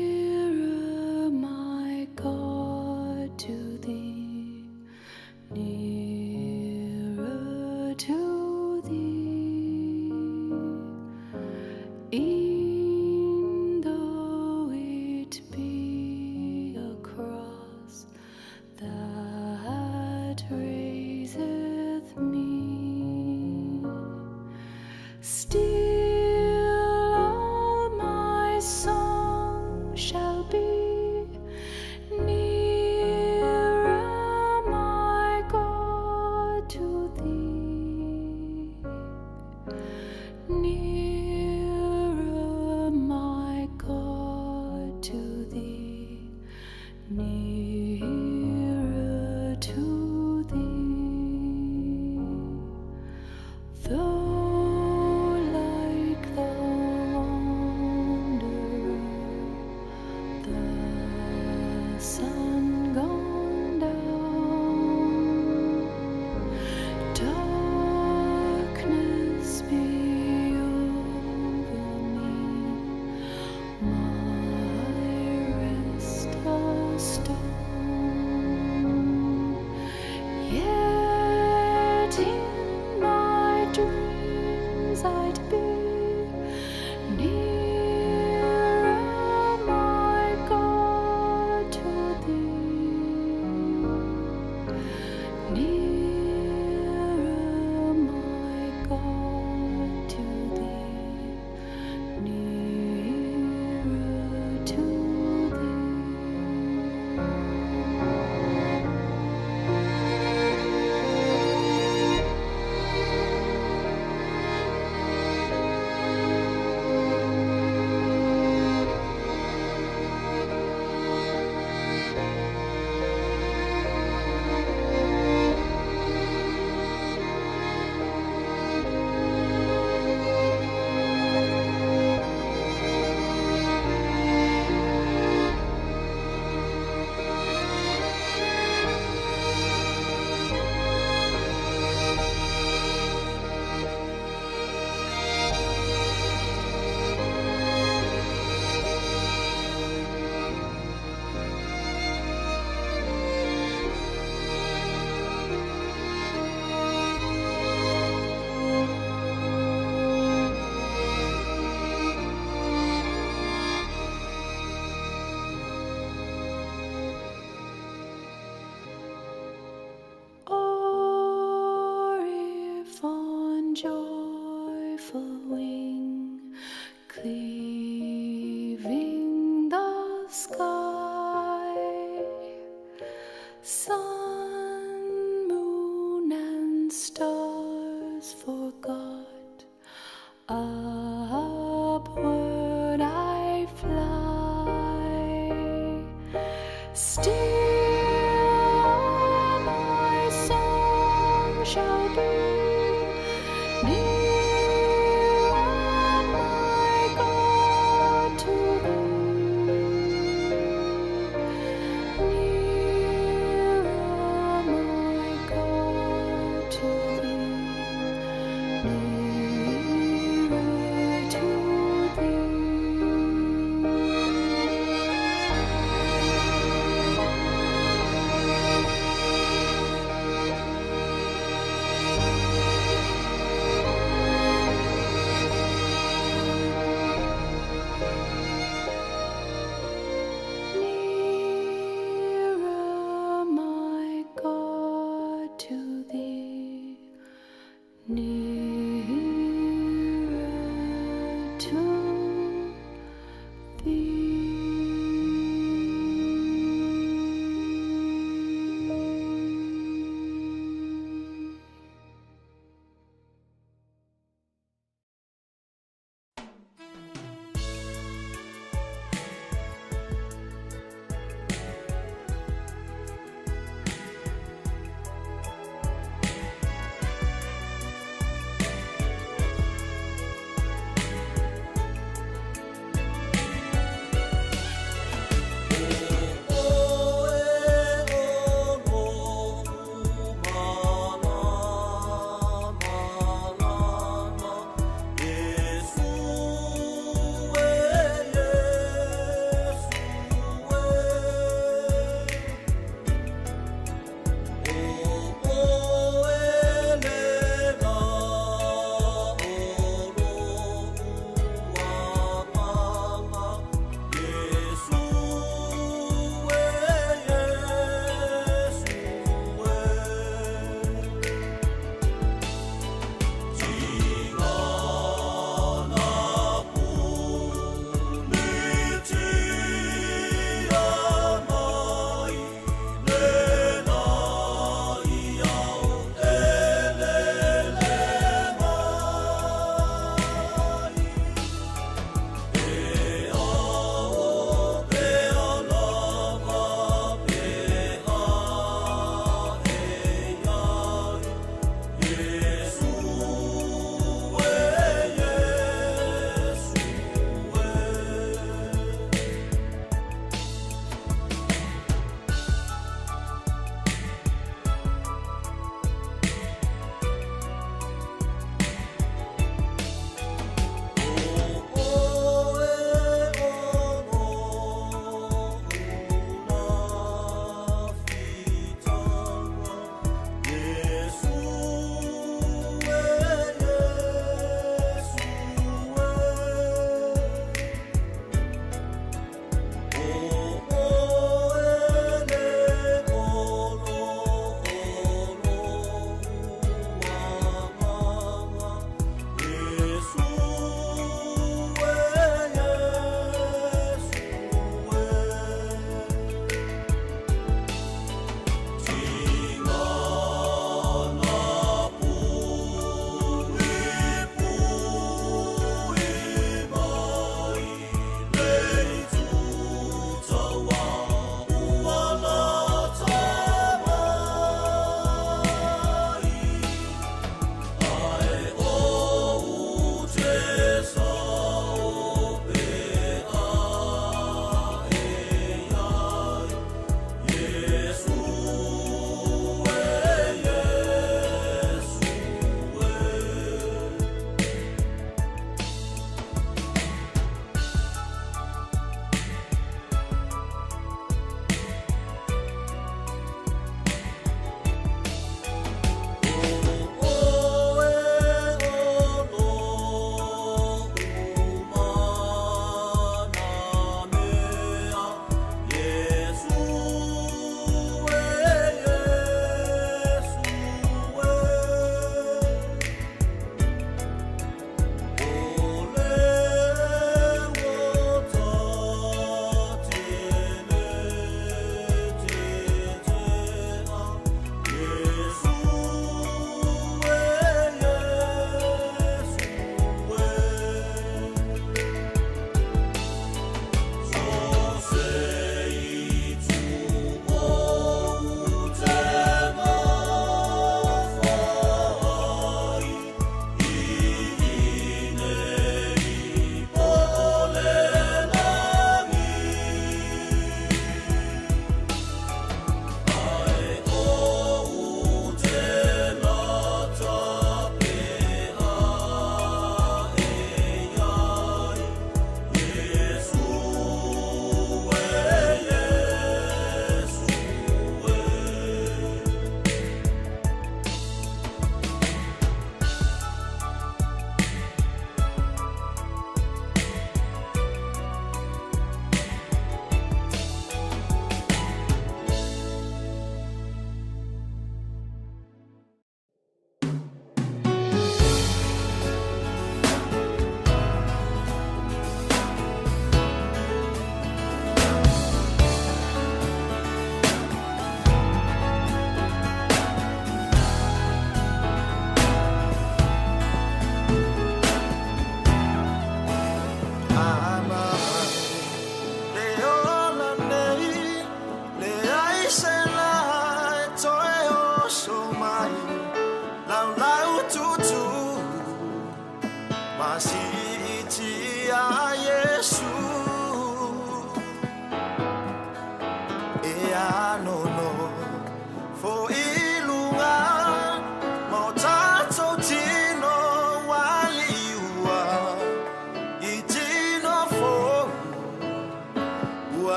[SPEAKER 11] Nearer, my God, to thee, nearer to thee. E'en though it be a cross that raiseth me, still all my song shall be nearer, my God, to thee. Nearer, my God, to thee, nearer to thee. Though like the wanderer, the sun gone down, darkness be over me, my rest a stone. Yet in my dreams I'd be nearer, my God, to thee. Nearer, my God, to thee. Nearer to thee. Or if on joyful wing, cleaving the sky, sun, moon, and stars forgot, upward I fly. Still my song shall be nearer, my God, to thee. Nearer, my God, to thee. Nearer to thee. to thee.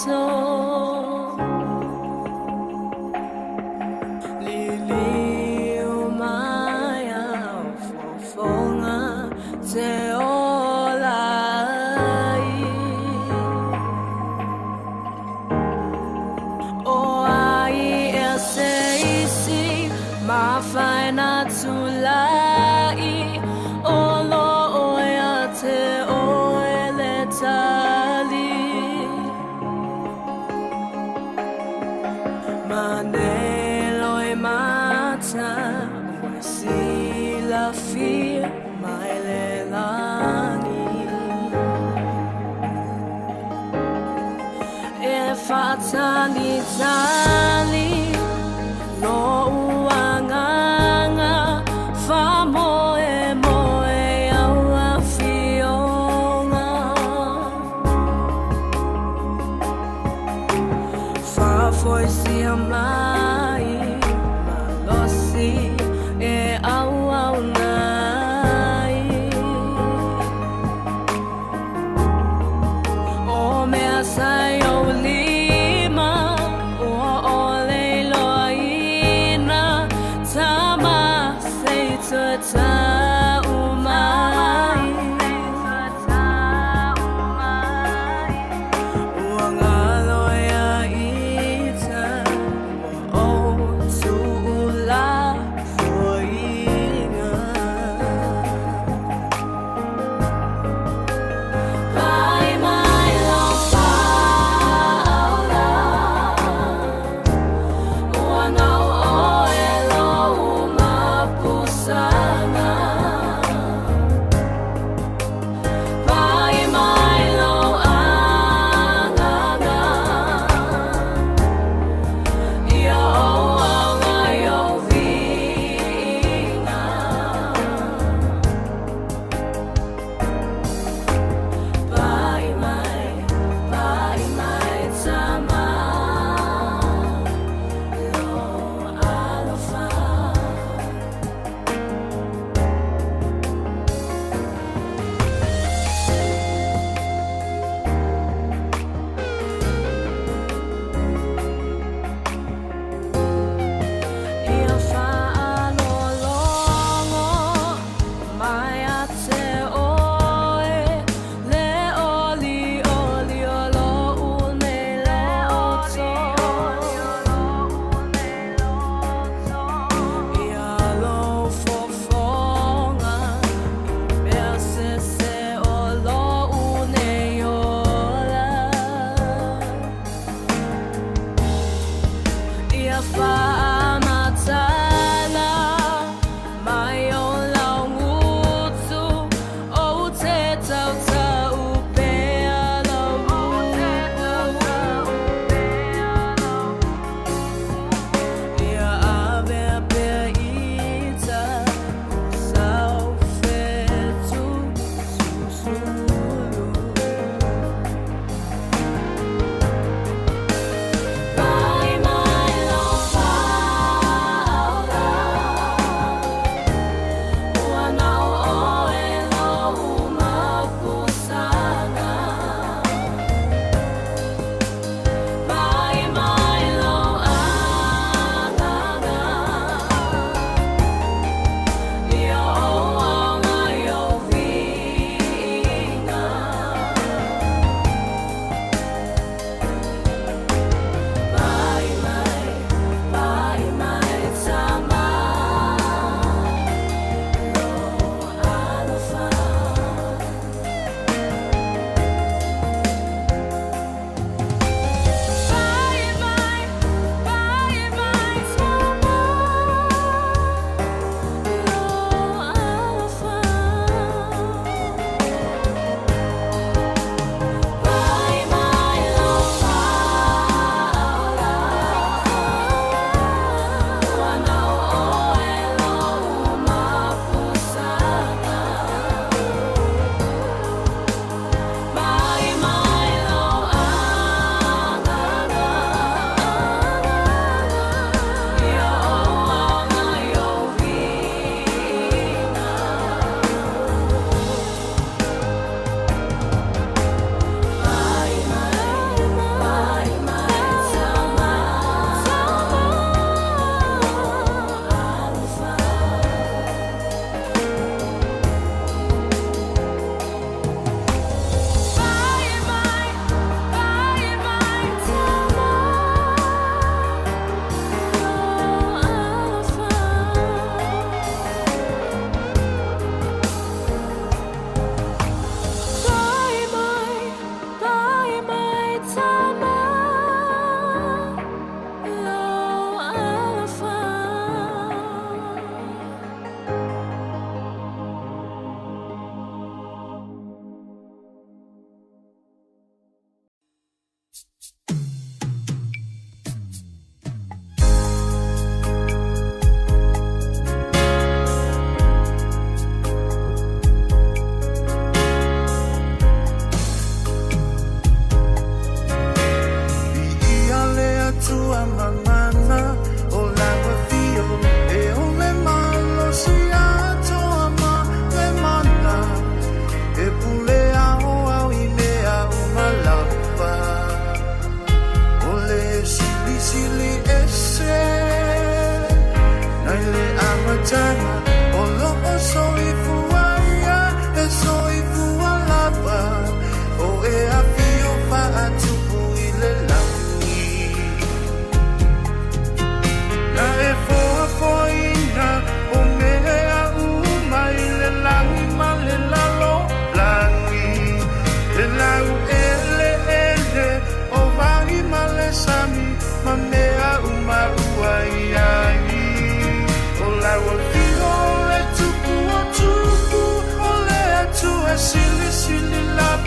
[SPEAKER 11] loto Liliu mai au fofoga te ola ai O ai ea se isi mafai na tulai O lo o ia te oe le tali Manelo e mata ua silafia mai le lagi E faatalitali lou agaga faamoemoe i au afioga Faafoisia mai malosi e auauna ai O mea sa i ou lima ua ʻole iloaina Tama se i toe tau mai Ua galo ia ita ua ou tuulafoaiina Pai mai lau faaola Ua na o oe lou mapusaga Pai mai lou agaga Ia ou auga i ou viiga Pai mai, pai mai tama Lou alofa Ia faalologo mai ia te oe le olioli o lou nei loto Ia lou fofoga i mea sese o lou nei ola Ia faamatala mai o lau gutu ou te tautau pea lau Ia avea pea ita o sau fetu susulu Pai mai lau faaola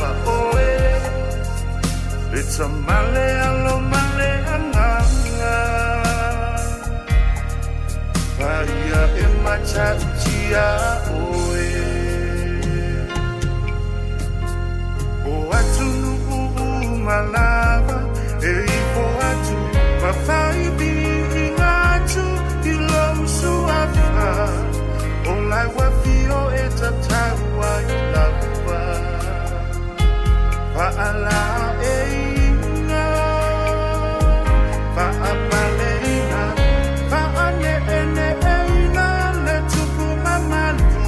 [SPEAKER 12] lava oe. Le tamale alo male agaga. Paia e matautia oe. O atunuu uma lava e ifo atu ma faiviiga atu i lou suafa. O lau afio e tatau ai lava. Faalaeiga, faapaleina, faaneeneeina le tupu mamalu,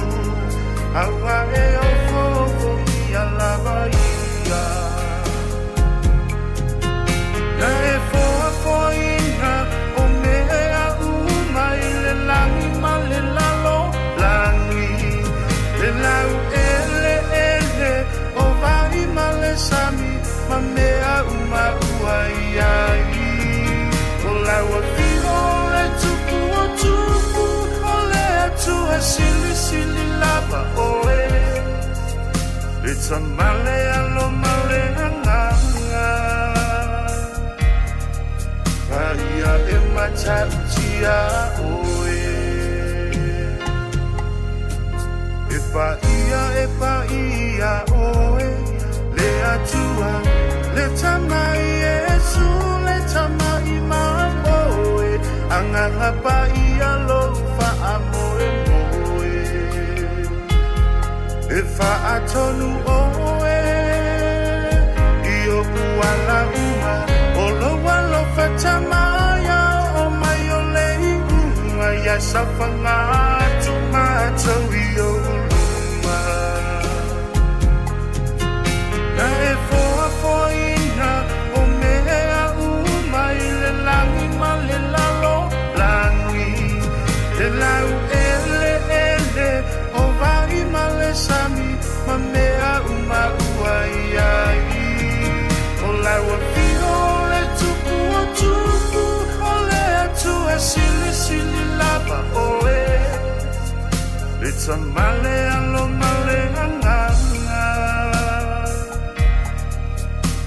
[SPEAKER 12] aua e ofoofogia lava ia. Na e foafoaina o mea uma i le lagi ma le lalolagi, le laueleele o vai ma le sami ma mea uma ua i ai. O lau afio le tupu o tupu, o le Atua silisili lava oe. Le tamale alo male agaga. Paia e matautia oe. E paia e paia oe, le Atua, le Tama Iesu, le Tama i mamoe, agaga paia lou faamoemoe. E faatonu oe i oʻu ala uma, o lou alofa tamaia o mai o le iuga ia saofaga atu matou i ou luma. Na e foafoaina o mea uma i le lagi ma le lalolagi, le laueleele o vai ma le sami ma mea uma ua i ai. O lau afio le tupu o tupu, o le Atua silisili lava oe. Le tamale alo male agaga.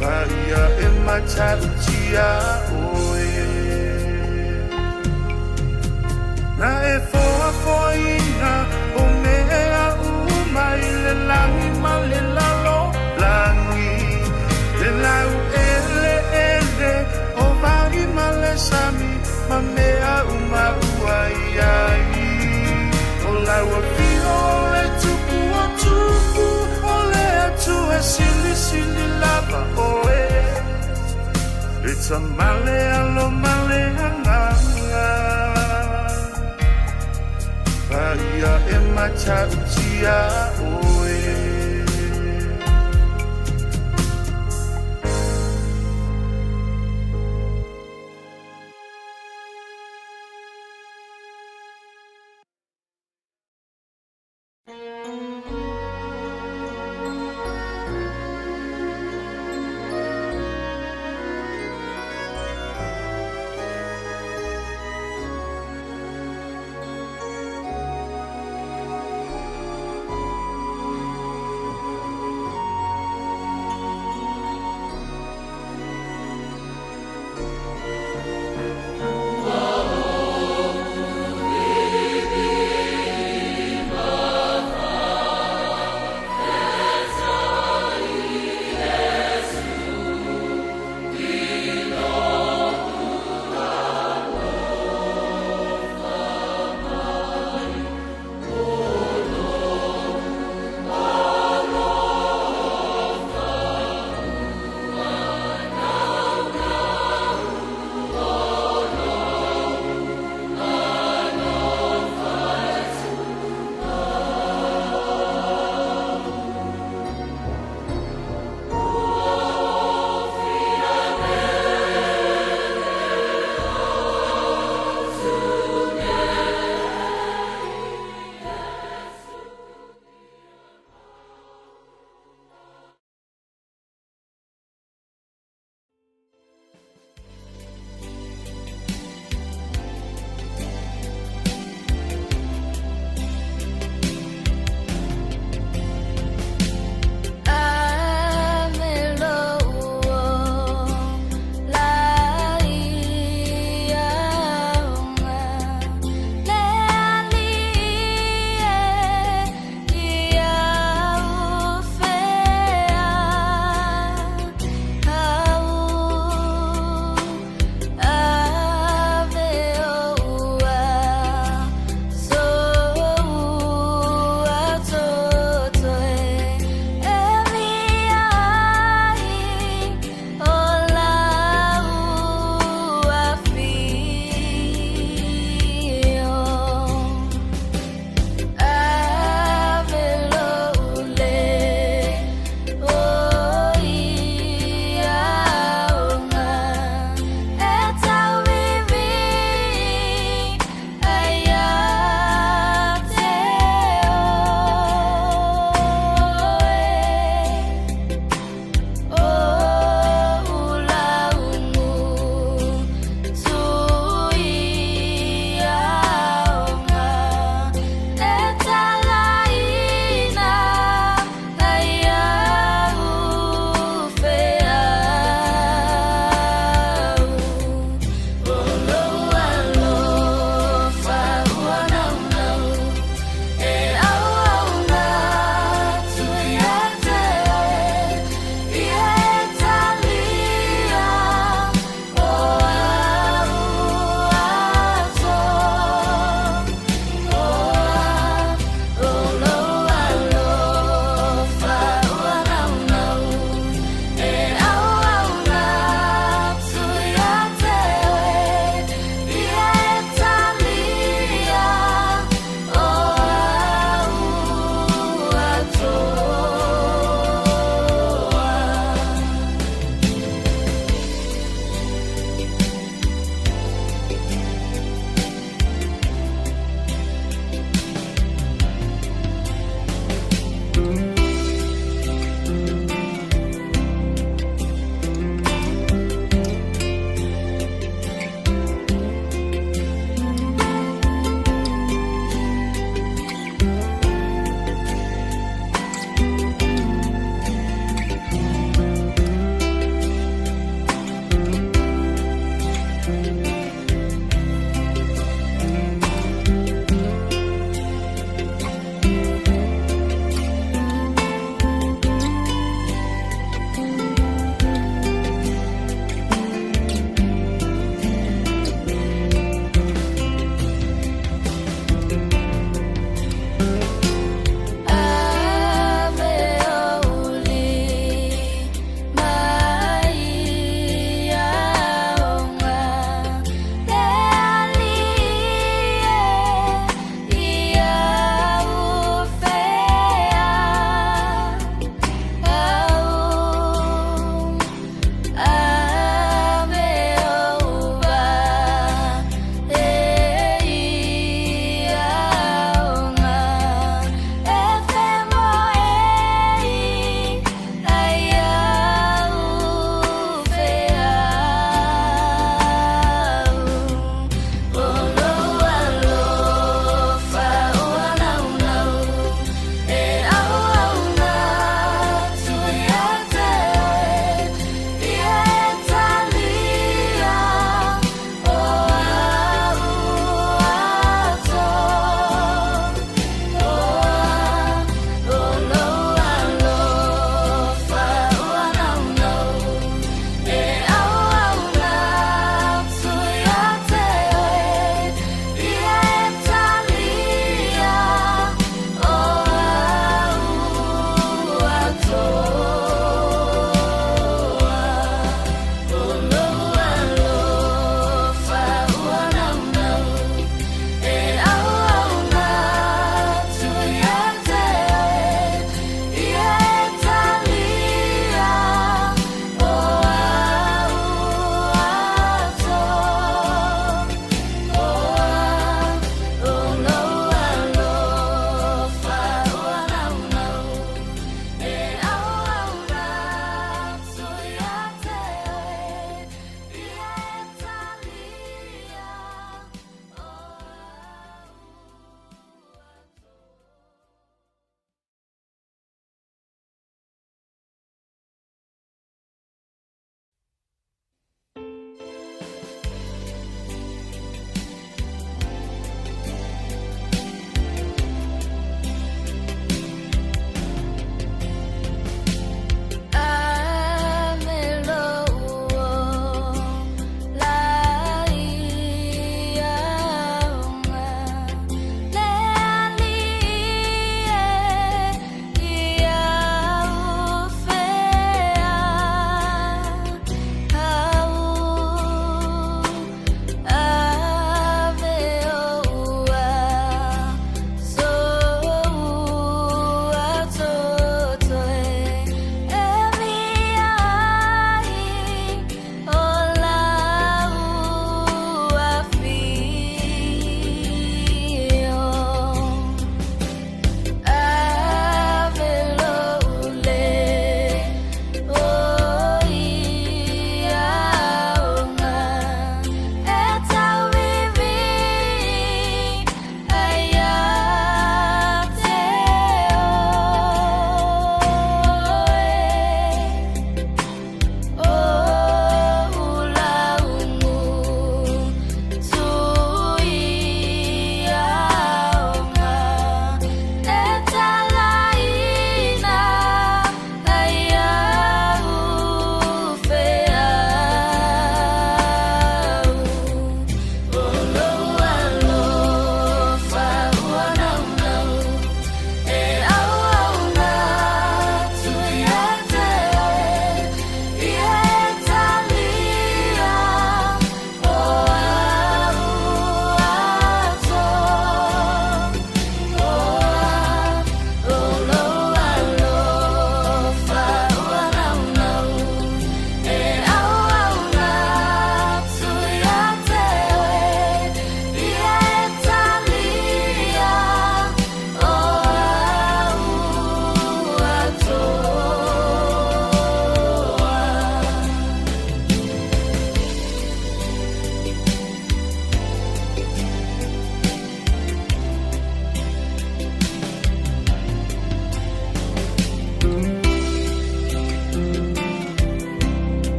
[SPEAKER 12] Paia e matautia oe. Na e foafoaina o mea uma i le lagi ma le lalolagi, le laueleele o vai ma le sami ma mea uma ua i ai. O lau afio le tupu o tupu, o le Atua silisili lava oe. Le tamale alo male agaga. Paia e matautia oe.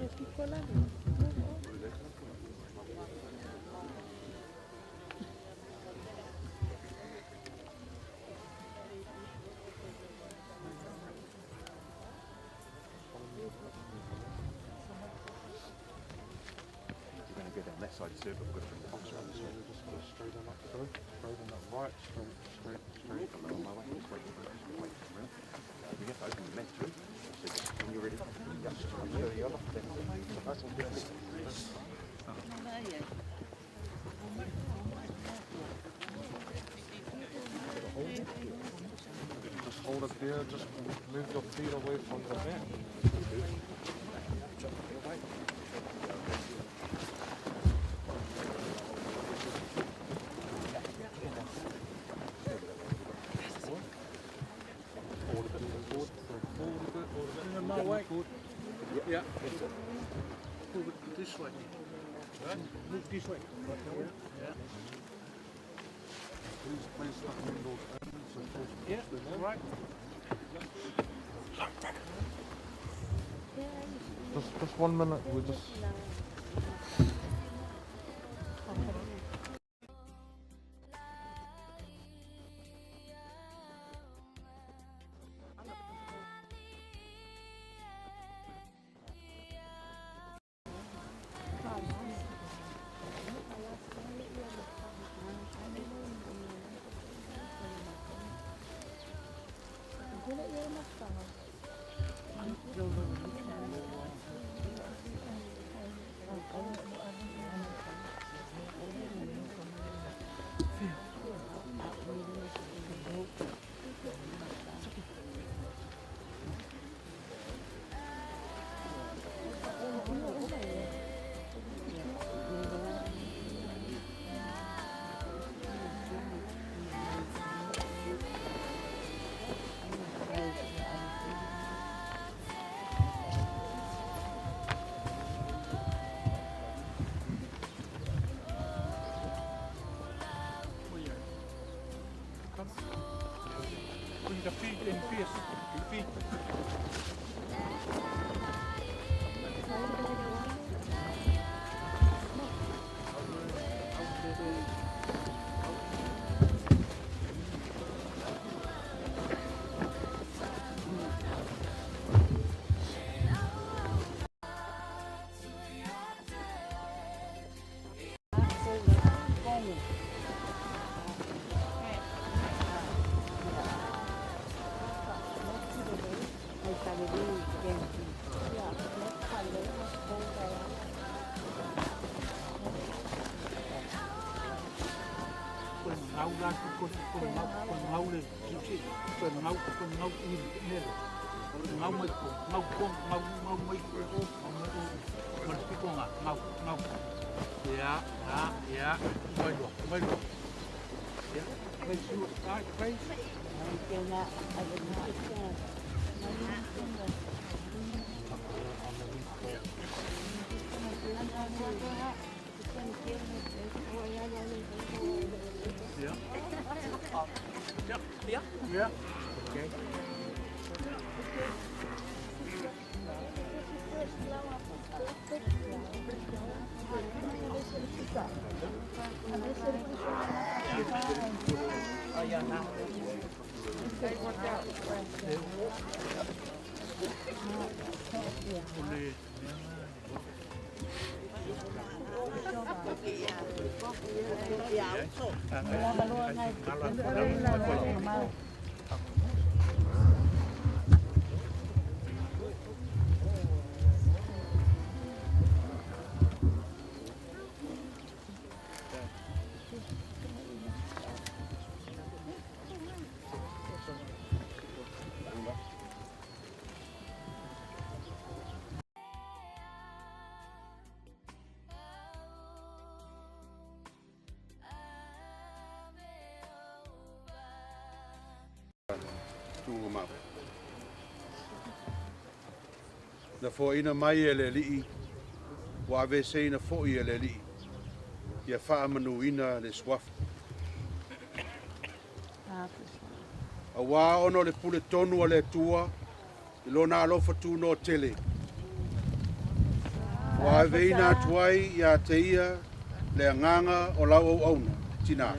[SPEAKER 13] Go down that side, sir, but we've got to bring the box around this way.
[SPEAKER 2] Just go straight on up the road, straight on up right, straight, straight, straight.
[SPEAKER 13] I'm on my way. Just wait for it. Just wait for it. We have to open the mat too. So just when you're ready. Yeah, just come here, the other. Nice and good.
[SPEAKER 2] Just hold it there, just move your feet away from the mat. Forward a bit, forward, forward a bit, forward a bit.
[SPEAKER 10] My way.
[SPEAKER 2] Forward.
[SPEAKER 10] Yeah. Move it this way. Move this way. Yeah.
[SPEAKER 2] Please place the handles in so close
[SPEAKER 10] Yeah,
[SPEAKER 2] to the
[SPEAKER 10] right.
[SPEAKER 2] Just 1 minute, we just...
[SPEAKER 10] Bring the feet in first. Feet. Yeah. Yeah. Okay.
[SPEAKER 9] Tugamau. Na foaina mai e le alii, ua aveseina fo'i e le alii, ia faamanuina le suafa. Auā ona o le pule tonu a le Atua, i lona alofa tunoa tele.
[SPEAKER 14] Ua aveina atu ai iā te ia le agaga o lau auauna, tinā.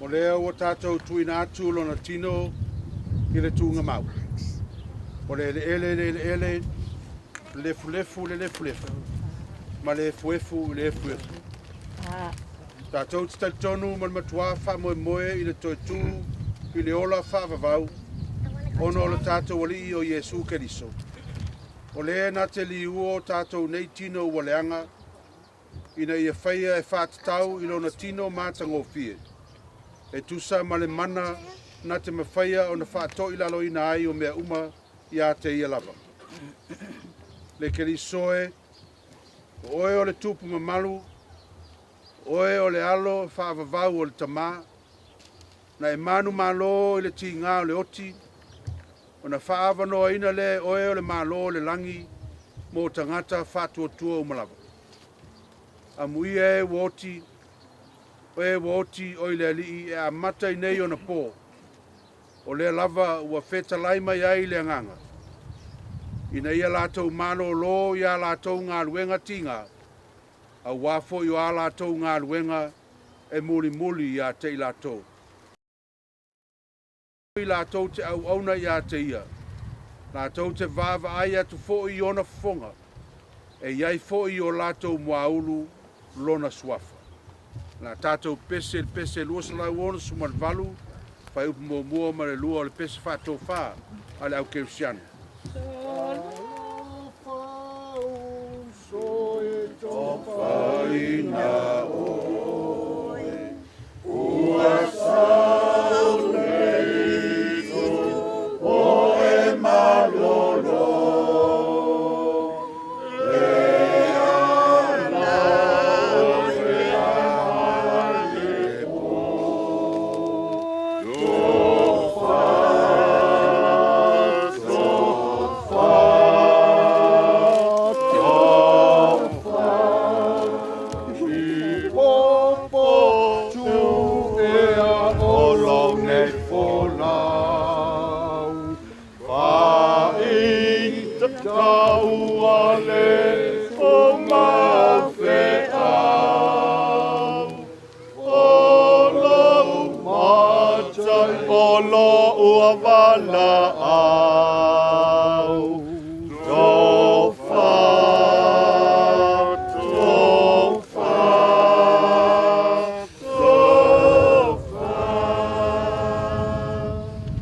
[SPEAKER 14] O lea ua tatou tuuina atu lona tino i le tuugamau. O le eleele i le eleele, le lefulefu i le lefulefu, ma le efuefu i le efuefu. Tatou te talitonu ma le matuā faamoemoe i le toe tū i le ola faavavau ona o le tatou Alii o Iesu Keriso. O le na te liua o tatou nei tino ua leaga, ina ia faia e faatatau i lona tino matagofie, e tusa ma le mana na te mafaia ona faatoilaloina ai o mea uma iā te ia lava. Le Keriso e, o oe o le tupu mamalu, o oe o le alo faavavau o le Tamā, na e manumalo i le tigā o le oti, ona faaavanoaina lea e oe o le Malo o le lagi mo tagata faatuatua uma lava. Amuia e ua oti, e ua oti oi le Alii e amata i nei ona pō, o lea lava ua fetalai mai ai le agaga, ina ia latou malōlō i a latou galuega tigā, auā foi o a latou galuega e mulimuli iā te i latou. Latou te auauna iā te ia, latou te vaavaai atu foi i ona fofoga, e i ai foi i o latou muaulu lona suafa. La tatou pese i le pese 268, fuaiupu muamua ma le lua o le pese faatofā a le au kerisiano.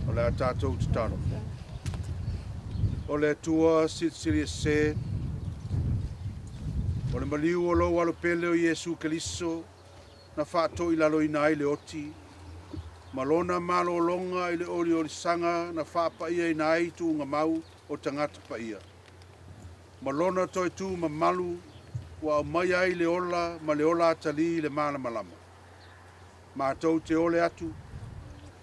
[SPEAKER 14] O le a tatou tatalo. O le Atua Silisili Ese, o le maliu o lou alo pele o Iesu Keriso na faatoilaloina ai le oti, ma lona malōlōga i le oliolisaga na faapaiaina ai tuugamau o tagata paia. Ma lona toe tū mamalu ua aumaia ai le ola ma le ola atalī i le malamalama. Matou te ole atu,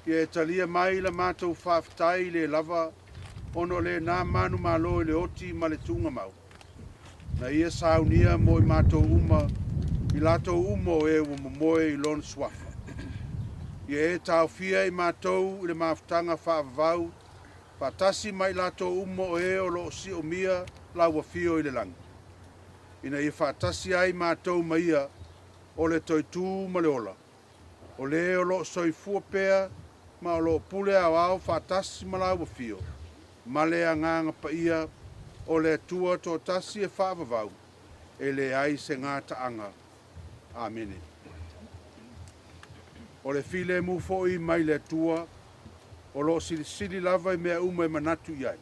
[SPEAKER 14] ia e talia mai la matou faafetai le lava ona o lena manumalo i le oti ma le tuugamau. Na ia saunia mo i matou uma, i latou uma o e ua momoe i lona suafa. Ia e taofia i matou i le mafutaga faavavau, faatasi ma i latou uma o e o loo siomia lau afio i le lagi. Ina ia faatasi ai matou ma ia o le toe tū ma le ola, o le o loo soifua pea ma o loo pule aoao faatasi ma lau afio, ma le agaga paia o le Atua toatasi e faavavau, e leai se gataaga. Amene. O le filemu foi mai le Atua, o lo o silisili lava i mea uma e manatu i ai.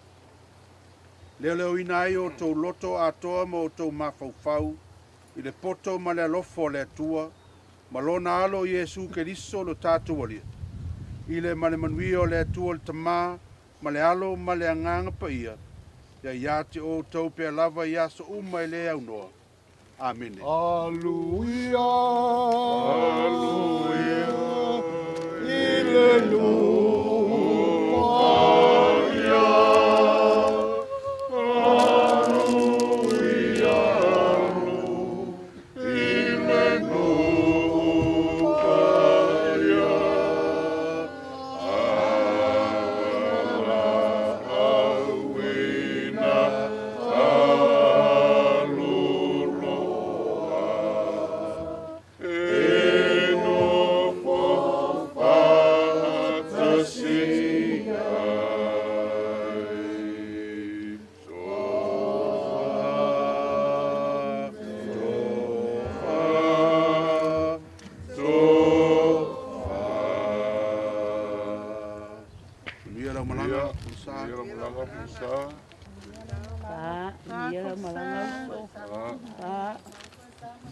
[SPEAKER 14] Leoleoina ai o outou loto atoa ma outou mafaufau i le poto ma le alofa o le Atua ma lona Alo Iesu Keriso lo tatou Alii. I le ma le manuia o le Atua le Tamā ma le Alo ma le Agaga Paia, ia ia te outou pea lava i aso uma e le aunoa. Amene.
[SPEAKER 1] Aluia, aluia, i le nuu paia. Aluia, alu, i le nuu paia. Avalauina aluloa, e nofo faatasi ai. Tofa, tofa, tofa.
[SPEAKER 14] Manuia lau malaga, Pulsa.
[SPEAKER 2] Manuia lau malaga, Pulsa.
[SPEAKER 7] Manuia lau malaga, uso.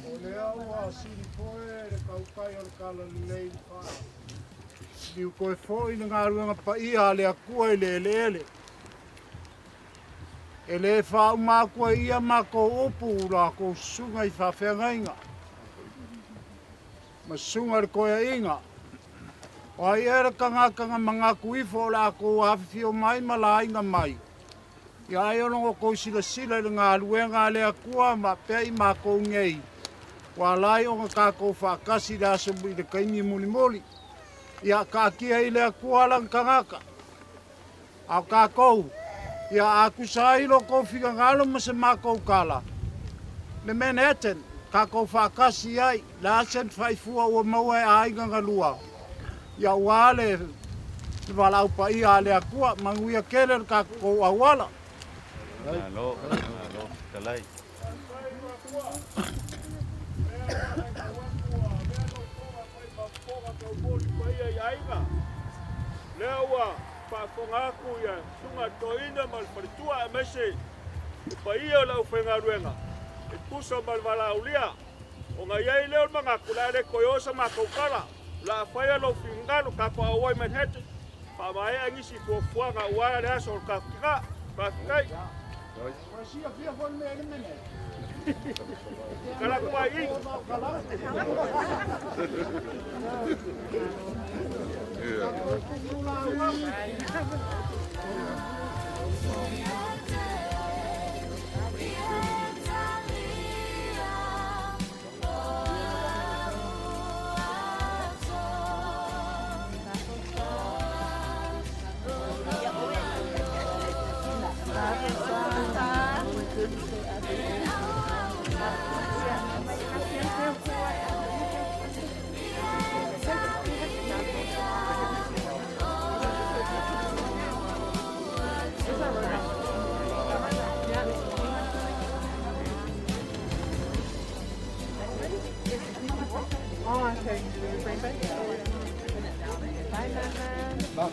[SPEAKER 10] O lea ua silifoe le kautai o le talalelei i le faa. Liu toe foi le galuega paia a le Atua i le eleele. E le faauma atu ai ia matou upu la outou susuga i faafeagaiga ma susuga i le toeaina. O ai ea le tagata na manatu ifo o le a outou afifio mai ma laina mai. Ia ai ona outou silasila i le galuega a le Atua ma pea i matou nei. Ua ala ai ona tatou faatasi i le aso i le taimi mulimuli. Ia taatia i le Atua lana tagata. A o tatou, ia a tusa ai lo outou finagalo ma se matou tala, le Manhattan, tatou faatasi ai, le a se faifua ua maua e aiga galua, ia ua le valaau paia a le Atua, manuia tele le tatou auala.
[SPEAKER 13] Malo, malo, fetalai.
[SPEAKER 15] Lea ua faafofoga atu ia Susuga Toeaina ma le faletua aemaise le paia o le aufaigaluega e tusa ma le valaaulia. Ona i ai lea o le manatu, o le a le toe oo sa matou tala, o le a faia lou finagalo, tatou auai Manhattan, faamaea nisi fuafuaga aua le aso o le tatou tina. Faafetai.
[SPEAKER 10] Ua silafia foi le mea i le mea nei.
[SPEAKER 15] Tala atu ai i.
[SPEAKER 5] Oh, okay. Bye, Mama.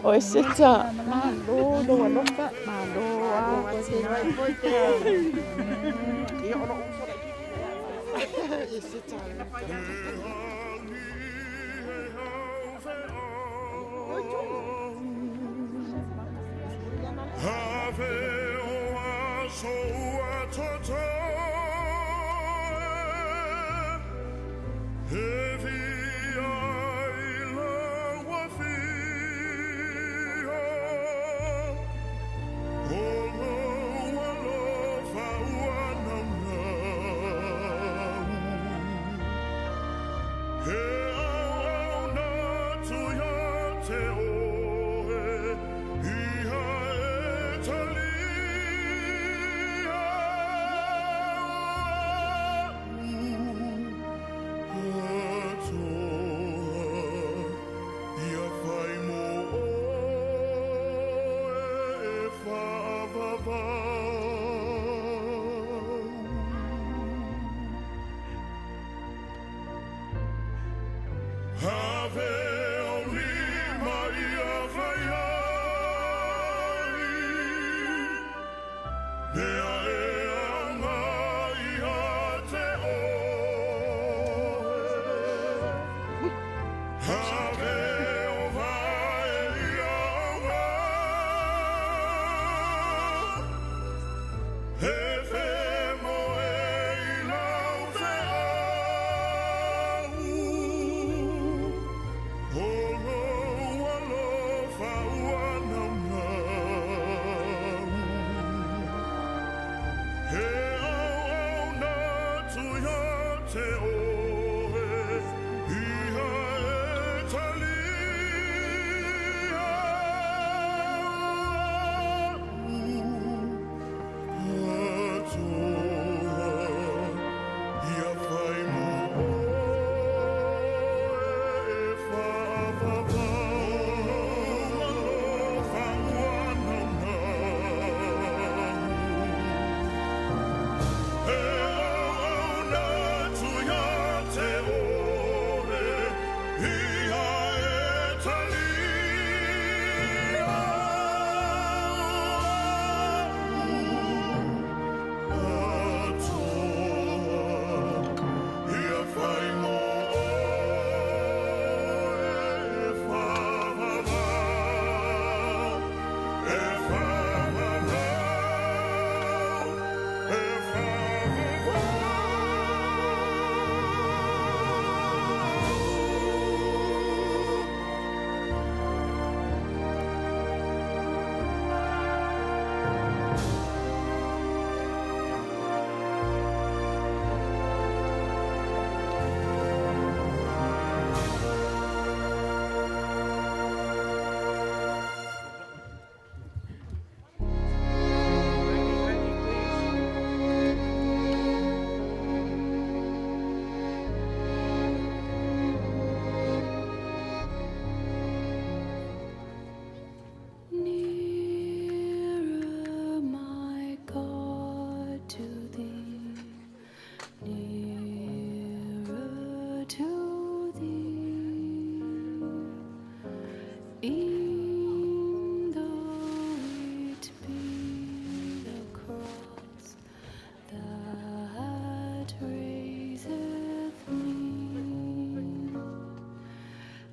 [SPEAKER 4] O e seta, malo lou alofa, malo a. E seta.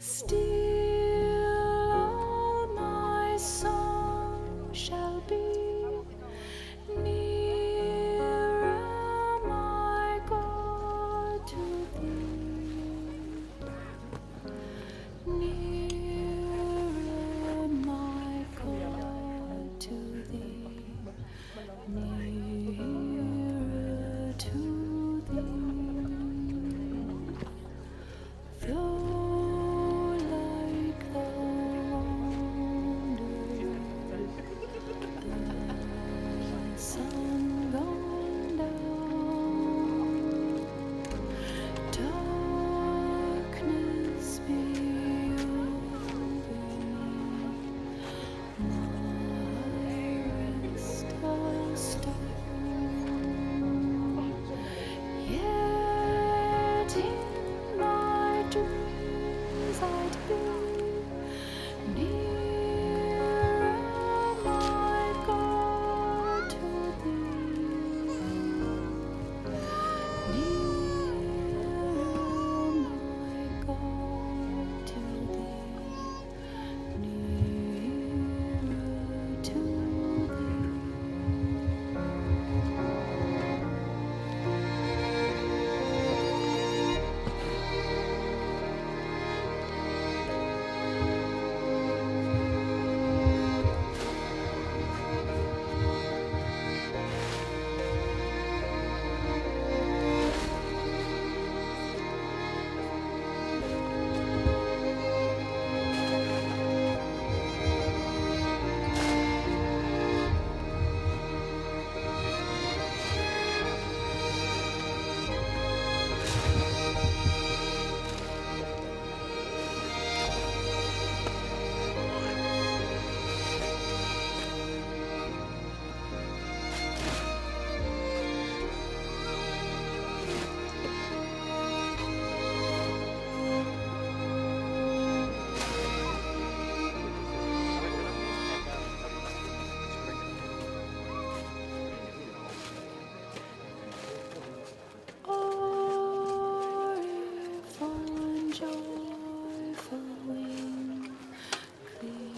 [SPEAKER 11] Still all my song shall be nearer, my God, to thee. Nearer, my God, to thee. Nearer to thee. Though like the wanderer, the sun gone down, darkness be over me, my rest a stone. Yet in my dreams I'd be nearer, my God, to thee. Nearer, my God, to thee. Nearer to thee. Or if on joyful wing, cleaving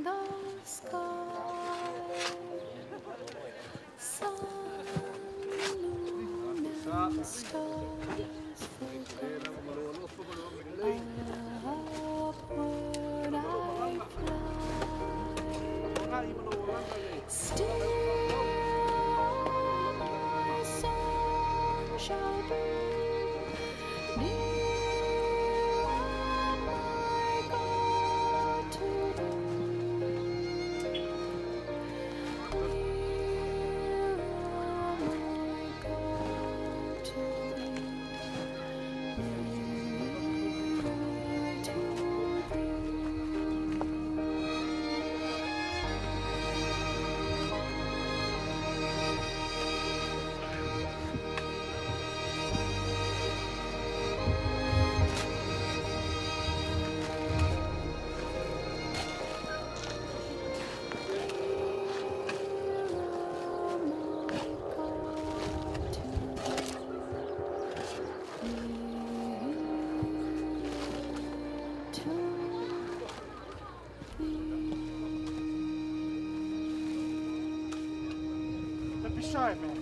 [SPEAKER 11] the sky, sun, moon, and stars forgot, upward I fly. Still my song shall be nearer, my God, to thee. Nearer, my God, to thee. Nearer to thee.
[SPEAKER 10] Don't be shy, man.